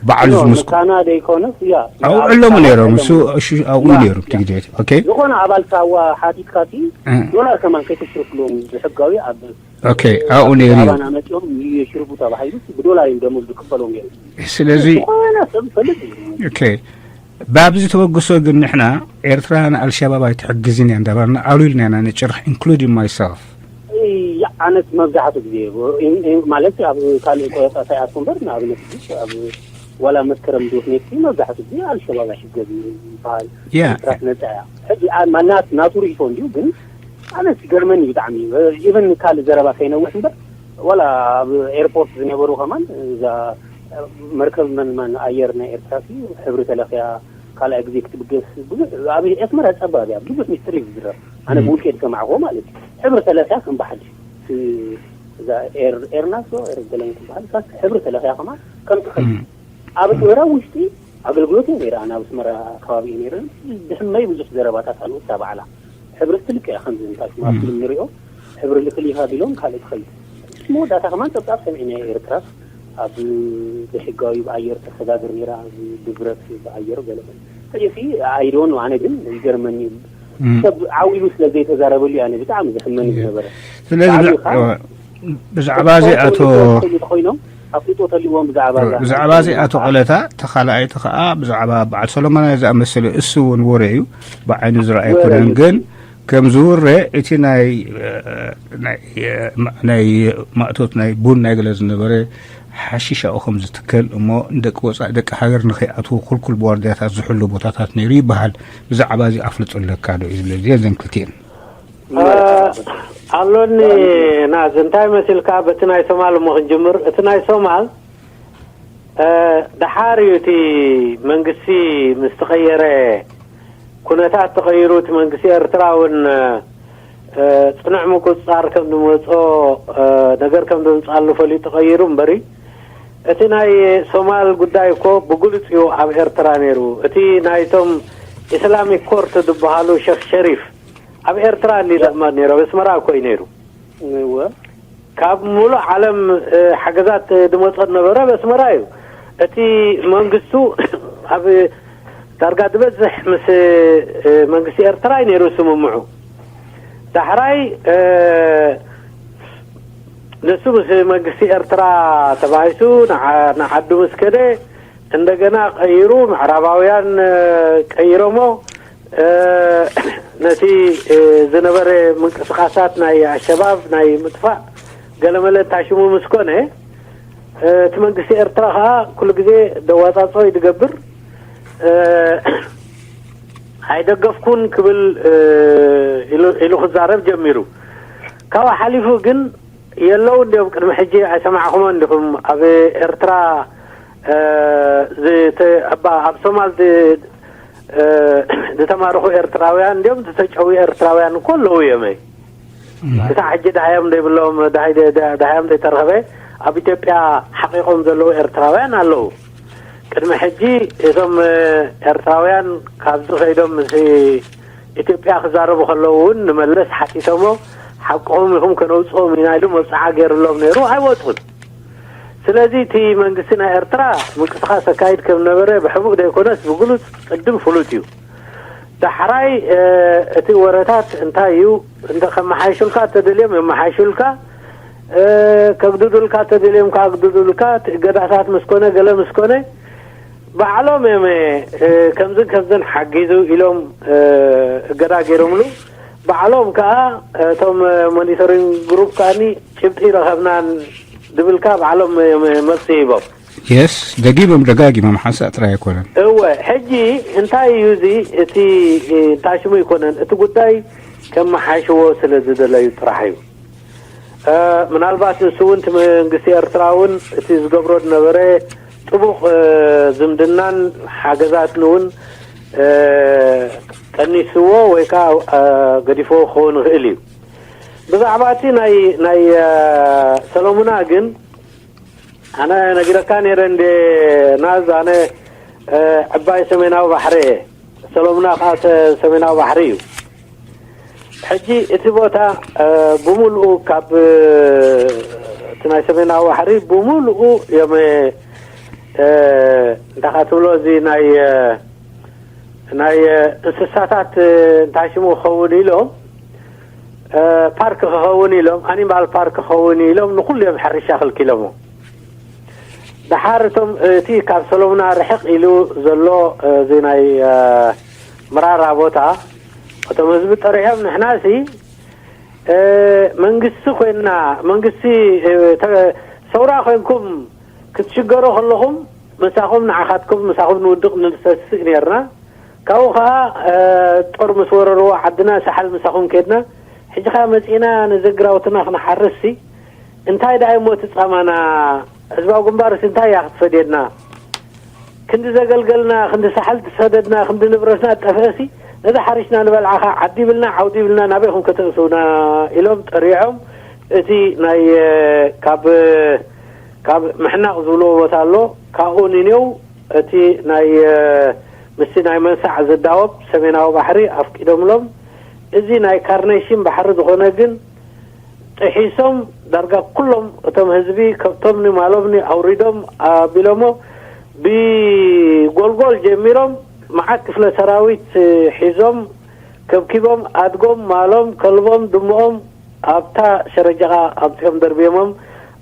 ባዕሉ ኖ፣ ዝምስኩ ምሳና ዘይኮነስ፣ ያ፣ ኣብኡ ኣብ ዕለሙ ሳዋ ነይሮም። ዕለሙ። እሱ፣ እሱ ኣብኡ ያ፣ ነይሩ እቲ ያ። ግዜ። ኦኬ። ዝኾነ ኣባል ሳዋ ሓቲትካ፣ እቲ እ። ዶላር ከማን ከይተሽርፍሎም ብሕጋዊ ኣብ ኦኬ፣ ኣብኡ ነይሩ እዩ። ኣባና መጺኦም ይሽርፉ ተባሂሉ፣ ብዶላር እዮም ደሞዝ ዝክፈሎም ነይሩ። ስለዚ ዝኾነ ሰብ ይፈልጥ እዩ። ኦኬ። ባብዚ ተበግሶ ግን ንሕና ኤርትራ ንኣልሸባብ ኣይትሕግዝን እያ እንዳበልና ኣሉልና ኢና ንጭርሕ፣ including myself። እያ፣ ኣነስ መብዛሕትኡ ግዜ፣ እ-፣ እ-፣ ማለት ኣብ ካልእ ቆረጻ ሳይኣትኩ እምበር፣ ንኣብነት ኣብ ዋላ መስከረም ዶት ኔት መብዛሕትኡ ግዜ ኣልሸባብ ኣይሕገዝ እዩ ይበሃል። ያ። ኤርትራ ትነጻ እያ። ሕጂ ኣ-፣ ማ-፣ ናት-፣ ናቱ ርእይቶ እንድዩ፣ ግን ኣነስ ይገርመኒ ብጣዕሚ። ኢቨን ካልእ ዘረባ ከይነውሕ እምበር፣ ዋላ ኣብ ኤርፖርት ዝነበሩ ከማን፣ እዛ መርከብ መን፣ መን ኣየር ናይ ኤርትራ ሲ ሕብሪ ተለኽያ ካልኣይ ግዜ ክትብገስ ብዙሕ፣ ኣብ ኣስመራ ጸባብ እያ፣ ብዙሕ ሚስጥር እዩ ዝዝረብ። ኣነ እም። ብውልቀይ ዝሰማዕኩዎ ማለት እዩ። ሕብሪ ተለኽያ ከም በሓድሽ፣ እ-፣ እዛ ኤር-፣ ኤርናሶ፣ ኤር ገለን ትበሃል፣ እሳስ ሕብሪ ተለኽያ ከማን ከም ትኸይድ። እም። ኣብ ኣስመራ ውሽጢ ኣገልግሎት እየ ነይረ፣ ኣነ ኣብ ኣስመራ ከባቢ እየ ነይረ። ድሕመይ ብዙሕ ዘረባታት ኣለዉ፣ እሳ በዓላ። ሕብሪ ትልቀ እያ፣ ከምዚ እንታይ ኣብ እም። ፊልም ንሪኦ፣ ሕብሪ ልክል ኢኻ ቢሎም ካልእ ትኸይድ። መወዳእታ ከማን ጸብጻብ ሰሚዕና ኤርትራ ኣብ ብሕጋዊ ብኣየር ተሰጋግር ነይራ፣ ብብረት ብኣየር ገለ ገለ። ሕጂ ሲ፣ I don't know፣ ኣነ ግን ይገርመኒ እዩ። እም። ሰብ ዓው ኢሉ ስለ ዘይተዛረበሉ እዩ ኣነ ብጣዕሚ ዝሕመኒ እየ። ዝነበረ። ስለዚ ብዛዕባ ብዛዕባ እዚ ኣቶ ተኾይኖም ኣፍልጦ ተልዎም ብዛዕባ እዛ ብዛዕባ እዚ ኣቶ ቆለታ፣ ተኻልኣይቲ ከኣ ብዛዕባ በዓል ሰሎሞናይ ዝኣመሰለ እሱ እውን ወረ እዩ፣ ብዓይኑ ዝረኣየ ወረ ኣይኮነን። እዩ። ግን ከም ዝውረ እቲ ናይ፣ እ፣ ናይ፣ እ፣ ማ-፣ ናይ ማእቶት ናይ ቡን ናይ ገለ ዝነበረ ሓሺሽ ኣብኡ ከም ዝትከል እሞ ንደቂ ወጻኢ ደቂ ሃገር ንኸይኣትዉ ኩልኩል ብዋርድያታት ዝሕሉ ቦታታት ነይሩ ይበሃል። ብዛዕባ እዚ ኣፍልጦ ኣለካ ዶ እዩ ዝብል እዚአን ዘን ክልቲኤን። እ፣ ኣሎኒ ናዝ፣ እንታይ መሲልካ በቲ ናይ ሶማል እሞ ክንጅምር። እቲ ናይ ሶማል፣ እ፣ ደሓር እዩ እቲ መንግስቲ ምስ ተቐየረ፣ ኩነታት ተቐይሩ፣ እቲ መንግስቲ ኤርትራ እውን፣ እ፣ ጽኑዕ ምቁጽጻር ከም ዝመጾ፣ እ፣ ነገር ከም ዘምጻሉ ፈሊጡ ቀይሩ እምበሪ፣ እቲ ናይ ሶማል ጉዳይ እኮ ብግሉጽ እዩ ኣብ ኤርትራ ነይሩ። እቲ ናይቶም ኢስላሚክ ኮርት ዝበሃሉ ሸኽ ሸሪፍ ኣብ ኤርትራ እንዲ ያ። ዘቕመጥ ነይሩ፣ ኣብ ኣስመራ እኮ እዩ ነይሩ። እወ። ካብ ሙሉእ ዓለም፣ እ፣ ሓገዛት ዝመጾ ዝነበረ ኣብ ኣስመራ እዩ። እቲ መንግስቱ ኣብ ዳርጋ ዝበዝሕ ምስ፣ እ፣ መንግስቲ ኤርትራ እዩ ነይሩ ስምምዑ። ዳሕራይ፣ እ፣ ንሱ ምስ መንግስቲ ኤርትራ ተባኢሱ ንዓ-፣ ንዓዱ ምስ ከደ፣ እንደገና ቀይሩ፣ ምዕራባውያን፣ እ፣ ቀይሮሞ፣ እ፣ ነቲ፣ እ፣ ዝነበረ ምንቅስቓሳት ናይ ኣሸባብ ናይ ምጥፋእ ገለመለ እንታሽሙ ምስ ኮነ፣ እ፣ እቲ መንግስቲ ኤርትራ ኸኣ ኩሉ ግዜ ደዋጻጽኦ እዩ ዝገብር። እ፣ ኣይደገፍኩን ክብል፣ እ፣ ኢሉ፣ ኢሉ ክዛረብ ጀሚሩ። ካብኡ ሓሊፉ ግን የለውን ድዮም? ቅድሚ ሕጂ ኣይሰማዕኹሞን ዲኹም? ኣብ ኤርትራ፣ እ፣ ዝተ-፣ ኣባ-፣ ኣብ ሶማል ዝ-፣ እ፣ ዝተማረኹ ኤርትራውያን ድዮም? ዝተጨውዩ ኤርትራውያን እኮ ኣለዉ እዮም። እም። ክሳዕ ሕጂ ደሃዮም ዘይብሎም፣ ደሃይ-፣ ደ-፣ ደ-፣ ደሃዮም ዘይተረኸበ ኣብ ኢትዮጵያ ሓቂቖም ዘለዉ ኤርትራውያን ኣለዉ። ቅድሚ ሕጂ እዞም፣ እ፣ ኤርትራውያን ካብዚ ከይዶም ምስ ኢትዮጵያ ክዛረቡ ከለዉ እውን ንመለስ ሓቲቶሞ፣ ሓቅኹም ኢኹም ከነውጽኦም ኢና ኢሉ መብጽዓ ገይሩሎም ነይሩ፣ ኣይወጹን። ስለዚ እቲ መንግስቲ ናይ ኤርትራ ምንቅስቓስ ኣካይድ ከም ነበረ ብሕቡእ ዘይኮነስ ብግሉጽ ቅድም ፍሉጥ እዩ። ዳሕራይ፣ እ፣ እቲ ወረታት እንታይ እዩ? እንተ ከመሓይሹልካ እተደልዮም የመሓይሹልካ፣ እ፣ ከግድዱልካ እተደልዮም ከኣ ግድዱልካ። እቲ እገዳታት ምስ ኮነ፣ ገለ ምስ ኮነ፣ ባዕሎም እዮም፣ እ፣ ከምዝን ከምዝን ሓጊዙ ኢሎም፣ እ፣ እገዳ ገይሮምሉ። ባዕሎም ከኣ፣ እቶም ሞኒተሪንግ ግሩፕ ከኣኒ ጭብጢ ረኸብናን ዝብልካ ባዕሎም እዮም መልሲ ሂቦም። የስ፣ ደጊሞም ደጋጊሞም ሓንሳእ ጥራይ ኣይኮነን። እወ፣ ሕጂ እንታይ እዩ እዚ? እቲ፣ እ፣ እንታይ ሽሙ ኣይኮነን፣ እቲ ጉዳይ ከመሓይሽዎ ስለ ዝደለዩ ጥራሕ እዩ። እ፣ ምናልባት ንሱ እውን እቲ መንግስቲ ኤርትራ እውን እቲ ዝገብሮ ዝነበረ ጥቡቕ፣ እ፣ ዝምድናን ሓገዛትን እውን፣ እ፣ ቀኒስዎ ወይ ከዓ፣ እ፣ ገዲፍዎ ክኸውን ይኽእል እዩ። ብዛዕባ እቲ ናይ፣ ናይ፣ እ፣ ሰሎሙና ግን ኣነ ነጊረካ ነይረ እንዴ ናዝ፣ ኣነ፣ እ፣ ዕባይ ሰሜናዊ ባሕሪ እየ። ሰሎሙና ከዓ ሰ-፣ ሰሜናዊ ባሕሪ እዩ። ሕጂ እቲ ቦታ፣ እ፣ ብምሉኡ ካብ፣ እ፣ እቲ ናይ ሰሜናዊ ባሕሪ ብምሉኡ እዮም፣ እ፣ እንታይ ትብሎ፣ እዚ ናይ ናይ እንስሳታት እንታይ ሽሙ ክኸውን ኢሎም፣ ፓርክ ክኸውን ኢሎም፣ ኣኒማል ፓርክ ክኸውን ኢሎም ንኩሉ እዮም ሕርሻ ክልኪሎሞ። ደሓር እቶም እቲ ካብ ሰሎሙና ርሕቕ ኢሉ ዘሎ እዚ ናይ ምራራ ቦታ፣ እቶም ህዝቢ ጠሪሖም፣ ንሕናሲ መንግስቲ ኮይንና፣ መንግስቲ ሰውራ ኮይንኩም ክትሽገሩ ከለኹም ምሳኹም ንዓኻትኩም ምሳኹም ንውድቕ ንሰስእ ነርና። ካብኡ ከዓ ጦር ምስ ወረርዎ ዓድና ሳሕል ምሳኹም ከድና። ሕጂ ከዓ መፂእና ንዘግራውትና ክንሓርስሲ እንታይ ደኣ እሞ እቲ ፃማና? ህዝባዊ ግንባርስ እንታይ እያ ክትፈድየና? ክንዲ ዘገልገልና፣ ክንዲ ሳሕል ትሰደድና፣ ክንዲ ንብረትና ጠፍአሲ፣ ነዚ ሓሪሽና ንበልዓኻ ዓዲ ብልና ዓውዲ ብልና ናበይኹም ከተእትውና? ኢሎም ጠሪዖም። እቲ ናይ ካብ ካብ ምሕናቕ ዝብልዎ ቦታ ኣሎ፣ ካብኡ ንኔው እቲ ናይ ምስቲ ናይ መንሳዕ ዝዳወብ ሰሜናዊ ባሕሪ ኣፍቂዶምሎም። እዚ ናይ ካርኔሽን ባሕሪ ዝኾነ ግን ጥሒሶም ዳርጋ ኩሎም እቶም ህዝቢ ከብቶምኒ ማሎምኒ ኣውሪዶም ኣቢሎሞ። ብጎልጎል ጀሚሮም መዓት ክፍለ ሰራዊት ሒዞም ከብኪቦም ኣድጎም ማሎም ከልቦም ድምኦም ኣብታ ሸረጃኻ ኣምፂኦም ደርብዮሞም።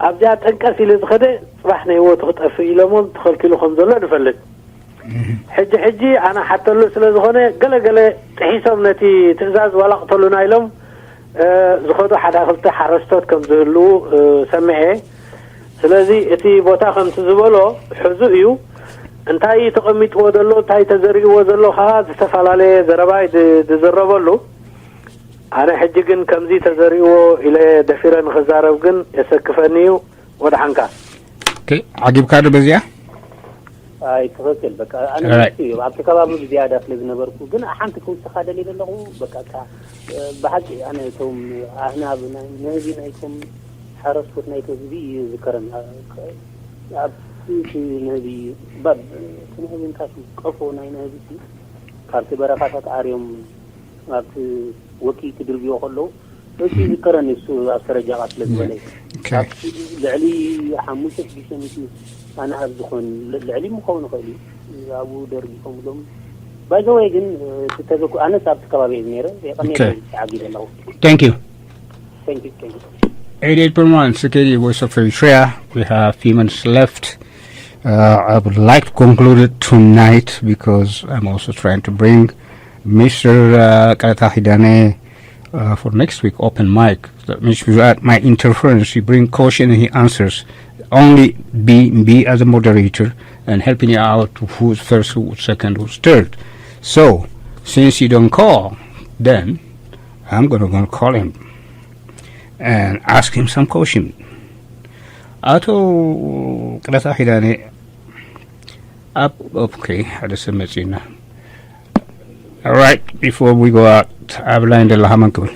ኣብዚኣ ጠንቀስ ኢሉ ዝኸደ ፅባሕ ናይ ህይወቱ ክጠፍእ ኢሎሞም ተኸልኪሉ ከም ዘሎ ንፈልጥ። ሕጂ ሕጂ ኣነ ሓተሉ ስለ ዝኾነ ገለ ገለ ጥሒሶም ነቲ ትእዛዝ ዋላ ቅተሉና ኢሎም ዝኸዱ ሓደ ክልተ ሓረስቶት ከም ዝህልዉ ሰሚዐ። ስለዚ እቲ ቦታ ከምቲ ዝበሎ ሕዙ እዩ። እንታይ ተቐሚጥዎ ዘሎ፣ እንታይ ተዘሪእዎ ዘሎ ከዓ ዝተፈላለየ ዘረባ እዩ ዝ- ዝዝረበሉ። ኣነ ሕጂ ግን ከምዚ ተዘሪእዎ ኢለ ደፊረ ንኽዛረብ ግን የሰክፈኒ እዩ። ወድሓንካ። ኦኬ፣ ዓጊብካ ዶ በዚኣ? ኣይ ትኽክል። በቃ ኣነ right። ኣብቲ ከባቢ ብዝያዳ ስለ ዝነበርኩ ግን ሓንቲ ክውስኻ ደልየ ዘለኹ። በቃ እታ ብሓቂ ኣነ እቶም ኣህናብ ናይ ንህቢ ናይቶም ሓረስቶት ናይቲ ህዝቢ ይዝከረኒ። ኣብቲ እቲ ንህቢ ባብ እቲ ንህቢ እንታይ ሽሙ ቀፎ ናይ ንህቢ እቲ ካብቲ በረኻታት ኣርዮም ኣብቲ ወኪ ክድርብዮ ከለዉ እቲ ይዝከረኒ እሱ ኣብ ሰረጃቓ ስለ ዝበለ ኦኬ። ልዕሊ ሓሙሽተ ሽዱሽተ ሚእቲ ኣናህብ ዝኾን ልዕሊ ምኸውን ይኽእል እዩ ኣብኡ ደርጊፎምሎም። ባይዘወይ ግን እቲ ተዘኩ ኣነስ ኣብቲ ከባቢ እየ ነይረ የቐኒየ ኦኬ። ተዓጊበ ኣለኹ። Thank you. Thank you, thank you. eighty-eight point one C K D Voice of Eritrea. We have few minutes left. Uh, I would like to conclude it tonight because I'm also trying to bring Mister Uh, Karata Hidane uh, for next week open mic. That means without my interference, he bring question and he answers. Only be be as a moderator and helping you out to who's first, who's second, who's third. So since you don't call, then I'm gonna, gonna call him and ask him some question. ኣቶ ቅረታ ኪዳነ ኣብ ኦኬ ሓደ ሰብ መፂና። Right before we go out, ኣብ ላይን ዘለኻ መን ክብል?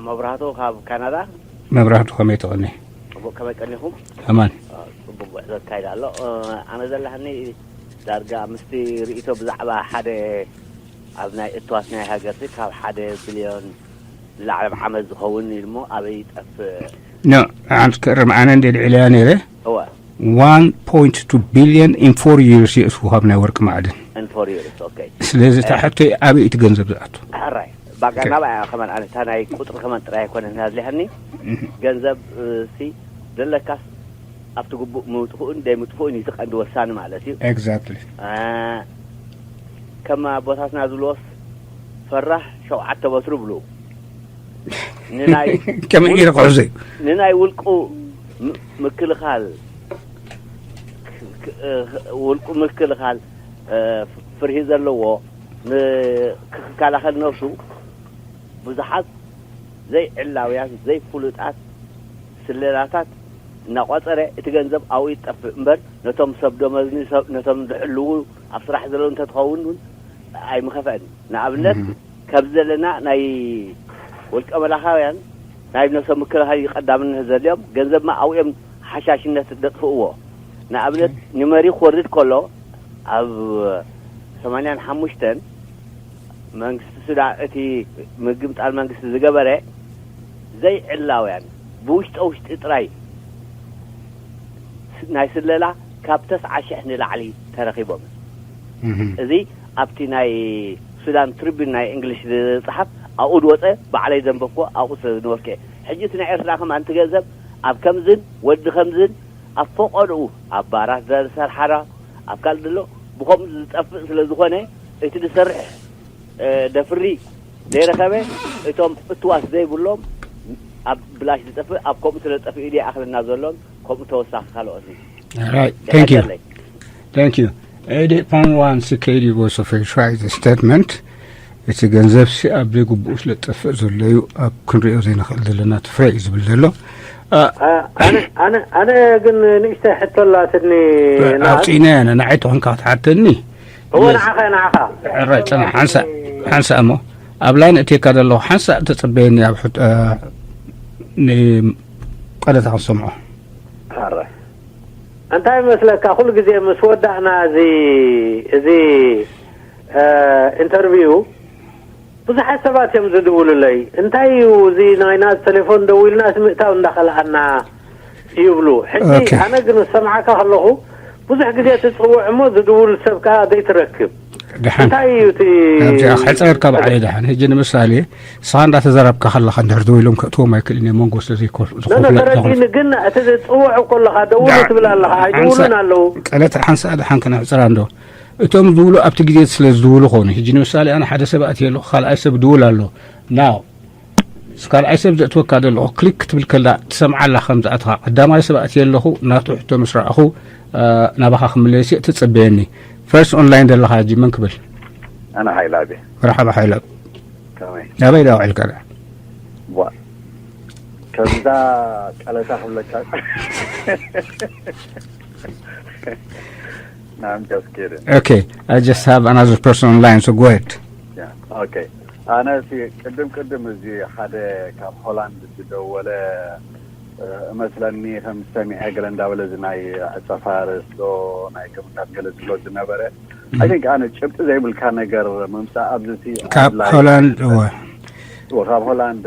መብራህቱ ካብ ካናዳ። መብራህቱ ከመይ ትቐኒ? ጽቡቅ፣ ከመይ ቀኒኹም? ኣማን። ጽቡቅ ጉዕዞ ይካይድ ኣሎ። ኣነ ዘለሃኒ ዳርጋ ምስቲ ርእይቶ ብዛዕባ ሓደ ኣብ ናይ እትዋት ናይ ሃገርቲ ካብ ሓደ ቢልዮን ንላዕሊ ዓመት ዝኸውን ኢልሞ ኣበይ ይጠፍእ? ኖ፣ ሓንቲ ክእርም፣ ኣነ እንደ ልዕልያ ነይረ እወ one point two billion in four years የእትዉ ካብ ናይ ወርቂ ማዕድን። in four years okay። ስለዚ እታ ሕቶ ኣበይ እቲ ገንዘብ ዝኣቱ? ሕራይ ባጋ ናብኣ እያ ከማን ኣነ እታ ናይ ቁፅሪ ከማን ጥራይ ኣይኮነን ኣድልያኒ። ገንዘብ ሲ ዘለካስ ኣብቲ ግቡእ ምውጥፍኡን ደይ ምጥፍኡን እዩ እቲ ቀንዲ ወሳኒ ማለት እዩ። Exactly. ከም ኣቦታትና ዝብልዎስ ፈራህ ሸውዓተ በትሩ ብሉ። ንናይ ከመይ ገይረ ክሕዞ እዩ? ንናይ ውልቁ ም- ምክልኻል ክ- ክ- ውልቁ ምክልኻል እ፣ ፍርሂ ዘለዎ ን- ክከላኸል ነብሱ ብዙሓት ዘይዕላውያን ዘይፍሉጣት ስለላታት እናቋፀረ እቲ ገንዘብ ኣብኡ ይጠፍእ እምበር ነቶም ሰብ ደመዝኒ ሰብ ነቶም ዝሕልዉ ኣብ ስራሕ ዘለዉ እንተትኸውን እውን ኣይምኸፍአን። ንኣብነት ከም ዘለና ናይ ወልቀ መላኻውያን ናይ ነብሶም ምክልኻል እዩ ቀዳምነት ዘድልዮም። ገንዘብማ ኣብኡ እዮም ሓሻሽነት ደጥፍእዎ። ንኣብነት ኒመሪ ክወርድ ከሎ ኣብ ሰማንያን ሓሙሽተን መንግስቲ ሱዳን እቲ ምግምጣል መንግስቲ ዝገበረ ዘይዕላውያን ብውሽጠ ውሽጢ ጥራይ ናይ ስለላ ካብ ተስዓ ሽሕ ንላዕሊ ተረኺቦም። እዚ ኣብቲ ናይ ሱዳን ትሪቢን ናይ እንግሊሽ ዝፅሓፍ ኣብኡ ዝወፀ ባዕለይ ዘንበብኩዎ ኣብኡ ስለ ዝነበርኩ እየ። ሕጂ እቲ ናይ ኤርትራ ከማን እቲ ገንዘብ ኣብ ከምዝን ወዲ ከምዝን ኣብ ፈቐድኡ ኣብ ባራት ዝሰርሓራ ኣብ ካልእ ዘሎ ብኸምኡ ዝጠፍእ ስለ ዝኾነ እቲ ዝሰርሕ ደፍሪ ዘይረኸበ እቶም እትዋስ ዘይብሎም ኣብ ብላሽ ዝጠፍእ ኣብ ከምኡ ስለ ዝጠፍእ እዩ ይኣኽለና ዘሎን ከምኡ ተወሳኺ ካልኦት Right. Thank you. Thank you. Eighty pound one C K D was of a right statement. እቲ ገንዘብ ሲ ኣብ ዘይግብኡ ስለ ዝጠፍእ ዘሎ እዩ ኣብ ክንሪኦ ዘይንኽእል ዘለና ትፍረ እዩ ዝብል ዘሎ። ኣነ ኣነ ኣነ ግን ንእሽተይ ሕቶ ኣላትኒ። ኣውፂእና ኢና ንዓይ ተኾንካ ክትሓተኒ። እወ ንዓኻ ንዓኻ። ሕራይ ፅናሕ ሓንሳእ ሓንሳእ እሞ ኣብ ላይን እቴካ ዘለኹ ሓንሳእ ተፀበየኒ ኣብ ሕቶ ንቀለታ ክንሰምዖ። ሕራይ እንታይ ይመስለካ ኩሉ ግዜ ምስ ወዳእና እዚ እዚ ኢንተርቪው ብዙሓት ሰባት እዮም ዝድውሉለይ እንታይ እዩ እዚ ናይ ናዝ ቴሌፎን ደዊልናስ ምእታው እንዳኸልኣና ይብሉ ሕጂ ኣነ ግን ሰምዓካ ከለኹ ብዙሕ ግዜ ትፅውዕ እሞ ዝድውል ሰብ ከዓ ዘይትረክብ እንታይ እዩ እቲ ኣብዚኣ ክሕፀረካ ባዕለይ ድሓን ሕጂ ንምሳሌ ንስኻ እንዳተዘረብካ ከለኻ እንድሕር ደዊሎም ከእትዎም ኣይክእልን እዮም መንጎ ስለ ዘይኮልፍ ተረዲኒ ግን እቲ ዝፅውዑ ከለኻ ደውሉ ትብል ኣለኻ ኣይድውሉን ኣለዉ ቀለታ ሓንሳእ ድሓን ክነሕፅራ እንዶ እቶም ዝብሉ ኣብቲ ግዜ ስለ ዝድውሉ ኾኑ ሕጂ ንምሳሌ ኣነ ሓደ ሰብ ኣትየ ኣለኹ ካልኣይ ሰብ ድውል ኣሎ ናው ካልኣይ ሰብ ዘእትወካ ዘለኹ ክሊክ ክትብል ከላ ትሰምዓ ኣላ ከም ዝኣትኻ ቀዳማይ ሰብ ኣትየ ኣለኹ ናቱ ሕቶ ምስ ረኣኹ ናባኻ ክምለስ እየ ትጽበየኒ ፈርስት ኦንላይን ዘለኻ ሕጂ መን ክብል ኣነ ሓይላ እየ መርሓባ ሓይላ ከመይ ናበይ ዳ ውዒልካ ዳ ቧ ከምዛ ቀለታ ክብለካ No, I'm just kidding. Okay, I just have another person online, so go ahead. Yeah, okay. ኣነ ሲ ቅድም ቅድም እዚ ሓደ ካብ ሆላንድ ዝደወለ እመስለኒ ከም ሰሚዐ ገለ እንዳበለ እዚ ናይ ዕፀፋርስ ዶ ናይ ገምታት ገለ ዝብሎ ዝነበረ I think ኣነ ጭብጢ ዘይብልካ ነገር ምምፃእ ኣብዚ ካብ ሆላንድ እወ ካብ ሆላንድ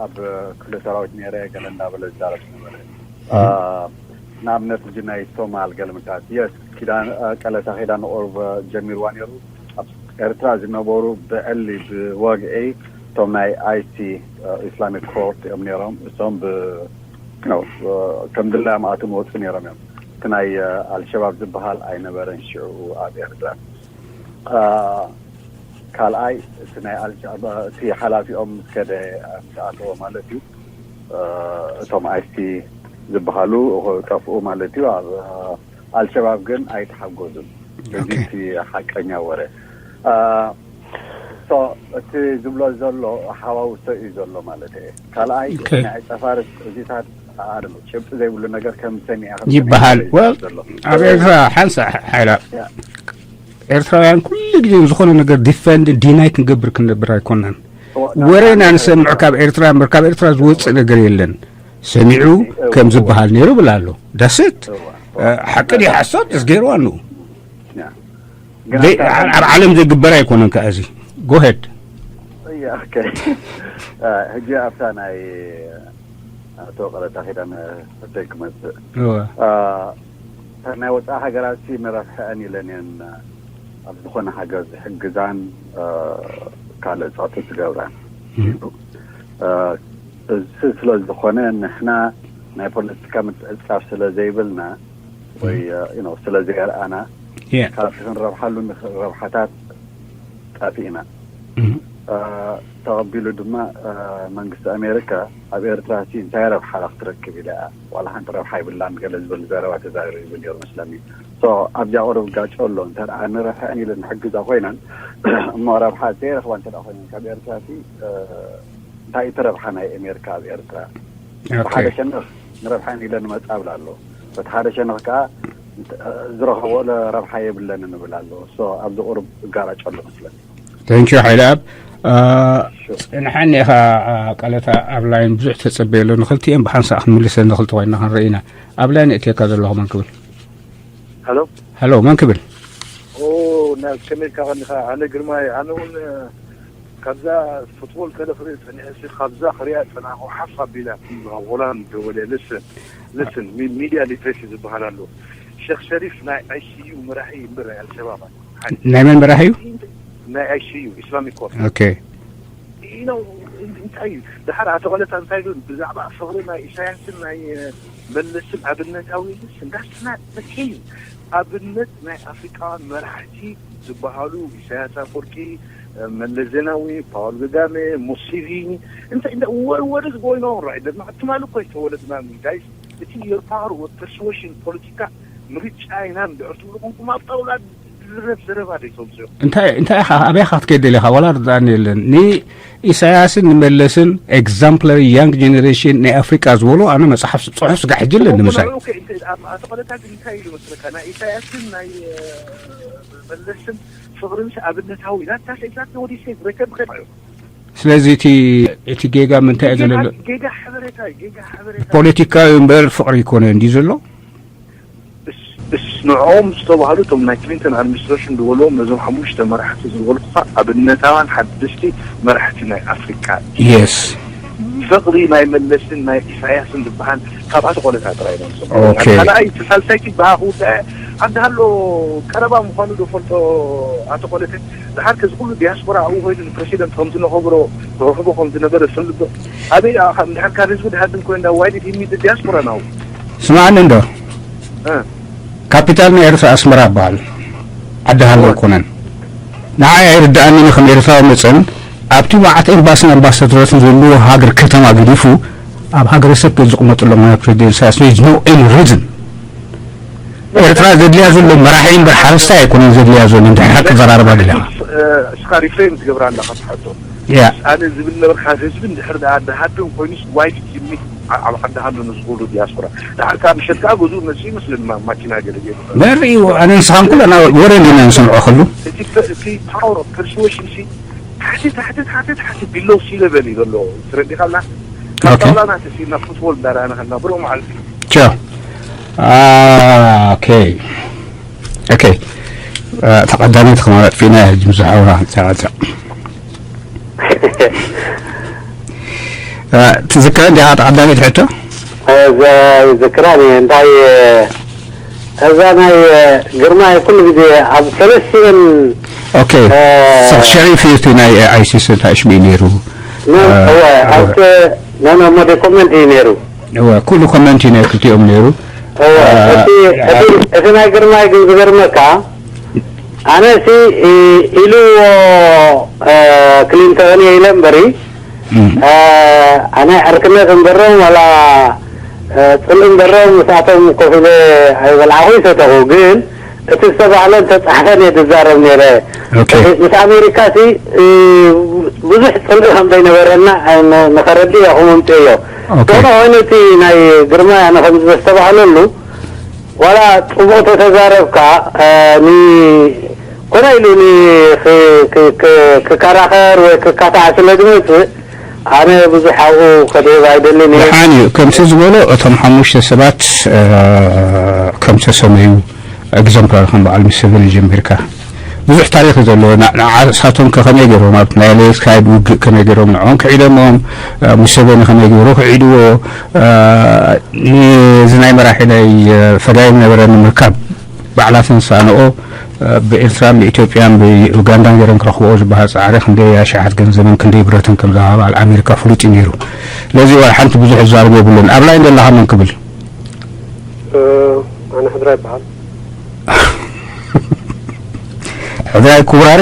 ኣብ ክፍለ ሰራዊት ነይረ ገለ እንዳበለ ዝዛረብ ዝነበረ ንኣብነት ሕጂ ናይ ሶማል ገልምታት የስ ኪዳን ቀለታ ኪዳን ኦርበ ጀሚርዋ ነይሩ ኣብ ኤርትራ ዝነበሩ ብዕሊ ብወግዒ እቶም ናይ ኣይሲ ኢስላሚክ ኮርት እዮም ነይሮም እሶም ብ ከም ድላዮም ኣቶም ወፁ ነይሮም እዮም እቲ ናይ ኣልሸባብ ዝበሃል ኣይነበረን ሽዑ ኣብ ኤርትራ ካልኣይ እቲ ናይ ኣልሸባብ እቲ ሓላፊኦም ምስ ከደ ምስ ኣተወ ማለት እዩ እቶም ኣይሲ ዝበሃሉ ጠፍኡ ማለት እዩ ኣብ ኣልሸባብ ግን ኣይተሓጎዙን እዚ እቲ ሓቀኛ ወረ እቲ ዝብሎ ዘሎ ሓዋውሶ እዩ ዘሎ ማለት እየ ካልኣይ ናይ ፀፋርስ እዚታት ጭብጢ ዘይብሉ ነገር ከም ሰሚዐ ይበሃል ኣብ ኤርትራ ሓንሳ ሓይላ ኤርትራውያን ኩሉ ግዜ ዝኾነ ነገር ዲፈንድ ዲናይ ክንገብር ክንነብር ኣይኮናን ወሬና ንሰምዕ ካብ ኤርትራ እምበር ካብ ኤርትራ ዝወፅእ ነገር የለን ሰሚዑ ከም ዝበሃል ነይሩ ብላ ኣሎ ዳስት ሓቂ ዲ ሓሶት እስ ገይርዋ ንኡ ኣብ ዓለም ዘይግበር ኣይኮነን ከዓ እዚ ጎሄድ ሕጂ ኣብታ ናይ ኣቶ ቀለታ ኪዳን ሕቶይ ክመፅእ ናይ ወፃኢ ሃገራት ንረብሐአን ኢለን እየን ኣብ ዝኾነ ሃገር ዝሕግዛን ካልእ ፃቱ ዝገብራን እዚ ስለ ዝኾነ ንሕና ናይ ፖለቲካ ምትዕፃፍ ስለ ዘይብልና ወይ ስለ ዘየርኣና ካብቲ ክንረብሓሉ ንኽእል ረብሓታት ጠፊእና ተቐቢሉ ድማ መንግስቲ ኣሜሪካ ኣብ ኤርትራ ሲ እንታይ ረብሓ ክትረክብ ኢለ ዋላ ሓንቲ ረብሓ ይብላን ገለ ዝብል ዘረባ ተዛሪቡ ነይሩ መስለኒ ኣብዚኣ ቁሩብ ጋጮ ኣሎ እንተ ንረብሐን ኢለ ንሕግዛ ኮይነን እሞ ረብሓ ዘይረኽባ እንተ ኮይነን ካብ ኤርትራ ሲ እንታይ እቲ ረብሓ ናይ ኣሜሪካ ኣብ ኤርትራ ብሓደ ሸነኽ ንረብሓን ኢለ ንመፃ ብላ ኣሎ በቲ ሓደ ሸነኽ ከዓ ዝረኸቦ ረብሓ የብለን ንብል ኣሎ ኣብዚ ቁሩብ እጋራጮ ኣሎ መስለኒ ተንኪዩ ሓይለ ኣብ ፅንሓኒ ኢኻ ቀለታ ኣብ ላይን ብዙሕ ተፀበየ ኣሎ ንክልቲኤን ብሓንሳእ ክንምልሰን ንክልቲ ኮይና ክንርኢ ኢና ኣብ ላይን እትየካ ዘለኹ መን ክብል ሄሎ ሄሎ መን ክብል ናብ ከመይካ ቀኒኻ ኣነ ግርማይ ኣነ እውን ካብዛ ፉትቦል ከለ ክርኢ ፀኒሐ ሲ ካብዛ ክሪኣ ፀናኹ ሓፍ ኣቢላ ካብ ሆላንድ ደወለ ልስን ልስን ሚድያ ሊትሬሲ ዝበሃል ኣሎ ሸክ ሸሪፍ ናይ ኣይ ሲ ዩ መራሒ እምበር ናይ ኣልሸባብ ኣይኮነን። ሓደ ናይ መን መራሒ እዩ? ናይ ኣይ ሲ ዩ ኢስላሚክ ኮርት ኦኬ ኢኖ እንታይ እዩ? ድሓር ኣቶ ቆለታ እንታይ ኢሉ? ብዛዕባ ፍቕሪ ናይ ኢሳያስን ናይ መለስን ኣብነታዊ ልስ እንዳስና ተከይ ኣብነት ናይ ኣፍሪቃውያን መራሕቲ ዝበሃሉ ኢሳያስ ኣፈወርቂ፣ መለስ ዜናዊ፣ ፓውል ገጋሜ፣ ሙሲቪኒ እንታይ እንደ what is going on right now? ትማሊ እኮ ዝተወለድና ጋይስ። እቲ your power of persuasion ፖለቲካ ምርጫ ኢና እንድሕር ትብሉ ኮንኩም ኣብ ጣውላ ዝረብ ዘረባ ደይተምፅኦ። እንታይ እንታይ ኢኻ ኣበይ ኢኻ ክትከይድ ደሊኻ ዋላ ርዳእኒ የለን። ንኢሳያስን ንመለስን exemplary young generation ናይ ኣፍሪቃ ዝበሉ ኣነ መጽሓፍ ጽሑፍ ስጋ ሕጂ ኣለኒ ምሳይ። ኣቶ ቆለታ ግን እንታይ ኢሉ መስለካ? ናይ ኢሳያስን ናይ መለስን ፍቕሪ ምስ ኣብነታዊ that's exactly what he said። ሬከርድ ከማዩ ስለዚ እቲ እቲ ጌጋ ምንታይ እዩ ዘሎ? ጌጋ ሓበሬታ እዩ፣ ጌጋ ሓበሬታ። ፖለቲካዊ እምበር ፍቕሪ ይኮነ እንዲ ዘሎ። እስ ንዕኦም ዝተባህሉ እቶም ናይ ክሊንተን ኣድሚኒስትሬሽን ዝበልዎም ነዞም ሓሙሽተ መራሕቲ ዝበልኩኻ ኣብነታውያን ሓደስቲ መራሕቲ ናይ ኣፍሪካ። የስ ፍቕሪ ናይ መለስን ናይ ኢሳያስን ዝበሃል ካብ ኣቶ ቆለታ ጥራይ ኢና ንሰምዖ። ኦኬ። ካልኣይ እቲ ሳልሳይቲ በሃ ክውዳእ ዓዲ ሃሎ ቀረባ ምዃኑ ዶ ፈልጦ ኣቶ ቆለተ? ድሓር ከዚ ኩሉ ዲያስፖራ ኣብኡ ኮይኑ ንፕረሲደንት ከም ዝነኸብሮ ዝረኽቦ ከም ዝነበረ ስንልዶ ኣበይ ድኣ ካብ እንድሕር ካብ ህዝቢ ድሃድም ኮይኑ why did he meet the diaspora now? ስማዕኒ እንዶ እ ካፒታል ናይ ኤርትራ ኣስመራ ይበሃል። ዓዲ ሃሎ ኣይኮነን። ንዓይ ኣይርድኣንን ከም ኤርትራዊ መጸን ኣብቲ መዓት ኤምባስን ኣምባሳደራትን ዘለዎ ሃገር ከተማ ገዲፉ ኣብ ሃገረሰብ ዝቕመጥሎም ናይ ፕሬዚደንት ኢሳያስ there is no any reason። ኤርትራ ዘድልያ ዘሎ መራሒ እምበር ሓረስታይ ኣይኮነን ዘድልያ ዘሎ። እንድሕር ሓቂ ዘራርባ ደሊኻ እስኻ ሪፍሬም ትገብራ ኣለኻ ትሓቶ ያ ኣነ ዝብል ነበርካ ህዝቢ እንድሕር ደኣ ደሃድም ኮይኑስ why did he meet ኣብ ዓዲ ሃሎ ንዝብሉ ዲያስፖራ ድሓር ካብ ምሸት ከዓ ገዝኡ መፅኡ ይመስለኒ ማ- ማኪና ገለ ገይሩ መሪኡ ኣነ ንስኻን ኩለና ወረ ዲና ንሰምዖ ከሉ እቲ ፐ- እቲ power of persuasion ሲ ታሕቲ ታሕቲ ታሕቲ ታሕቲ below sea level እዩ ዘሎ። ትረዲኻ ኣላ ካብ ኦኬ። ጣውላና ተሲእና ፉትቦል እንዳረኣና ከና ብሎ መዓልቲ ቻው ኦኬ ኦኬ ተቐዳሚት ከማን ኣጥፊእና ሕጂ ምስ ዝሓውራ ተቐጽዕ ትዝክረ እንዲኻ ተቐዳሚት ሕቶ ዝክራ እንታይ እዛ ናይ ግርማይ ኩሉ ግዜ ኣብ ሰለስቲኤን ኦኬ ሸክ ሸሪፍ እዩ እቲ ናይ ኣይሲስ እንታይ ሽሙ እዩ ነይሩ ኣብቲ ነኖ ሞደ ኮመንት እዩ ነይሩ እወ ኩሉ ኮመንት እዩ ናይ ክልቲኦም ነይሩ እወ እቲ እቲ- እቲ ናይ ግርማይ ግን ዝገርመካ ኣነ ሲ ኢልዎ ክሊንተን እየ ኢለ እምበሪ ኣነ ዕርክነት እምበሮም ዋላ ፅልኢ እምበሮም ምስኣቶም ኮፍ ኢለ ኣይበልዓኹ ይሰተኹ ግን እቲ ዝተባህለ እንተፃሕፈን እየ ዝዛረብ ነይረ ኦኬ ምስ ኣሜሪካ ሲ ብዙሕ ፅልኢ ከም ዘይነበረና ንኸረድእ እየ ክመምፅእ እዮ ኦኬ ዝኾነ ኮይኑ እቲ ናይ ግርማይ ኣነ ከም ዝተባህለሉ ዋላ ፅቡቅ ተተዛረብካ ኒ ኮነ ኢሉ ኒ ክከራኸር ወይ ክካታዕ ስለ ዝመፅእ ኣነ ብዙሕ ኣብኡ ከድህብ ኣይደልን እየ። ደሓን እዩ ከምቲ ዝበሎ እቶም ሓሙሽተ ሰባት ከም ተሰመዩ ኤግዘምፕላር ከም በዓል ሙሰቨኒ ጀሚርካ ብዙሕ ታሪክ እዩ ዘለዎ ንሳቶም ከ ከመይ ገይሮም ኣብ ናይ ሌት ካይድ ውግእ ከመይ ገይሮም ንዕኦም ክዒደሞም ሙሰቨኒ ከመይ ገይሩ ክዒድዎ ንዚ ናይ መራሒ ናይ ፈዳይን ነበረ ንምርካብ ባዕላተን ዝሰኣነኦ ብኤርትራን ብኢትዮጵያን ብኡጋንዳን ገይረን ክረኽብኦ ዝበሃል ፃዕሪ ክንደይ ኣሽሓት ገንዘብን ክንደይ ብረትን ከም ዝሃባ ኣብ ኣሜሪካ ፍሉጥ እዩ ነይሩ። ስለዚ ዋላ ሓንቲ ብዙሕ ዝዛረብ የብሉን። ኣብ ላይን ዘለኻ መን ክብል? ኣነ ሕድራ ይበሃል። ሕድራይ ኩብራሪ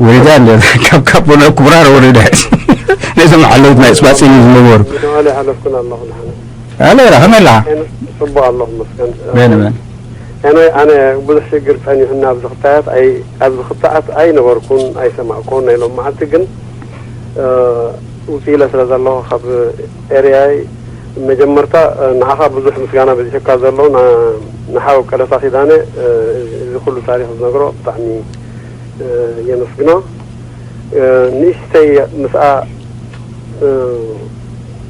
ወሪዳ እንደ ካብ ካብ ወደ ኩብራሪ ወሪዳ ነዞም ሓለውት ናይ ስባፂን ዝነበሩ ምናለ ሓለፍኩን ኣለኹ ንሓነ ኣለ ራ ከመላ ጽቡቅ ኣለኹ መስገን በነ በነ ኣነ ኣነ ብዙሕ ሽግር ጸኒሑና ኣብዚ ክታያት ኣይ ኣብዚ ክታዓት ኣይነበርኩን ኣይሰማዕኩን ናይ ሎም መዓልቲ ግን ውፅእ ኢለ ስለ ዘለኹ ካብ ኤርያይ መጀመርታ ንዓኻ ብዙሕ ምስጋና በዚሑካ ዘሎ ንሓው ቀለታ ኪዳነ እዚ ኩሉ ታሪክ ዝነግሮ ብጣዕሚ የመስግኖ ንእሽተይ ምስኣ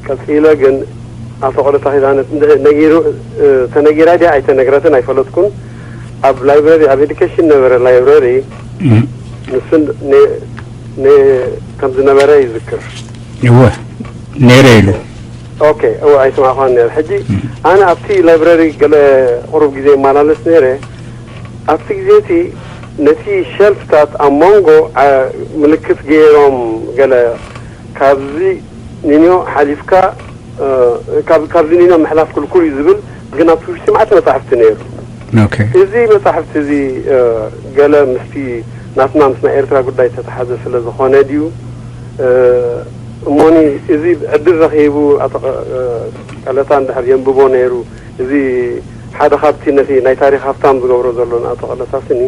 ቀፂለ ግን ኣቶ ቀለታ ኪዳነ ነጊሩ ተነጊራ ድያ ኣይተነግረትን ኣይፈለጥኩን ኣብ ላይብረሪ ኣብ ኤዱኬሽን ነበረ ላይብረሪ ንሱ ከም ዝነበረ ይዝክር እወ ነይረ ኢሉ ኦኬ፣ እወ፣ ኣይሰማዕኳን ነይረ። ሕጂ ኣነ ኣብቲ ላይብረሪ ገለ ቁሩብ ግዜ እመላለስ ነይረ። ኣብቲ ግዜ እቲ ነቲ ሸልፍታት ኣብ መንጎ፣ ዓ፣ ምልክት ገይሮም፣ ገለ ካብዚ ኒኖ ሓሊፍካ፣ እ፣ ካብ፣ ካብዚ ኒኖ ምሕላፍ ክልኩል እዩ ዝብል፣ ግን ኣብቲ ውሽጢ መዓት መጻሕፍቲ ነይሩ። ኦኬ። እዚ መጻሕፍቲ እዚ፣ እ፣ ገለ ምስቲ ናትና ምስ ናይ ኤርትራ ጉዳይ ዝተተሓዘ ስለ ዝኾነ ድዩ? እ፣ እሞኒ እዚ ዕድል ረኺቡ ኣቶ ቀ-፣ እ፣ ቀለታ እንድሕር የንብቦ ነይሩ፣ እዚ ሓደ ካብቲ ነቲ ናይ ታሪኽ ሃብታም ዝገብሮ ዘሎ ንኣቶ ቀለታ ስኒ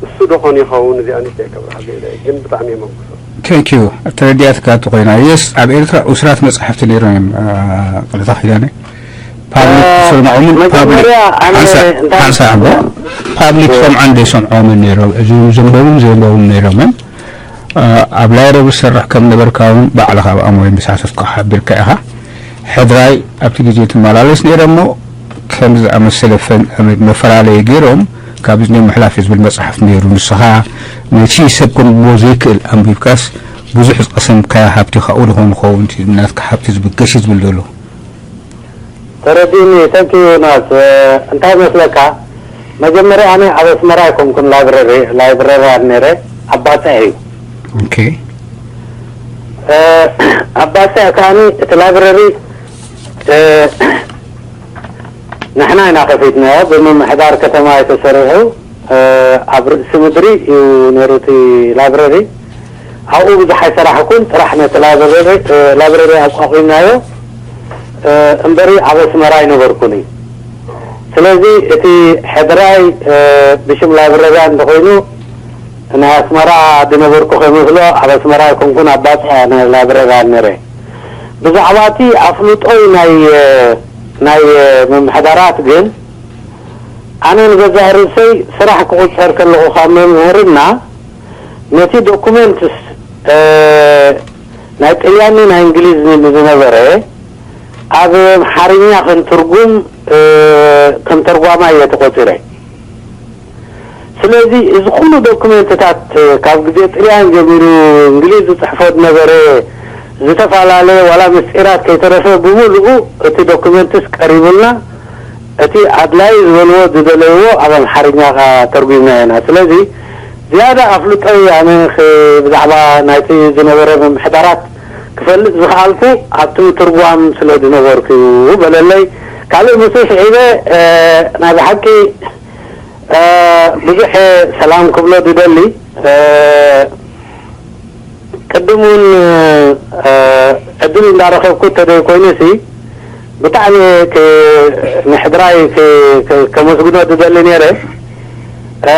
እሱ ዶ ኾን ይኸውን? እዚኣ ንእሽተይ ከብርሃለይ ኢለ እየ፣ ግን ብጣዕሚ የመጉሶ። Thank you። ተረዲኣትካ እንተኾይና፣ የስ፣ ኣብ ኤርትራ ኡስራት መጻሕፍቲ ነይሮም እዮም፣ እ፣ ቀለታ ኪዳነ። ፓብሊክ እ፣ ዝሰምዖምን ፓብሊክ መጀመርያ ኣነ ሓንሳእ፣ እንታይ ሓንሳእ እምበር፣ ፓብሊክ እ። ዝሰምዖን ዘይሰምዖምን ነይሮም፣ እዚ ዘንበቡን ዘየንበቡን ነይሮምን። እ፣ ኣብ ላይረቢ ዝሰርሕ ከም ነበርካ እውን ባዕልኻ ኣብ ኣሞይ መሳተፍካ ሓቢርካ ኢኻ። ሕድራይ ኣብቲ ግዜ ትመላለስ ነይረ እሞ፣ ከም ዝኣመሰለ ፈን-፣ መፈላለዪ ገይሮም፣ ካብዚ ናይ ምሕላፍ እዩ ዝብል መጽሓፍ ነይሩ። ንስኻ ነቲ ሰብ ከንብቦ ዘይክእል ኣንቢብካስ፣ ብዙሕ ዝቐሰምካዮ ሃብቲ ካብኡ ዝኾን ክኸውን፣ እቲ ናትካ ሃብቲ ዝብገስ እዩ ዝብል ዘሎ። ተረዲእኒ። ተንክ ዩ ዮናስ። እ፣ እንታይ መስለካ፣ መጀመርያ ኣነ ኣብ ኣስመራ ኣይኮንኩን ላይብረሪ፣ ላይብረርያን ነይረ፣ ኣብ ባጽዕ እዩ። ኦኬ። እ፣ ኣብ ባጽዕ ከኣኒ እቲ ላይብረሪ፣ እ፣ ንሕና ኢና ከፊትናዮ፣ ብምምሕዳር ከተማ እዩ ተሰሪሑ። እ፣ ኣብ ርእሲ ምድሪ እዩ ነይሩ እቲ ላይብረሪ። ኣብኡ ብዙሕ ኣይሰራሕኩን፣ ጥራሕ ነቲ ላይብረሪ፣ እ፣ ላይብረሪ ኣቋቒምናዮ፣ እ፣ እምበሪ ኣብ ኣስመራ ኣይነበርኩን እዩ። ስለዚ እቲ ሕድራይ፣ እ፣ ብሽም ላይብረርያን እንተኾይኑ፣ ናይ ኣስመራ ዝነበርኩ ከይመስሎ፣ ኣብ ኣስመራ ኣይኮንኩን፣ ኣብ ባጽዕ እየ ላይብረርያን ነይረ። ብዛዕባ እቲ ኣፍልጦይ ናይ፣ ናይ ምምሕዳራት ግን፣ ኣነ ንገዛእ ርእሰይ ስራሕ ክቑጸር ከለኹ ካብ መምህርና፣ ነቲ ዶኩመንትስ፣ እ፣ ናይ ጥልያንን ናይ እንግሊዝን ዝነበረ፣ ኣብ ኣምሓርኛ ከንትርጉም፣ እ፣ ከም ተርጓማይ እየ ተቖጺረ። ስለዚ እዚ ኩሉ ዶኩሜንትታት ካብ ግዜ ጥልያን ጀሚሩ እንግሊዝ ዝጽሕፎ ዝነበረ ዝተፈላለየ ዋላ ምስጢራት ከይተረፈ ብምሉኡ እቲ ዶኩሜንትስ ቀሪቡልና፣ እቲ ኣድላዪ ዝበልዎ ዝደለይዎ ኣብ ኣምሓርኛ ተርጒምና ኢና። ስለዚ ዝያዳ ኣፍልጦይ ኣነ ኽ-፣ ብዛዕባ ናይቲ ዝነበረ ምምሕዳራት ክፈልጥ ዝኸኣልኩ ኣብቲ ምትርጓም ስለ ዝነበርኩ እዩ በለለይ። ካልእ ምስኡ ስዒበ፣ እ፣ ናይ ብሓቂ እ፣ ብዙሕ ሰላም ክብሎ ዝደሊ፣ እ፣ ቅድም እውን፣ እ፣ ዕድል እንዳረኸብኩ እንተዘይኮይኑሲ፣ ብጣዕሚ ክ-፣ ንሕድራይ ክ-፣ ክ-፣ ከመስግኖ ዝደሊ ነይረ። እ፣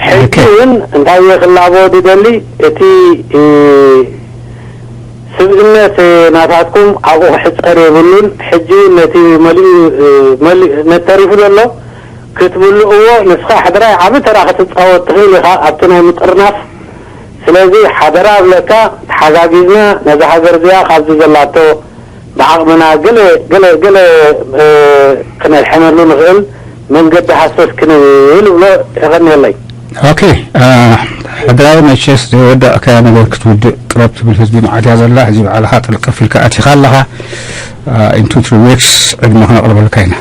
ሕጂ ኦኬ። እውን እንታይ እየ ክላቦ ዝደሊ፣ እቲ፣ እ፣ ስብእነት ናታትኩም ኣብኡ ክሕጸር የብሉን። ሕጂ እውን ነቲ መሊኡ፣ እ፣ መሊኡ፣ ነቲ ተሪፉ ዘሎ ክትምልእዎ፣ ንስኻ ሕድራይ ዓቢ ተራ ክትጻወት ትኽእል ኢኻ ኣብቲ ናይ ምጥርናፍ። ስለዚ ሓደራ እብለካ፣ ተሓጋጊዝና ነዛ ሃገር እዚኣ ካብዚ ዘላቶ ብዓቕምና ገለ፣ ገለ፣ ገለ፣ እ፣ ክነድሕነሉ ንኽእል መንገዲ ሃሰስ ክንብል እብሎ። የቐንየለይ። ኦኬ፣ እ፣ ሕድራይ መቸስ ዘይወዳእካያ ነገር ክትውድእ ቅረብ ትብል ህዝቢ መዓት እያ ዘላ። ሕዚ ባዕልኻ ጥልቅፍ ኢልካ ኣቲኻ ኣለኻ። እ፣ in two three weeks ዕድመ ክነቕርበልካ ኢና።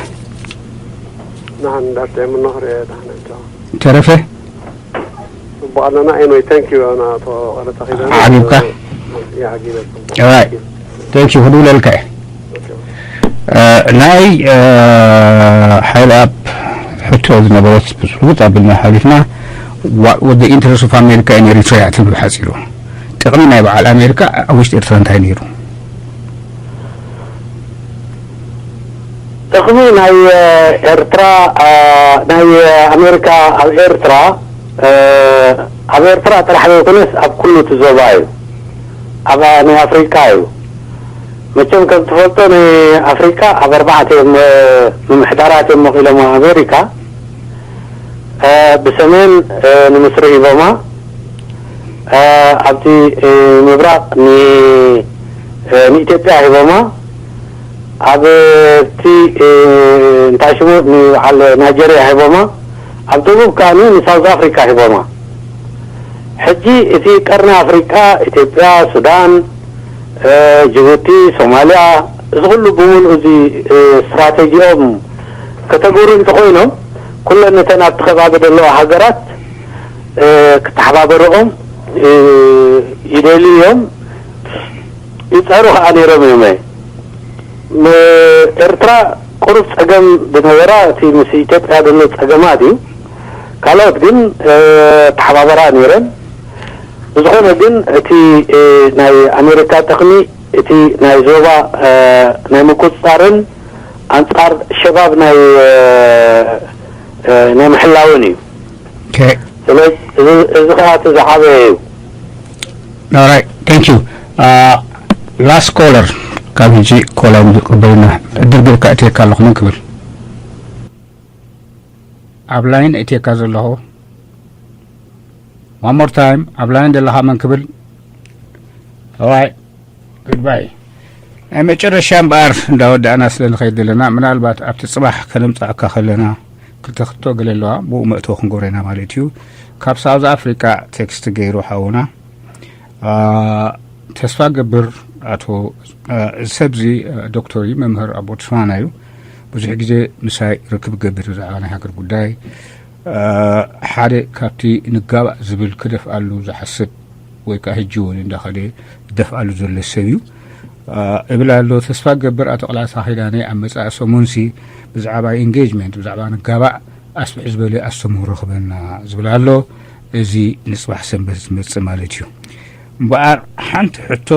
ንዓን ዳርታ የምኖኽር እየ ዳሕና እንጫ። ተረፈ? ጽቡቕ ኣለና። ኤንወይ፣ ታንክ ዩ፣ ኣና ኣቶ ቀለታ ኺዳነ። ዓጊብካ? ያ፣ ዓጊበ ጽቡቕ። ራይት። ታንክ ዩ፣ ክድውለልካ እየ። ኦኬ። እ፣ ናይ፣ እ፣ ሓይሊ ኣብ ሕቶ ዝነበረት ብስሉጥ ኣቢልና ሓሊፍና፣ what would the interest of America in Eritrea ትብል ብሓጺሩ። ጥቕሚ ናይ በዓል ኣሜሪካ ኣብ ውሽጢ ኤርትራ እንታይ ነይሩ? ጥቕሚ ናይ ኤርትራ፣ ኣ፣ ናይ ኣሜሪካ ኣብ ኤርትራ፣ እ፣ ኣብ ኤርትራ ጥራሕ ዘይኮነስ ኣብ ኩሉ እቲ ዞባ እዩ። ኣብ ናይ ኣፍሪቃ እዩ። መቸም ከም ትፈልጦ ናይ ኣፍሪቃ ኣብ ኣርባዕተ እዮም፣ እ፣ ምምሕዳራት እዮም መቒሎሞ ኣሜሪካ። እ፣ ብሰሜን፣ እ፣ ንምስሪ ሂቦማ። እ፣ ኣብቲ፣ እ፣ ምብራቕ ን-፣ እ፣ ንኢትዮጵያ ሂቦማ። ኣብቲ፣ እ፣ እንታይ ሽሙ ንበዓል ናይጀርያ ሂቦማ። ኣብ ደቡብ ከኣ ንሳውዝ ኣፍሪካ ሂቦማ። ሕጂ እቲ ቀርኒ ኣፍሪቃ ኢትዮጵያ፣ ሱዳን፣ ጅቡቲ፣ ሶማልያ፣ እዚ ኩሉ ብምሉእ እዚ ስትራቴጂኦም ከተግብሩ እንተኮይኖም፣ ኩለን እተን ኣብቲ ከባቢ ዘለዋ ሃገራት ክተሓባበርኦም ይደልዩ እዮም፣ ይፀሩ ከዓ ነይሮም እዮም። ኤርትራ ቁሩብ ፀገም ዝነበራ እቲ ምስ ኢትዮጵያ ዘሎ ፀገማት እዩ። ካልኦት ግን ተሓባበራ ነይረን። ብዝኾነ ግን እቲ ናይ ኣሜሪካ ጥቕሚ እቲ ናይ ዞባ ናይ ምቁፅፃርን ኣንፃር ሸባብ ናይ ናይ ምሕላውን እዩ። ስለዚ እዚ ከዓ እቲ ዝዓበየ እዩ። Alright, thank you. Last caller ካብ ሕጂ ኮላይ ዝቅበልና ዕድል ግርካ እትየካ ኣለኹ። መን ክብል ኣብ ላይን እትየካ ዘለኹ? One more time, ኣብ ላይን ዘለኻ መን ክብል? Alright, goodbye. ናይ መጨረሻ እምበኣር እንዳወዳእና ስለ ንኸይድ ዘለና፣ ምናልባት ኣብቲ ፅባሕ ከነምፃእካ ከለና ክልተ ክቶ ገለ ኣለዋ፣ ብኡ መእተዊ ክንገብሮ ኢና ማለት እዩ። ካብ ሳውዝ ኣፍሪቃ ቴክስት ገይሩ ሓውና ተስፋ ገብር፣ ኣቶ ሰብዚ፣ ዶክተር እዩ፣ መምህር ኣብ ቦትስዋና እዩ። ብዙሕ ግዜ ምሳይ ርክብ ገብር ብዛዕባ ናይ ሃገር ጉዳይ። ሓደ ካብቲ ንጋባእ ዝብል ክደፍኣሉ ዝሓስብ ወይ ከዓ ሕጂ እውን እንዳኸደ ዝደፍኣሉ ዘሎ ሰብ እዩ እብል ኣሎ። ተስፋ ገብር፣ ኣቶ ቃላሳ ኪዳነ ኣብ መፃኢ ሰሙንሲ ብዛዕባ ኢንጌጅመንት፣ ብዛዕባ ንጋባእ ኣስፍሕ ዝበለ ኣስተምህሮ ክበና ዝብል ኣሎ። እዚ ንፅባሕ ሰንበት ዝመፅእ ማለት እዩ። እምበኣር ሓንቲ ሕቶ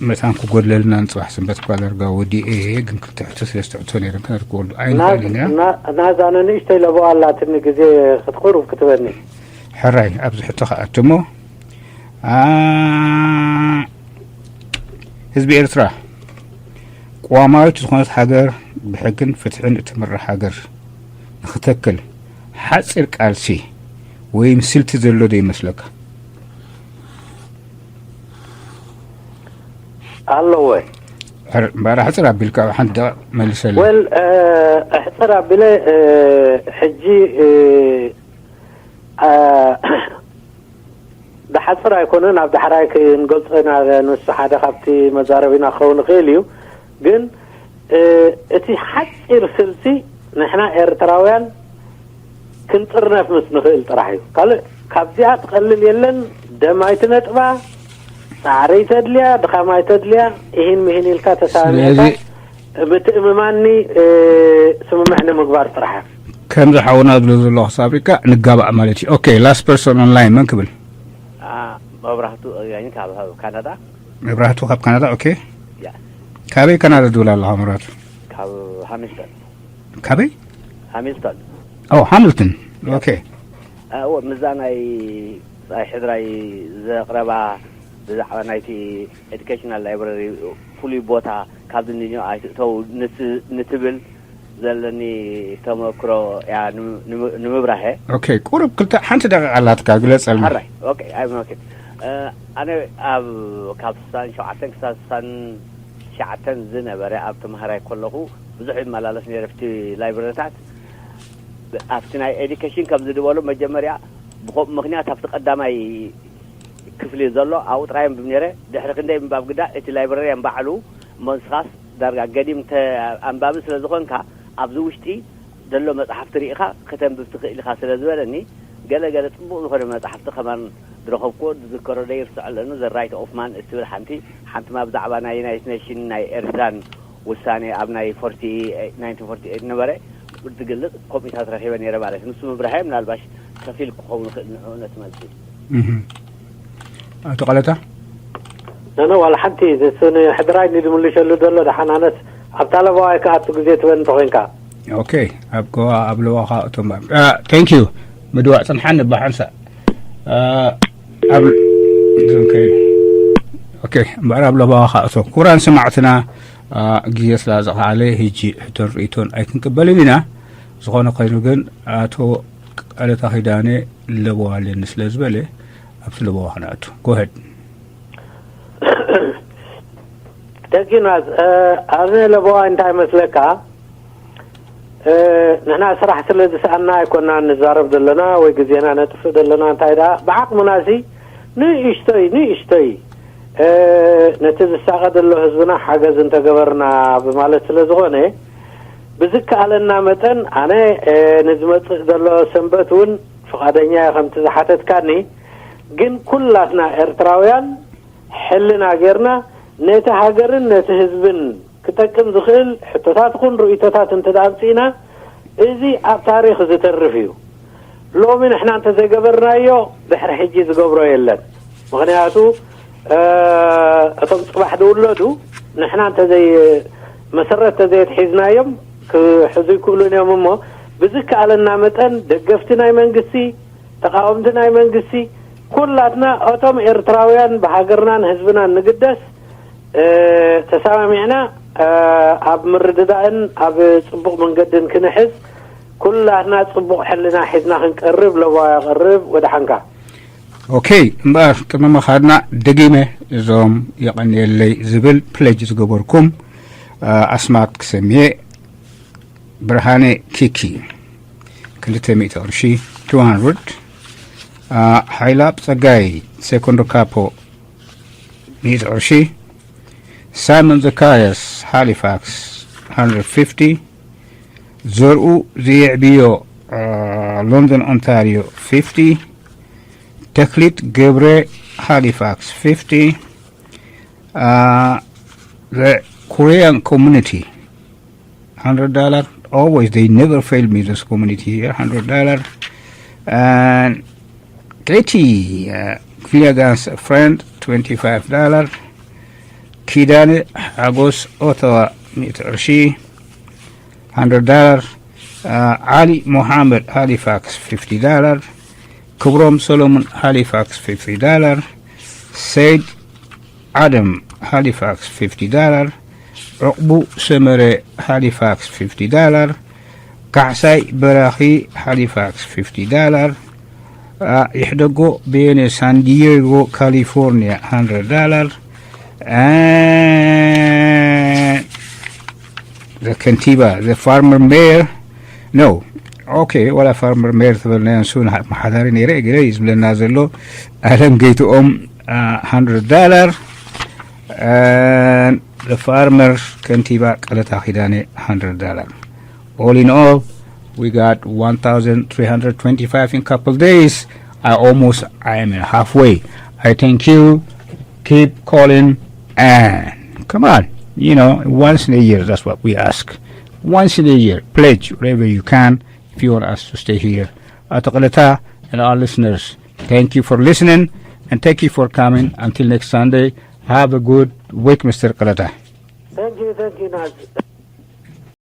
መታን ክጎድለልና፣ ንፅባሕ ሰንበት እኳ ዳርጋ ወዲኤ፣ ግን ክልተ ሕቶ ሰለስተ ሕቶ ነይረን ክነድክበሉ ኣይንኽእልን ኢና። ናዛ ንእሽተይ ለበዋ ኣላትኒ፣ ግዜ ክትቁርብ ክትበኒ። ሕራይ ኣብዚ ሕቶ ክኣቱ እሞ፣ ህዝቢ ኤርትራ ቅዋማዊት ዝኾነት ሃገር፣ ብሕግን ፍትሕን እትምራሕ ሃገር ንኽተክል ሓፂር ቃልሲ ወይም ስልቲ ዘሎ ዶ ይመስለካ? ኣለወ። እምበኣር ኣሕፅር ኣቢልካ ሓንቲ ደቂቕ መልሰለይ። ወል ኣሕፅር ኣቢለ ሕጂ ብሓፅር ኣይኮነን፣ ኣብ ዳሕራይ ክንገልፆ ኢና። ንሱ ሓደ ካብቲ መዛረቢና ክኸውን ይኽእል እዩ። ግን እቲ ሓፂር ስልቲ ንሕና ኤርትራውያን ክንጥርነፍ ምስ ንኽእል ጥራሕ እዩ። ካልእ ካብዚኣ ትቐልል የለን። ደም ኣይትነጥባ፣ ፃዕሪ ኣይተድልያ፣ ድኻም ኣይተድልያ። ኢሂን ምሂን ኢልካ ተሳሚዕካ ምትእምማኒ ስምምዕ ንምግባር ጥራሕ። ከምዚ ሓውና ዝብሎ ዘሎ ክሳብ ሪካ ንጋባእ ማለት እዩ። Okay, last person online መን ክብል? መብራህቱ እያኝ ካብ ካናዳ። መብራህቱ ካብ ካናዳ። Okay, ካበይ ካናዳ ትብል ኣለኻ መብራህቱ? ካብ ሃሚልተን። ካበይ? ሃሚልተን። Oh, ሃሚልተን። Okay. እዎ፣ ምዛ ናይ ፀሓይ ሕድራይ ዘቕረባ ብዛዕባ ናይቲ ኤዱኬሽናል ላይብረሪ ፍሉይ ቦታ ካብ ድንድዮ ኣይትእተው ንትብል ዘለኒ ተመክሮ እያ ንምብራህ። Okay, ቁሩብ ክልተ ሓንቲ ደቂቃ ኣላትካ፣ ግለፀልና። ሕራይ። Okay, I'm okay. ኣነ ኣብ ካብ ስሳን ሸውዓተን ክሳብ ስሳን ትሽዓተን ዝነበረ ኣብ ተምሃራይ ከለኹ ብዙሕ ይመላለስ ነይረ ኣብቲ ላይብረሪታት። ኣብቲ ናይ ኤዱኬሽን ከም ዝድበሉ መጀመርያ ብኸምኡ ምኽንያት ኣብቲ ቀዳማይ ክፍሊ ዘሎ ኣብኡ ጥራይ ኣንብብ ነይረ። ድሕሪ ክንደይ ምንባብ ግዳ እቲ ላይብረርያን ባዕሉ እሞ ንስኻስ ዳርጋ ገዲም ኣንባቢ ስለ ዝኾንካ ኣብዚ ውሽጢ ዘሎ መፅሓፍቲ ርኢኻ ከተንብብ ትኽእል ኢኻ ስለ ዝበለኒ ገለ ገለ ፅቡቕ ዝኾነ መፅሓፍቲ ከማን ዝረኸብኩዎ ዝዝከሮ ደይርስዖ ኣለኒ። The Right of Man እትብል ሓንቲ ሓንቲ ማ ብዛዕባ ናይ ዩናይትድ ኔሽን ናይ ኤርትራን ውሳኔ ኣብ ናይ ፎርቲ ናይንቲን ፎርቲ ኤይት ነበረ ብትግልጽ ኮፒታት ረኺበ ነይረ ማለት እዩ። ንሱ ምብራሃይ ምናልባሽ ከፊል ክኸውን ይኽእል ንዕኡ ነቲ መልሲ። ኣቶ ቀለታ ነነ ዋላ ሓንቲ ንሱ ንሕድራይ ንድምልሸሉ ዘሎ ደሓን ኣነስ ኣብታ ለባዋይ ከኣቱ ግዜ ትበን እንተኮይንካ ኦኬ ኣብ ጎ ኣብ ለባኻ እቶም thank you ምድዋዕ ጽንሓን ንባሓንሳ ኣብ okay okay እምበኣር ኣብ ለባኻ እቶ ክቡራን ሰማዕትና ግዜ ስላ ዝኸኣለ ህጂ ሕቶን ርእቶን ኣይክንቅበልን ኢና። ዝኾነ ኮይኑ ግን ኣቶ ቀለታ ኪዳነ ለበዋ ኣለኒ ስለ ዝበለ ኣብቲ ለበዋ ክንኣቱ go ahead። ደጊናት ኣነ ለበዋ እንታይ መስለካ ንሕና ስራሕ ስለ ዝሰኣና ኣይኮና ንዛረብ ዘለና ወይ ግዜና ነጥፍእ ዘለና እንታይ ደኣ ብዓቕምና ሲ ንእሽቶይ ንእሽቶይ ነቲ ዝሳቐ ዘሎ ህዝብና ሓገዝ እንተገበርና ብማለት ስለ ዝኾነ፣ ብዝከኣለና መጠን ኣነ ንዝመጽእ ዘሎ ሰንበት እውን ፍቓደኛ እየ ከምቲ ዝሓተትካኒ። ግን ኩላትና ኤርትራውያን ሕልና ጌርና ነቲ ሃገርን ነቲ ህዝብን ክጠቅም ዝኽእል ሕቶታት ኹን ርእይቶታት እንተ ኣምጺእና፣ እዚ ኣብ ታሪኽ ዝተርፍ እዩ። ሎሚ ንሕና እንተዘይገበርናዮ ድሕሪ ሕጂ ዝገብሮ የለን። ምኽንያቱ እቶም ጽባሕ ዝውለዱ ንሕና እንተዘይ መሰረት እንተዘየትሒዝናዮም ክሕዙ ይክእሉን እዮም። እሞ ብዝከኣለና መጠን ደገፍቲ ናይ መንግስቲ፣ ተቃወምቲ ናይ መንግስቲ፣ ኩላትና እቶም ኤርትራውያን ብሃገርናን ህዝብናን ንግደስ ተሰማሚዕና ኣብ ምርድዳእን ኣብ ጽቡቕ መንገድን ክንሕዝ ኩላትና ጽቡቕ ሕልና ሒዝና ክንቀርብ ለባዋ ያቐርብ። ወደ ሓንካ። ኦኬ። እምበኣር ቅድሚ ምኻድና ደጊመ እዞም የቐንየለይ ዝብል ፕለጅ ዝገበርኩም ኣስማት ክሰምየ። ብርሃነ ኪኪ ክልተ ሚእቲ ቅርሺ፣ two hundred። ሓይላብ ጸጋይ ሴኮንዶ ካፖ ሚእቲ ቅርሺ። ሳይሞን ዘካርያስ ሃሊፋክስ one hundred fifty። ዘርኡ ዘየዕብዮ ሎንደን ኦንታሪዮ fifty። ተክሊት ገብረ ሃሊፋክስ fifty። The Korean community, hundred dollar. Always, they never fail me, this community here, hundred dollar. And Katie, uh, Filiagan's friend, twenty-five dollar. Kidane Agos Ottawa, ሚእቲ ቅርሺ, hundred dollar. Uh, Ali Mohammed Halifax, fifty dollar. ክብሮም ሰሎሞን ሃሊፋክስ fifty dollar። ሰይድ ዓደም ሃሊፋክስ fifty dollar። ዕቑቡ ሰመረ ሃሊፋክስ fifty dollar። ካሕሳይ በራኺ ሃሊፋክስ fifty dollar። ይሕደጎ በየነ ሳንዲየጎ ካሊፎርኒያ hundred dollar። ከንቲባ the former mayor no okay ወላ former mayor ተበልና ንሱ መሓዳሪ ነይረ ገለ እዩ ዝብለና ዘሎ። ኣለም ገይትኦም hundred dollar። The former ከንቲባ ቀለታ ኪዳነ hundred dollar. All in all, we got one thousand three hundred twenty-five in couple days. I almost, I am halfway. I thank you. Keep calling and come on. You know, once in a year, that's what we ask. Once in a year, pledge wherever you can if you want us to stay here. At Oqaleta and our listeners, thank you for listening and thank you for coming. Until next Sunday, have a good week, Mister Oqaleta. Thank you, thank you, Naz.